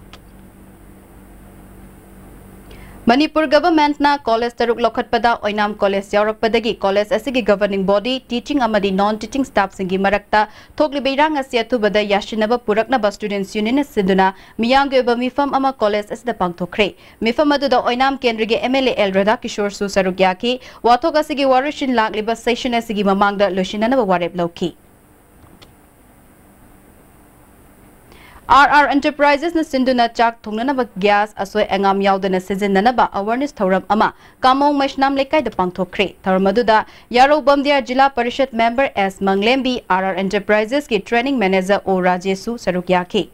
ꯃꯅꯤꯄꯨꯔ ꯒꯚꯔꯟꯃꯦꯟꯠꯅ ꯀꯣꯂꯦꯖ ꯇꯔꯨꯛ ꯂꯧꯈꯠꯄꯗ ꯑꯣꯏꯅꯥꯝ ꯀꯣꯂꯦꯖ ꯌꯥꯎꯔꯛꯄꯗꯒꯤ ꯀꯣꯂꯦꯖ ꯑꯁꯤꯒꯤ ꯒꯚꯔꯅꯤꯡ ꯕꯣꯗꯤ, ꯇꯤꯆꯤꯡ ꯑꯃꯗꯤ ꯅꯣꯟ ꯇꯤꯆꯤꯡ ꯁ꯭ꯇꯥꯐꯁꯤꯡꯒꯤ ꯃꯔꯛꯇ ꯊꯣꯛꯂꯤꯕ ꯏꯔꯥꯡ ꯑꯁꯤ ꯑꯊꯨꯕꯗ ꯌꯥꯁꯤꯟꯅꯕ ꯄꯨꯔꯛꯅꯕ ꯁ꯭ꯇꯨꯗꯦꯟꯠꯁ ꯌꯨꯅꯤꯌꯟꯅ ꯁꯤꯟꯗꯨꯅ ꯃꯤꯌꯥꯝꯒꯤ ꯑꯣꯏꯕ ꯃꯤꯐꯝ ꯑꯃ ꯀꯣꯂꯦꯖ ꯑꯁꯤꯗ ꯄꯥꯡꯊꯣꯛꯈ꯭ꯔꯦ꯫ ꯃꯤꯐꯝ ꯑꯗꯨꯗ ꯑꯣꯏꯅꯥꯝ ꯀꯦꯟꯗ꯭ꯔꯒꯤ ꯑꯦꯝ ꯑꯦꯜ ꯑꯦ ꯑꯦꯜ ꯔꯥꯙꯥꯀꯤꯁꯣꯔꯁꯨ ꯁꯔꯨꯛ ꯌꯥꯈꯤ꯫ ꯋꯥꯊꯣꯛ ꯑꯁꯤꯒꯤ ꯋꯥꯔꯣꯏꯁꯤꯟ ꯂꯥꯛꯂꯤꯕ ꯁꯦꯁꯟ ꯑꯁꯤꯒꯤ ꯃꯃꯥꯡꯗ ꯂꯣꯏꯁꯤꯟꯅꯅꯕ ꯋꯥꯔꯦꯞ ꯂꯧꯈꯤ꯫ ꯑꯥꯔ ꯑꯥꯔ ꯑꯦꯟꯇꯔꯄ꯭ꯔꯥꯏꯖꯦꯁꯅ ꯁꯤꯟꯗꯨꯅ ꯆꯥꯛ ꯊꯣꯡꯅꯅꯕ ꯒ꯭ꯌꯥꯁ ꯑꯁꯣꯏ ꯑꯉꯥꯝ ꯌꯥꯎꯗꯅ ꯁꯤꯖꯤꯟꯅꯅꯕ ꯑꯦꯋꯥꯔꯅꯦꯁ ꯊꯧꯔꯝ ꯑꯃ ꯀꯥꯃꯣꯡ ꯃꯩꯁꯅꯥꯝ ꯂꯩꯀꯥꯏꯗ ꯄꯥꯡꯊꯣꯛꯈ꯭ꯔꯦ꯫ ꯊꯧꯔꯝ ꯑꯗꯨꯗ ꯌꯥꯔꯧ ꯕꯝꯗꯤꯌꯥ ꯖꯤꯂꯥ ꯄꯔꯤꯁꯗ ꯃꯦꯝꯕꯔ ꯑꯦꯁ ꯃꯪꯂꯦꯝꯕꯤ, ꯑꯥꯔ ꯑꯥꯔ ꯑꯦꯟꯇꯔꯄ꯭ꯔꯥꯏꯖꯦꯁꯀꯤ ꯇ꯭ꯔꯦꯅꯤꯡ ꯃꯦꯅꯦꯖꯔ ꯑꯣ ꯔꯥꯖꯦꯁꯁꯨ ꯁꯔꯨꯛ ꯌꯥꯈꯤ꯫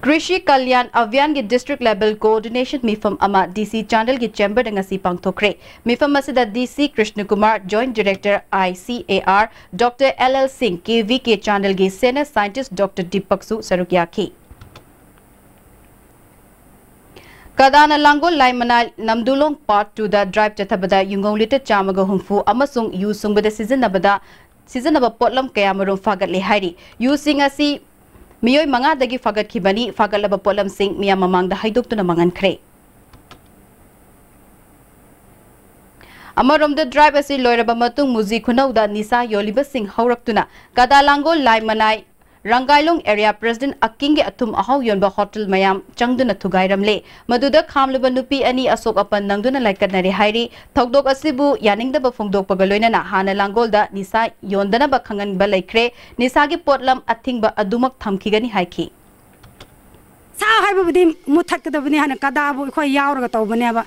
ꯀ꯭ꯔꯤꯁꯤ ꯀꯜꯌꯥꯟ ꯑꯚꯤꯌꯥꯟꯒꯤ ꯗꯤꯁꯇ꯭ꯔꯤꯛ ꯂꯦꯚꯦꯜ ꯀꯣꯑꯣꯔꯗꯤꯅꯦꯁꯟ ꯃꯤꯐꯝ ꯑꯃ ꯗꯤ ꯁꯤ ꯆꯥꯟꯗꯦꯜꯒꯤ ꯆꯦꯝꯕꯔꯗ ꯉꯁꯤ ꯄꯥꯡꯊꯣꯛꯈ꯭ꯔꯦ꯫ ꯃꯤꯐꯝ ꯑꯁꯤꯗ ꯗꯤ ꯁꯤ ꯀ꯭ꯔꯤꯁꯅꯀꯨꯃꯥꯔ, joint director I C A R, doctor L L ꯁꯤꯡ, ꯀꯦ ꯚꯤ ꯀꯦ ꯆꯥꯟꯗꯦꯜꯒꯤ ꯁꯦꯅꯤꯌꯔ ꯁꯥꯏꯟꯇꯤꯁ꯭ꯠ ꯗꯣꯛꯇꯔ ꯗꯤꯄꯛꯁꯨ ꯁꯔꯨꯛ ꯌꯥꯈꯤ꯫ ꯀꯗꯥꯅ ꯂꯥꯡꯒꯣꯜ ꯂꯥꯏꯃꯅꯥꯏ ꯅꯝꯗꯨꯂꯣꯡ ꯄꯥꯔꯠ ꯇꯨꯗ ꯗ꯭ꯔꯥꯏꯚ ꯆꯠꯊꯕꯗ ꯌꯨꯉꯧ ꯂꯤꯇꯔ ꯆꯥꯝꯃꯒ ꯍꯨꯝꯐꯨ ꯑꯃꯁꯨꯡ ꯌꯨ ꯁꯨꯡꯕꯗ ꯁꯤꯖꯤꯟꯅꯕꯗ, ꯁꯤꯖꯤꯟꯅꯕ ꯄꯣꯠꯂꯝ ꯀꯌꯥꯃꯔꯨꯝ ꯐꯥꯒꯠꯂꯦ ꯍꯥꯏꯔꯤ꯫ ꯌꯨꯁꯤꯡ ꯑꯁꯤ ꯃꯤꯑꯣꯏ ꯃꯉꯥꯗꯒꯤ ꯐꯥꯒꯠꯈꯤꯕꯅꯤ꯫ ꯐꯥꯒꯠꯂꯕ ꯄꯣꯠꯂꯝꯁꯤꯡ ꯃꯤꯌꯥꯝ ꯃꯃꯥꯡꯗ ꯍꯥꯏꯗꯣꯛꯇꯨꯅ ꯃꯥꯡꯍꯟꯈ꯭ꯔꯦ꯫ ꯑꯃꯔꯣꯝꯗ, ꯗ꯭ꯔꯥꯏꯚ ꯑꯁꯤ ꯂꯣꯏꯔꯕ ꯃꯇꯨꯡ ꯃꯨꯖꯤ ꯈꯨꯅꯧꯗ ꯅꯤꯁꯥ ꯌꯣꯜꯂꯤꯕꯁꯤꯡ ꯍꯧꯔꯛꯇꯨꯅ ꯀꯗꯥ ꯂꯥꯡꯒꯣꯜ ꯂꯥꯏꯃꯅꯥꯏ ꯔꯪꯒꯥꯏꯂꯣꯡ ꯑꯦꯔꯤꯌꯥ ꯄ꯭ꯔꯦꯁꯤꯗꯦꯟꯠ ꯑꯀꯤꯡꯒꯤ ꯑꯊꯨꯝ ꯑꯍꯥꯎ ꯌꯣꯟꯕ ꯍꯣꯇꯦꯜ ꯃꯌꯥꯝ ꯆꯪꯗꯨꯅ ꯊꯨꯒꯥꯏꯔꯝꯂꯦ꯫ ꯃꯗꯨꯗ ꯈꯥꯝꯂꯨꯕ ꯅꯨꯄꯤ ꯑꯅꯤ ꯑꯁꯣꯛ ꯑꯄꯟ ꯅꯪꯗꯨꯅ ꯂꯥꯏꯀꯠꯅꯔꯦ ꯍꯥꯏꯔꯤ꯫ ꯊꯧꯗꯣꯛ ꯑꯁꯤꯕꯨ ꯌꯥꯅꯤꯡꯗꯕ ꯐꯣꯡꯗꯣꯛꯄꯒ ꯂꯣꯏꯅꯅ ꯍꯥꯟꯅ ꯂꯥꯡꯒꯣꯜꯗ ꯅꯤꯁꯥ ꯌꯣꯟꯗꯅꯕ ꯈꯪꯍꯟꯕ ꯂꯩꯈ꯭ꯔꯦ꯫ ꯅꯤꯁꯥꯒꯤ ꯄꯣꯠꯂꯝ ꯑꯊꯤꯡꯕ ꯑꯗꯨꯃꯛ ꯊꯝꯈꯤꯒꯅꯤ ꯍꯥꯏꯈꯤ꯫ ꯅꯤꯁꯥ ꯍꯥꯏꯕꯕꯨꯗꯤ ꯃꯨꯠꯊꯠꯀꯗꯕꯅꯤ ꯍꯥꯏꯅ ꯀꯗꯥꯕꯨ ꯑꯩꯈꯣꯏ ꯌꯥꯎꯔꯒ ꯇꯧꯕꯅꯦꯕ꯫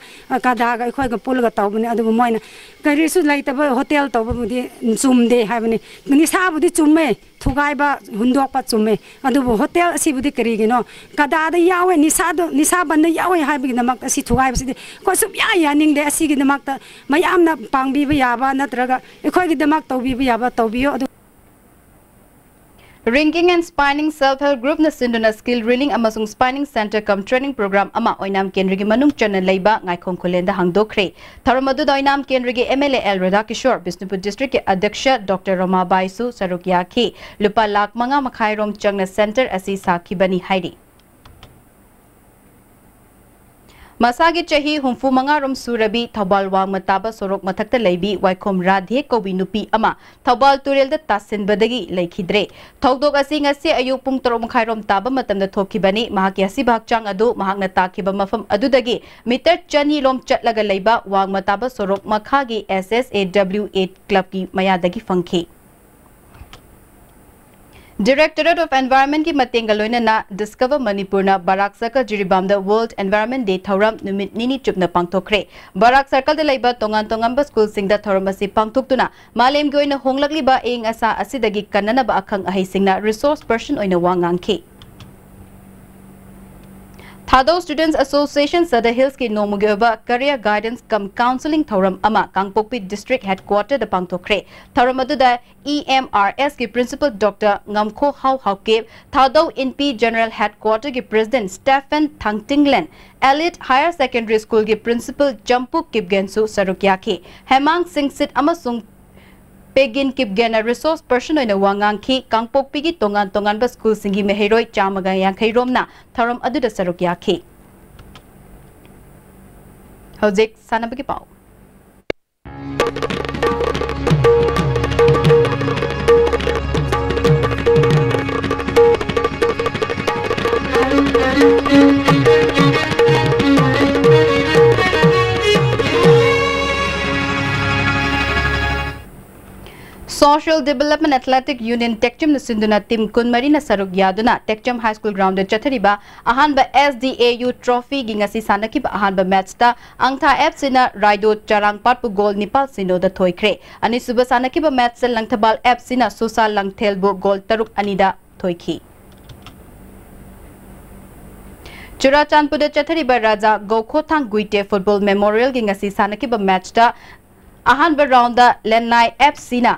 ꯀꯗꯥꯒ ꯑꯩꯈꯣꯏꯒ ꯄꯨꯜꯂꯒ ꯇꯧꯕꯅꯦ꯫ ꯑꯗꯨꯕꯨ ꯃꯣꯏꯅ ꯀꯔꯤꯁꯨ ꯂꯩꯇꯕ ꯍꯣꯇꯦꯜ ꯇꯧꯕꯕꯨꯗꯤ ꯆꯨꯝꯗꯦ ꯍꯥꯏꯕꯅꯤ꯫ ꯅꯤꯁꯥꯕꯨꯗꯤ ꯆꯨꯝꯃꯦ, ꯊꯨꯒꯥꯏꯕ, ꯍꯨꯟꯗꯣꯛꯄ ꯆꯨꯝꯃꯦ꯫ ꯑꯗꯨꯕꯨ ꯍꯣꯇꯦꯜ ꯑꯁꯤꯕꯨꯗꯤ ꯀꯔꯤꯒꯤꯅꯣ? ꯀꯗꯥꯗ ꯌꯥꯎꯋꯦ, ꯅꯤꯁꯥꯗꯣ, ꯅꯤꯁꯥ ꯕꯟꯗ ꯌꯥꯎꯋꯦ ꯍꯥꯏꯕꯒꯤꯗꯃꯛꯇ ꯑꯁꯤ ꯊꯨꯒꯥꯏꯕꯁꯤꯗꯤ ꯑꯩꯈꯣꯏ ꯁꯨꯡꯌꯥ ꯌꯥꯅꯤꯡꯗꯦ꯫ ꯑꯁꯤꯒꯤꯗꯃꯛꯇ ꯃꯌꯥꯝꯅ ꯄꯥꯡꯕꯤꯕ ꯌꯥꯕ ꯅꯠꯇ꯭ꯔꯒ ꯑꯩꯈꯣꯏꯒꯤꯗꯃꯛ ꯇꯧꯕꯤꯕ ꯌꯥꯕ ꯇꯧꯕꯤꯌꯣ꯫ ꯑꯗꯨ Ringking and Spining Self Help Group ꯅ ꯁꯤꯟꯗꯨꯅ Skill Training ꯑꯃꯁꯨꯡ Spining Center cum Training Program ꯑꯃ ꯑꯣꯏꯅꯥꯝ ꯀꯦꯟꯗ꯭ꯔꯒꯤ ꯃꯅꯨꯡ ꯆꯟꯅ ꯂꯩꯕ ꯉꯥꯏꯈꯣꯡ ꯈꯨꯂꯦꯟꯗ ꯍꯥꯡꯗꯣꯛꯈ꯭ꯔꯦ꯫ ꯊꯧꯔꯝ ꯑꯗꯨꯗ ꯑꯣꯏꯅꯥꯝ ꯀꯦꯟꯗ꯭ꯔꯒꯤ M L A L ꯔꯥꯙꯥꯀꯤꯁꯣꯔ, Bishnupur district ꯀꯤ ꯑꯗ꯭ꯌꯛꯁ ꯗꯣꯛꯇꯔ ꯔꯣꯃꯥꯕꯥꯏꯁꯨ ꯁꯔꯨꯛ ꯌꯥꯈꯤ꯫ ꯂꯨꯄꯥ ꯂꯥꯈ ꯃꯉꯥ ꯃꯈꯥꯏ ꯔꯣꯝ ꯆꯪꯅ center ꯑꯁꯤ ꯁꯥꯈꯤꯕꯅꯤ ꯍꯥꯏꯔꯤ꯫ ꯃꯁꯥꯒꯤ ꯆꯍꯤ ꯍꯨꯝꯐꯨ ꯃꯉꯥ ꯔꯣꯝ ꯁꯨꯔꯕꯤ ꯊꯧꯕꯥꯜ ꯋꯥꯡꯃ ꯇꯥꯕ ꯁꯣꯔꯣꯛ ꯃꯊꯛꯇ ꯂꯩꯕꯤ ꯋꯥꯏꯈꯣꯝ ꯔꯥꯙꯦ ꯀꯧꯕꯤ ꯅꯨꯄꯤ ꯑꯃ ꯊꯧꯕꯥꯜ ꯇꯨꯔꯦꯜꯗ ꯇꯥꯁꯤꯟꯕꯗꯒꯤ ꯂꯩꯈꯤꯗ꯭ꯔꯦ꯫ ꯊꯧꯗꯣꯛ ꯑꯁꯤ ꯉꯁꯤ ꯑꯌꯨꯛ ꯄꯨꯡ ꯇꯔꯨꯛ ꯃꯈꯥꯏ ꯔꯣꯝ ꯇꯥꯕ ꯃꯇꯝꯗ ꯊꯣꯛꯈꯤꯕꯅꯤ꯫ ꯃꯍꯥꯛꯀꯤ ꯑꯁꯤꯕ ꯍꯛꯆꯥꯡ ꯑꯗꯨ ꯃꯍꯥꯛꯅ ꯇꯥꯈꯤꯕ ꯃꯐꯝ ꯑꯗꯨꯗꯒꯤ ꯃꯤꯇꯔ ꯆꯅꯤ ꯂꯣꯝ ꯆꯠꯂꯒ ꯂꯩꯕ ꯋꯥꯡꯃ ꯇꯥꯕ ꯁꯣꯔꯣꯛ ꯃꯈꯥꯒꯤ S S A W A club ꯀꯤ ꯃꯌꯥꯗꯒꯤ ꯐꯪꯈꯤ꯫ Directorate of Environment ꯀꯤ ꯃꯇꯦꯡꯒ ꯂꯣꯏꯅꯅ Discover ꯃꯅꯤꯄꯨꯔꯅ ꯕꯔꯥꯛ circle ꯖꯤꯔꯤꯕꯥꯝꯗ World Environment Day ꯊꯧꯔꯝ ꯅꯨꯃꯤꯠ ꯅꯤꯅꯤ ꯆꯨꯞꯅ ꯄꯥꯡꯊꯣꯛꯈ꯭ꯔꯦ꯫ ꯕꯔꯥꯛ circle ꯗ ꯂꯩꯕ ꯇꯣꯉꯥꯟ ꯇꯣꯉꯥꯟꯕ school ꯁꯤꯡꯗ ꯊꯧꯔꯝ ꯑꯁꯤ ꯄꯥꯡꯊꯣꯛꯇꯨꯅ ꯃꯥꯂꯦꯝꯒꯤ ꯑꯣꯏꯅ ꯍꯣꯡꯂꯛꯂꯤꯕ ꯑꯏꯪ ꯑꯁꯥ ꯑꯁꯤꯗꯒꯤ ꯀꯟꯅꯅꯕ ꯑꯈꯪ ꯑꯍꯩꯁꯤꯡꯅ resource person ꯑꯣꯏꯅ ꯋꯥ ꯉꯥꯡꯈꯤ꯫ ꯊꯥꯗꯧ Students Association ꯆꯥꯗꯔ Hills ꯀꯤ ꯅꯣꯡꯃꯒꯤ ꯑꯣꯏꯕ career guidance cum counselling ꯊꯧꯔꯝ ꯑꯃ ꯀꯥꯡꯄꯣꯛꯄꯤ district headquarter ꯗ ꯄꯥꯡꯊꯣꯛꯈ꯭ꯔꯦ꯫ ꯊꯧꯔꯝ ꯑꯗꯨꯗ E M R S ꯀꯤ principal ꯗꯣꯛꯇꯔ ꯉꯝꯈꯣ ꯍꯥꯎ ꯍꯥꯎꯀꯤꯞ, ꯊꯥꯗꯧ ꯏꯟꯄꯤ general headquarter ꯒꯤ president Stephen ꯊꯥꯡꯇꯤꯡꯂꯦꯟ, Elite Higher Secondary School ꯒꯤ principal ꯆꯝꯄꯨ ꯀꯤꯞꯒꯦꯟꯁꯨ ꯁꯔꯨꯛ ꯌꯥꯈꯤ꯫ ꯍꯦꯃꯥꯡ ꯁꯤꯡꯁꯤꯠ ꯑꯃꯁꯨꯡ ꯄꯦꯒꯤꯟ ꯀꯤꯞꯒꯦꯟꯅ resource person ꯑꯣꯏꯅ ꯋꯥ ꯉꯥꯡꯈꯤ꯫ ꯀꯥꯡꯄꯣꯛꯄꯤꯒꯤ ꯇꯣꯉꯥꯟ ꯇꯣꯉꯥꯟꯕ school ꯁꯤꯡꯒꯤ ꯃꯍꯩꯔꯣꯏ ꯆꯥꯝꯃꯒ ꯌꯥꯡꯈꯩ ꯔꯣꯝꯅ ꯊꯧꯔꯝ ꯑꯗꯨꯗ ꯁꯔꯨꯛ ꯌꯥꯈꯤ꯫ ꯍꯧꯖꯤꯛ ꯁꯥꯟꯅꯕꯒꯤ ꯄꯥꯎ꯫ Social Development Athletic Union ꯇꯦꯛꯆꯝꯅ ꯁꯤꯟꯗꯨꯅ team ꯀꯨꯟꯃꯔꯤꯅ ꯁꯔꯨꯛ ꯌꯥꯗꯨꯅ ꯇꯦꯛꯆꯝ High School ground ꯗ ꯆꯠꯊꯔꯤꯕ ꯑꯍꯥꯟꯕ S D A U trophy ꯒꯤ ꯉꯁꯤ ꯁꯥꯟꯅꯈꯤꯕ ꯑꯍꯥꯟꯕ match ꯇ ꯑꯪꯊꯥ F C ꯅ ꯔꯥꯏꯗꯣ ꯆꯔꯥꯡꯄꯥꯠꯄꯨ goal ꯅꯤꯄꯥꯜ ꯁꯤꯅꯣꯗ ꯊꯣꯏꯈ꯭ꯔꯦ꯫ ꯑꯅꯤꯁꯨꯕ ꯁꯥꯟꯅꯈꯤꯕ match ꯇ ꯂꯪꯊꯕꯥꯜ F C ꯅ ꯁꯣꯁꯥ ꯂꯪꯊꯦꯜꯕꯨ goal ꯇꯔꯨꯛ ꯑꯅꯤꯗ ꯊꯣꯏꯈꯤ꯫ ꯆꯨꯔꯥꯆꯥꯟꯄꯨꯔꯗ ꯆꯠꯊꯔꯤꯕ ꯔꯥꯖꯥ ꯒꯧꯈꯣꯊꯥꯡ ꯒꯨꯏꯇꯦ Football Memorial ꯒꯤ ꯉꯁꯤ ꯁꯥꯟꯅꯈꯤꯕ match ꯇ ꯑꯍꯥꯟꯕ round ꯗ ꯂꯦꯟꯅꯥꯏ F C ꯅ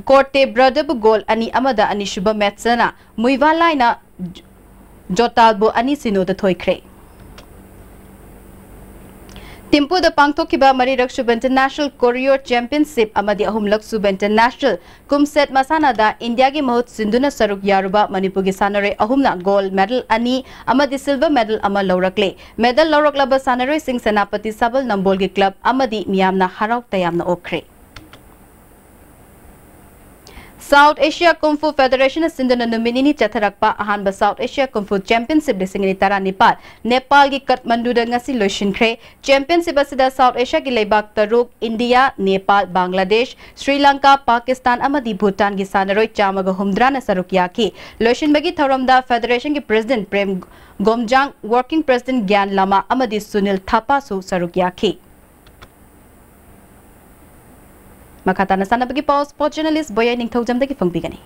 ꯀꯣꯔꯇꯦ ꯕ꯭ꯔꯗꯕꯨ ꯒꯣꯜ ꯑꯅꯤ ꯑꯃꯗ ꯑꯅꯤꯁꯨꯕ ꯃꯦꯠꯁꯇꯅ ꯃꯨꯏꯚꯥꯂꯥꯏꯅ ꯖꯣꯇꯥꯜꯕꯨ ꯑꯅꯤ ꯁꯤꯅꯣꯗ ꯊꯣꯏꯈ꯭ꯔꯦ꯫ ꯇꯤꯝꯄꯨꯗ ꯄꯥꯡꯊꯣꯛꯈꯤꯕ ꯃꯔꯤꯔꯛ ꯁꯨꯕ ꯏꯟꯇꯔꯅꯦꯁꯅꯦꯜ ꯀꯣꯔꯤꯌꯣ ꯆꯦꯝꯄꯤꯌꯟꯁꯤꯞ ꯑꯃꯗꯤ ꯑꯍꯨꯝꯂꯛ ꯁꯨꯕ ꯏꯟꯇꯔꯅꯦꯁꯅꯦꯜ ꯀꯨꯝꯁꯦꯠ ꯃꯁꯥꯟꯅꯗ ꯏꯟꯗꯤꯌꯥꯒꯤ ꯃꯍꯨꯠ ꯁꯤꯟꯗꯨꯅ ꯁꯔꯨꯛ ꯌꯥꯔꯨꯕ ꯃꯅꯤꯄꯨꯔꯒꯤ ꯁꯥꯟꯅꯔꯣꯏ ꯑꯍꯨꯝꯅ ꯒꯣꯜ ꯃꯦꯗꯜ ꯑꯅꯤ ꯑꯃꯗꯤ ꯁꯤꯜꯚꯔ ꯃꯦꯗꯜ ꯑꯃ ꯂꯧꯔꯛꯂꯦ꯫ ꯃꯦꯗꯜ ꯂꯧꯔꯛꯂꯕ ꯁꯥꯟꯅꯔꯣꯏꯁꯤꯡ ꯁꯦꯅꯥꯄꯇꯤ ꯁꯕꯜ ꯅꯝꯕꯣꯜꯒꯤ ꯀ꯭ꯂꯕ ꯑꯃꯗꯤ ꯃꯤꯌꯥꯝꯅ ꯍꯔꯥꯎ ꯇꯌꯥꯝꯅ ꯑꯣꯛꯈ꯭ꯔꯦ꯫ ꯁꯥꯎꯠ ꯑꯦꯁꯤꯌꯥ ꯀꯨꯝꯐꯨ ꯐꯦꯗꯔꯦꯁꯟꯅ ꯁꯤꯟꯗꯨꯅ ꯅꯨꯃꯤꯠ ꯅꯤꯅꯤ ꯆꯠꯊꯔꯛꯄ ꯑꯍꯥꯟꯕ ꯁꯥꯎꯠ ꯑꯦꯁꯤꯌꯥ ꯀꯨꯝꯐꯨ ꯆꯦꯝꯄꯤꯌꯟꯁꯤꯞ ꯂꯤꯁꯤꯡ ꯑꯅꯤ ꯇꯔꯥꯅꯤꯄꯥꯜ ꯅꯦꯄꯥꯜꯒꯤ ꯀꯠꯃꯟꯗꯨꯗ ꯉꯁꯤ ꯂꯣꯏꯁꯤꯟꯈ꯭ꯔꯦ꯫ ꯆꯦꯝꯄꯤꯌꯟꯁꯤꯞ ꯑꯁꯤꯗ ꯁꯥꯎꯠ ꯑꯦꯁꯤꯌꯥꯒꯤ ꯂꯩꯕꯥꯛ ꯇꯔꯨꯛ, ꯏꯟꯗꯤꯌꯥ, ꯅꯦꯄꯥꯜ, ꯕꯪꯒ꯭ꯂꯥꯗꯦꯁ, ꯁ꯭ꯔꯤ ꯂꯪꯀꯥ, ꯄꯥꯀꯤꯁꯇꯥꯟ ꯑꯃꯗꯤ ꯚꯨꯇꯥꯟꯒꯤ ꯁꯥꯟꯅꯔꯣꯏ ꯆꯥꯝꯃꯒ ꯍꯨꯝꯗ꯭ꯔꯥꯅ ꯁꯔꯨꯛ ꯌꯥꯈꯤ꯫ ꯂꯣꯏꯁꯤꯟꯕꯒꯤ ꯊꯧꯔꯝꯗ ꯐꯦꯗꯔꯦꯁꯟꯒꯤ ꯄ꯭ꯔꯦꯁꯤꯗꯦꯟꯠ ꯄ꯭ꯔꯦꯝ ꯒꯣꯝꯖꯥꯡ, ꯋꯥꯔꯀꯤꯡ ꯄ꯭ꯔꯦꯁꯤꯗꯦꯟꯠ ꯒ꯭ꯌꯥꯟ ꯂꯃꯥ ꯑꯃꯗꯤ ꯁꯨꯅꯤꯜ ꯊꯥꯄꯥꯁꯨ ꯁꯔꯨꯛ ꯌꯥꯈꯤ꯫ ꯃꯈꯥ ꯇꯥꯅ ꯁꯥꯟꯅꯕꯒꯤ ꯄꯥꯎ ꯁ꯭ꯄꯣꯔꯠ ꯖꯔꯅꯦꯂꯤꯁ ꯕꯣꯌꯥꯏ ꯅꯤꯡꯊꯧꯖꯝꯗꯒꯤ ꯐꯣꯡꯕꯤꯒꯅꯤ꯫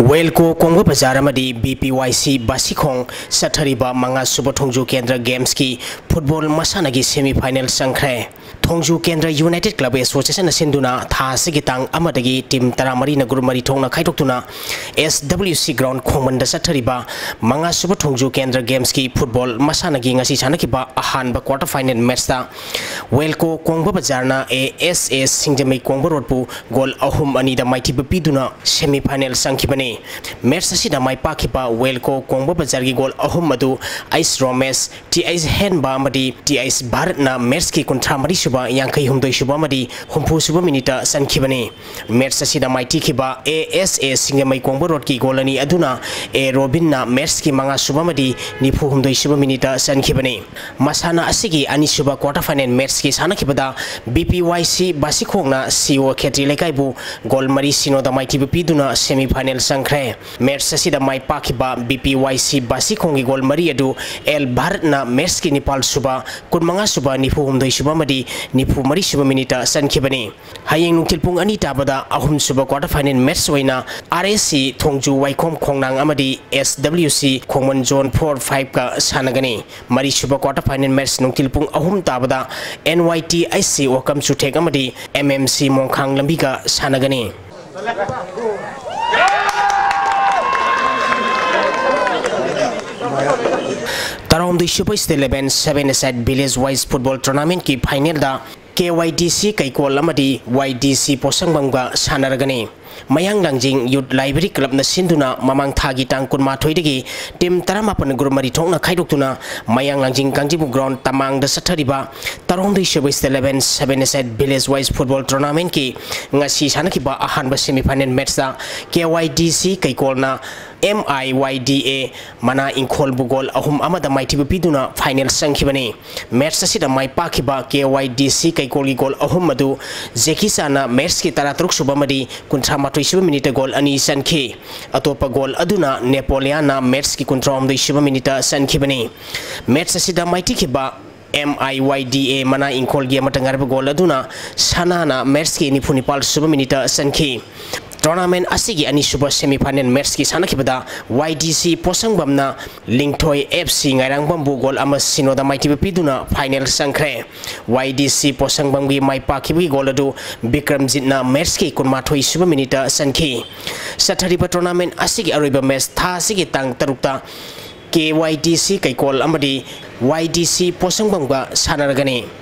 ꯋꯦꯜꯀꯣ ꯀꯣꯡꯕ ꯕꯖꯥꯔ ꯑꯃꯗꯤ ꯕꯤ ꯄꯤ ꯋꯥꯏ ꯁꯤ ꯕꯥꯁꯤꯈꯣꯡ ꯆꯠꯊꯔꯤꯕ ꯃꯉꯥ ꯁꯨꯕ ꯊꯣꯡꯖꯨ ꯀꯦꯟꯗ꯭ꯔ ꯒꯦꯝꯁꯀꯤ ꯐꯨꯠꯕꯣꯜ ꯃꯁꯥꯟꯅꯒꯤ ꯁꯦꯃꯤ ꯐꯥꯏꯅꯦꯜ ꯆꯪꯈ꯭ꯔꯦ꯫ ꯊꯣꯡꯖꯨ ꯀꯦꯟꯗ꯭ꯔ ꯌꯨꯅꯥꯏꯇꯦꯗ ꯀ꯭ꯂꯕ ꯑꯦꯁꯣꯁꯤꯌꯦꯁꯟꯅ ꯁꯤꯟꯗꯨꯅ ꯊꯥ ꯑꯁꯤꯒꯤ ꯇꯥꯡ ꯑꯃꯗꯒꯤ ꯇꯤꯝ ꯇꯔꯥꯃꯔꯤꯅ ꯒ꯭ꯔꯨꯞ ꯃꯔꯤ ꯊꯣꯛꯅ ꯈꯥꯏꯗꯣꯛꯇꯨꯅ ꯑꯦꯁ ꯗꯕ꯭ꯂꯤꯎ ꯁꯤ ꯒ꯭ꯔꯥꯎꯟ ꯈꯣꯡꯃꯟꯗ ꯆꯠꯊꯔꯤꯕ ꯃꯉꯥ ꯁꯨꯕ ꯊꯣꯡꯖꯨ ꯀꯦꯟꯗ꯭ꯔ ꯒꯦꯝꯁꯀꯤ ꯐꯨꯠꯕꯣꯜ ꯃꯁꯥꯟꯅꯒꯤ ꯉꯁꯤ ꯁꯥꯟꯅꯈꯤꯕ ꯑꯍꯥꯟꯕ ꯀ꯭ꯋꯥꯔꯇꯔ ꯐꯥꯏꯅꯦꯜ ꯃꯦꯠꯆꯇ ꯋꯦꯜꯀꯣ ꯀꯣꯡꯕ ꯕꯖꯥꯔꯅ A S A Singjamei Kongba ꯔꯣꯗꯄꯨ ꯒꯣꯜ ꯑꯍꯨꯝ ꯑꯅꯤꯗ ꯃꯥꯏꯊꯤꯕ ꯄꯤꯗꯨꯅ ꯁꯦꯃꯤ ꯐꯥꯏꯅꯦꯜ ꯆꯪꯈꯤꯕꯅꯤ꯫ ꯃꯦꯠꯆ ꯑꯁꯤꯗ ꯃꯥꯏ ꯄꯥꯛꯈꯤꯕ ꯋꯦꯜꯀꯣ ꯀꯣꯡꯕ ꯕꯖꯥꯔꯒꯤ ꯒꯣꯜ ꯑꯍꯨꯝ ꯑꯗꯨ ꯑꯩꯁ ꯔꯣꯃꯦꯁ, ꯇꯤ ꯑꯩꯁ ꯍꯦꯟꯕ ꯑꯃꯗꯤ ꯇꯤ ꯑꯩꯁ ꯚꯥꯔꯠꯅ ꯃꯦꯠꯆꯀꯤ ꯀꯨꯟꯊ꯭ꯔꯥ ꯃꯔꯤ ꯁꯨꯕ, ꯌꯥꯡꯈꯩ ꯍꯨꯝꯗꯣꯏ ꯁꯨꯕ ꯑꯃꯗꯤ ꯍꯨꯝꯐꯨ ꯁꯨꯕ ꯃꯤꯅꯤꯠꯇ ꯆꯟꯈꯤꯕꯅꯤ꯫ ꯃꯦꯠꯆ ꯑꯁꯤꯗ ꯃꯥꯏꯊꯤꯈꯤꯕ ꯑꯦ ꯑꯦꯁ ꯑꯦ ꯁꯤꯡꯖꯃꯩ ꯀꯣꯡꯕ ꯔꯣꯗꯀꯤ ꯒꯣꯜ ꯑꯅꯤ ꯑꯗꯨꯅ ꯑꯦ ꯔꯣꯕꯤꯟꯅ ꯃꯦꯠꯆꯀꯤ ꯃꯉꯥ ꯁꯨꯕ ꯑꯃꯗꯤ ꯅꯤꯐꯨ ꯍꯨꯝꯗꯣꯏ ꯁꯨꯕ ꯃꯤꯅꯤꯠꯇ ꯆꯟꯈꯤꯕꯅꯤ꯫ ꯃꯁꯥꯟꯅ ꯑꯁꯤꯒꯤ ꯑꯅꯤꯁꯨꯕ ꯀ꯭ꯋꯥꯔꯇꯔ ꯐꯥꯏꯅꯦꯜ ꯃꯦꯠꯆꯀꯤ ꯁꯥꯟꯅꯈꯤꯕꯗ ꯕꯤ ꯄꯤ ꯋꯥꯏ ꯁꯤ ꯕꯥꯁꯤꯈꯣꯡꯅ ꯁꯤ ꯑꯣ ꯈꯦꯇ꯭ꯔꯤ ꯂꯩꯀꯥꯏꯕꯨ ꯒꯣꯜ ꯃꯔꯤ ꯁꯤꯅꯣꯗ ꯃꯥꯏꯊꯤꯕ ꯄꯤꯗꯨꯅ ꯁꯦꯃꯤ ꯐꯥꯏꯅꯦꯜ ꯆꯪꯈ꯭ꯔꯦ꯫ ꯃꯦꯠꯆ ꯑꯁꯤꯗ ꯃꯥꯏ ꯄꯥꯛꯈꯤꯕ ꯕꯤ ꯄꯤ ꯋꯥꯏ ꯁꯤ ꯕꯥꯁꯤꯈꯣꯡꯒꯤ ꯒꯣꯜ ꯃꯔꯤ ꯑꯗꯨ ꯑꯦꯜ ꯚꯥꯔꯠꯅ ꯃꯦꯠꯆꯀꯤ ꯅꯤꯄꯥꯜ ꯁꯨꯕ, ꯀꯨꯟꯃꯉꯥ ꯁꯨꯕ, ꯅꯤꯐꯨ ꯍꯨꯝꯗꯣꯏ ꯁꯨꯕ ꯑꯃꯗꯤ ꯅꯤꯐꯨ ꯃꯔꯤ ꯁꯨꯕ ꯃꯤꯅꯤꯠꯇ ꯆꯟꯈꯤꯕꯅꯤ꯫ ꯍꯌꯦꯡ ꯅꯨꯡꯊꯤꯜ ꯄꯨꯡ ꯑꯅꯤ ꯇꯥꯕꯗ ꯑꯍꯨꯝ ꯁꯨꯕ quarter final match ꯑꯣꯏꯅ R S C ꯊꯣꯡꯖꯨ ꯋꯥꯏꯈꯣꯝ ꯈꯣꯡꯅꯥꯡ ꯑꯃꯗꯤ S W C ꯈꯣꯡꯃꯟ zone four five ꯀ ꯁꯥꯟꯅꯒꯅꯤ꯫ ꯃꯔꯤ ꯁꯨꯕ quarter final match ꯅꯨꯡꯊꯤꯜ ꯄꯨꯡ ꯑꯍꯨꯝ ꯇꯥꯕꯗ N Y T H C ꯋꯥꯀꯝ ꯆꯨꯊꯦꯛ ꯑꯃꯗꯤ M M C ꯃꯣꯡꯈꯥꯡ ꯂꯝꯕꯤꯒ ꯁꯥꯟꯅꯒꯅꯤ꯫ ꯇꯔꯥꯍꯨꯝꯗꯣꯏ ꯁꯨꯕ State Level Seven Aside Village Wise Football Tournament ꯀꯤ final ꯗ K Y D C ꯀꯩꯀꯣꯜ ꯑꯃꯗꯤ Y D C ꯄꯣꯠꯁꯪꯕꯝꯒ ꯁꯥꯟꯅꯔꯒꯅꯤ꯫ ꯃꯌꯥꯡ ꯂꯥꯡꯖꯤꯡ Youth Library Club ꯅ ꯁꯤꯟꯗꯨꯅ ꯃꯃꯥꯡ ꯊꯥꯒꯤ ꯇꯥꯡ ꯀꯨꯟꯃꯥꯊꯣꯏꯗꯒꯤ team ꯇꯔꯥꯃꯥꯄꯟ group ꯃꯔꯤ ꯊꯣꯛꯅ ꯈꯥꯏꯗꯣꯛꯇꯨꯅ ꯃꯌꯥꯡ ꯂꯥꯡꯖꯤꯡ ꯀꯥꯡꯖꯤꯡꯕꯨꯡ ground ꯇꯃꯥꯡꯗ ꯆꯠꯊꯔꯤꯕ ꯇꯔꯥꯍꯨꯝꯗꯣꯏ ꯁꯨꯕ State Level Seven Aside Village Wise Football Tournament ꯀꯤ ꯉꯁꯤ ꯁꯥꯟꯅꯈꯤꯕ ꯑꯍꯥꯟꯕ semi final match ꯇ K Y D C ꯀꯩꯀꯣꯜꯅ M I Y D A ꯃꯅꯥ ꯏꯪꯈꯣꯜꯕꯨ goal ꯑꯍꯨꯝ ꯑꯃꯗ ꯃꯥꯏꯊꯤꯕ ꯄꯤꯗꯨꯅ final ꯆꯪꯈꯤꯕꯅꯤ꯫ Match ꯑꯁꯤꯗ ꯃꯥꯏ ꯄꯥꯛꯈꯤꯕ K Y D C ꯀꯩꯀꯣꯜꯒꯤ goal ꯑꯍꯨꯝ ꯑꯗꯨ ꯖꯦꯀꯤ ꯆꯥꯟꯅ match ꯀꯤ ꯇꯔꯥꯇꯔꯨꯛ ꯁꯨꯕ ꯑꯃꯗꯤ ꯀꯨꯟꯊ꯭ꯔꯥ ꯃꯥꯊꯣꯏ ꯁꯨꯕ ꯃꯤꯅꯤꯠꯇ goal ꯑꯅꯤ ꯆꯟꯈꯤ꯫ ꯑꯇꯣꯞꯄ goal ꯑꯗꯨꯅ ꯅꯦꯄꯣꯂꯤꯌꯥꯟꯅ match ꯀꯤ ꯀꯨꯟꯊ꯭ꯔꯥ ꯍꯨꯝꯗꯣꯏ ꯁꯨꯕ ꯃꯤꯅꯤꯠꯇ ꯆꯟꯈꯤꯕꯅꯤ꯫ Match ꯑꯁꯤꯗ ꯃꯥꯏꯊꯤꯈꯤꯕ M I Y D A ꯃꯅꯥ ꯏꯪꯈꯣꯜꯒꯤ ꯑꯃꯠꯇ ꯉꯥꯏꯔꯕ goal ꯑꯗꯨꯅ ꯁꯅꯥꯅ match ꯀꯤ ꯅꯤꯐꯨ ꯅꯤꯄꯥꯜ ꯁꯨꯕ ꯃꯤꯅꯤꯠꯇ ꯆꯟꯈꯤ꯫ Tournament ꯑꯁꯤꯒꯤ ꯑꯅꯤꯁꯨꯕ semi final match ꯀꯤ ꯁꯥꯟꯅꯈꯤꯕꯗ Y D C ꯄꯣꯠꯁꯪꯕꯝꯅ ꯂꯤꯡꯊꯣꯏ F C ꯉꯥꯏꯔꯥꯡꯕꯝꯕꯨ goal ꯑꯃ ꯁꯤꯅꯣꯗ ꯃꯥꯏꯊꯤꯕ ꯄꯤꯗꯨꯅ final ꯆꯪꯈ꯭ꯔꯦ꯫ Y D C ꯄꯣꯠꯁꯪꯕꯝꯒꯤ ꯃꯥꯏ ꯄꯥꯛꯈꯤꯕꯒꯤ goal ꯑꯗꯨ ꯕꯤꯀ꯭ꯔꯝꯖꯤꯠꯅ match ꯀꯤ ꯀꯨꯟꯃꯥꯊꯣꯏ ꯁꯨꯕ ꯃꯤꯅꯤꯠꯇ ꯆꯟꯈꯤ꯫ ꯆꯠꯊꯔꯤꯕ tournament ꯑꯁꯤꯒꯤ ꯑꯔꯣꯏꯕ match ꯊꯥ ꯑꯁꯤꯒꯤ ꯇꯥꯡ ꯇꯔꯨꯛꯇ K Y D C ꯀꯩꯀꯣꯜ ꯑꯃꯗꯤ Y D C ꯄꯣꯠꯁꯪꯕꯝꯒ ꯁꯥꯟꯅꯔꯒꯅꯤ꯫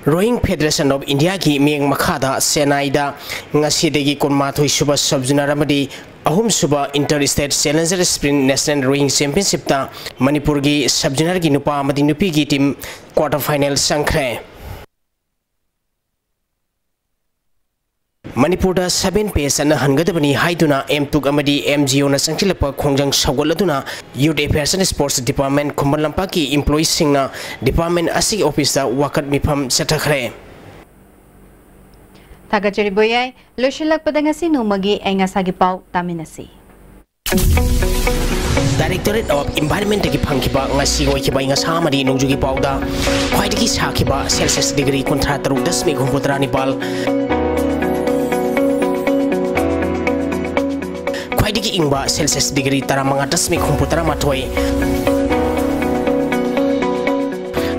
Rowing Federation of India ꯒꯤ ꯃꯤꯠꯌꯦꯡ ꯃꯈꯥꯗ ꯆꯦꯟꯅꯥꯏꯗ ꯉꯁꯤꯗꯒꯤ ꯀꯨꯟꯃꯥꯊꯣꯏ ꯁꯨꯕ sub junior ꯑꯃꯗꯤ ꯑꯍꯨꯝ ꯁꯨꯕ Inter State Challenger Sprint National Rowing Championship ꯇ ꯃꯅꯤꯄꯨꯔꯒꯤ sub junior ꯒꯤ ꯅꯨꯄꯥ ꯑꯃꯗꯤ ꯅꯨꯄꯤꯒꯤ team quarter final ꯆꯪꯈ꯭ꯔꯦ꯫ ꯃꯅꯤꯄꯨꯔꯗ seven pay ꯆꯠꯅꯍꯟꯒꯗꯕꯅꯤ ꯍꯥꯏꯗꯨꯅ M ꯇꯨꯛ ꯑꯃꯗꯤ M G O ꯅ ꯆꯪꯁꯤꯜꯂꯛꯄ ꯈꯣꯡꯖꯪ ꯁꯧꯒꯠꯂꯗꯨꯅ Youth Affairs and Sports Department Khuman ꯂꯝꯄꯥꯛꯀꯤ employee ꯁꯤꯡꯅ department ꯑꯁꯤꯒꯤ office ꯇ ꯋꯥꯀꯠ ꯃꯤꯐꯝ ꯆꯠꯊꯈ꯭ꯔꯦ꯫ ꯊꯥꯒꯠꯆꯔꯤ ꯕꯣꯌꯥꯏ꯫ ꯂꯣꯏꯁꯤꯜꯂꯛꯄꯗ ꯉꯁꯤ ꯅꯣꯡꯃꯒꯤ ꯑꯏꯪ ꯑꯁꯥꯒꯤ ꯄꯥꯎ ꯇꯥꯃꯤꯟꯅꯁꯤ꯫ Directorate of Environment ꯇꯒꯤ ꯐꯪꯈꯤꯕ ꯉꯁꯤ ꯑꯣꯏꯈꯤꯕ ꯑꯏꯪ ꯑꯁꯥ ꯑꯃꯗꯤ ꯅꯣꯡꯖꯨꯒꯤ ꯄꯥꯎꯗ ꯈ꯭ꯋꯥꯏꯗꯒꯤ ꯁꯥꯈꯤꯕ Celsius degree ꯀꯨꯟꯊ꯭ꯔꯥ ꯇꯔꯨꯛ ꯗꯁꯃꯤꯛ ꯍꯨꯝꯐꯨ ꯇꯔꯥ ꯅꯤꯄꯥꯜ, ꯈ꯭ꯋꯥꯏꯗꯒꯤ ꯏꯪꯕ Celsius degree ꯇꯔꯥꯃꯉꯥ ꯗꯁꯃꯤꯛ ꯍꯨꯝꯐꯨ ꯇꯔꯥ ꯃꯥꯊꯣꯏ,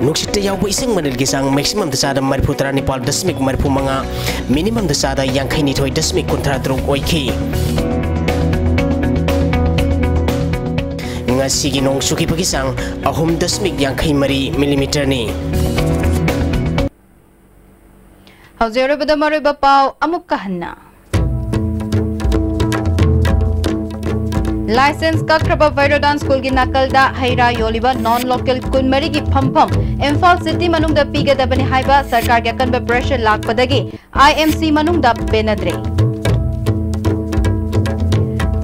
ꯅꯨꯡꯁꯤꯠꯇ ꯌꯥꯎꯕ ꯏꯁꯤꯡ ꯃꯅꯤꯜꯒꯤ ꯆꯥꯡ maximum ꯗ ꯆꯥꯗ ꯃꯔꯤꯐꯨ ꯇꯔꯥ ꯅꯤꯄꯥꯜ ꯗꯁꯃꯤꯛ ꯃꯔꯤꯐꯨ ꯃꯉꯥ, minimum ꯗ ꯆꯥꯗ ꯌꯥꯡꯈꯩ ꯅꯤꯊꯣꯏ ꯗꯁꯃꯤꯛ ꯀꯨꯟꯊ꯭ꯔꯥ ꯇꯔꯨꯛ ꯑꯣꯏꯈꯤ꯫ ꯉꯁꯤꯒꯤ ꯅꯣꯡ ꯆꯨꯈꯤꯕꯒꯤ ꯆꯥꯡ ꯑꯍꯨꯝ ꯗꯁꯃꯤꯛ ꯌꯥꯡꯈꯩ ꯃꯔꯤ millimeter ꯅꯤ꯫ ꯍꯧꯖꯤꯛ ꯑꯔꯣꯏꯕꯗ ꯃꯔꯨꯑꯣꯏꯕ ꯄꯥꯎ ꯑꯃꯨꯛꯀ ꯍꯟꯅ꯫ License ꯀꯛꯈ꯭ꯔꯕ ꯚꯩꯔꯣꯗꯥꯟ ꯁ꯭ꯀꯨꯜꯒꯤ ꯅꯥꯀꯜꯗ ꯍꯩ ꯔꯥ ꯌꯣꯜꯂꯤꯕ non local ꯀꯨꯟꯃꯔꯤꯒꯤ ꯐꯝꯐꯝ ꯏꯝꯐꯥꯜ city ꯃꯅꯨꯡꯗ ꯄꯤꯒꯗꯕꯅꯤ ꯍꯥꯏꯕ ꯁꯔꯀꯥꯔꯒꯤ ꯑꯀꯟꯕ pressure ꯂꯥꯛꯄꯗꯒꯤ I M C ꯃꯅꯨꯡꯗ ꯄꯦꯟꯅꯗ꯭ꯔꯦ꯫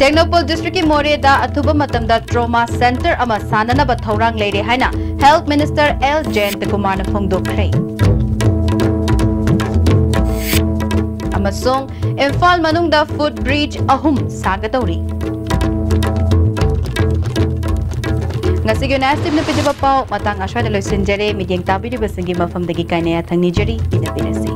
ꯇꯦꯡꯅꯧꯄꯜ district ꯀꯤ ꯃꯣꯔꯦꯗ ꯑꯊꯨꯕ ꯃꯇꯝꯗ trauma center ꯑꯃ ꯁꯥꯅꯅꯕ ꯊꯧꯔꯥꯡ ꯂꯩꯔꯦ ꯍꯥꯏꯅ Health Minister L ꯖꯌꯟꯇꯀꯨꯃꯥꯔꯅ ꯐꯣꯡꯗꯣꯛꯈ꯭ꯔꯦ꯫ ꯑꯃꯁꯨꯡ ꯏꯝꯐꯥꯜ ꯃꯅꯨꯡꯗ foot bridge ꯑꯍꯨꯝ ꯁꯥꯒꯗꯧꯔꯤ꯫ ꯉꯁꯤꯒꯤ ꯑꯣꯏꯅ S T Vꯅ ꯄꯤꯖꯕ ꯄꯥꯎ ꯃꯇꯥꯡ ꯑꯁ꯭ꯋꯥꯏꯗ ꯂꯣꯏꯁꯤꯟꯖꯔꯦ꯫ ꯃꯤꯠꯌꯦꯡ ꯇꯥꯕꯤꯔꯤꯕꯁꯤꯡꯒꯤ ꯃꯐꯝꯗꯒꯤ ꯀꯥꯏꯅ ꯌꯥꯊꯪ ꯅꯤꯖꯔꯤ꯫ ꯏꯟꯅꯕꯤꯔꯁꯤ꯫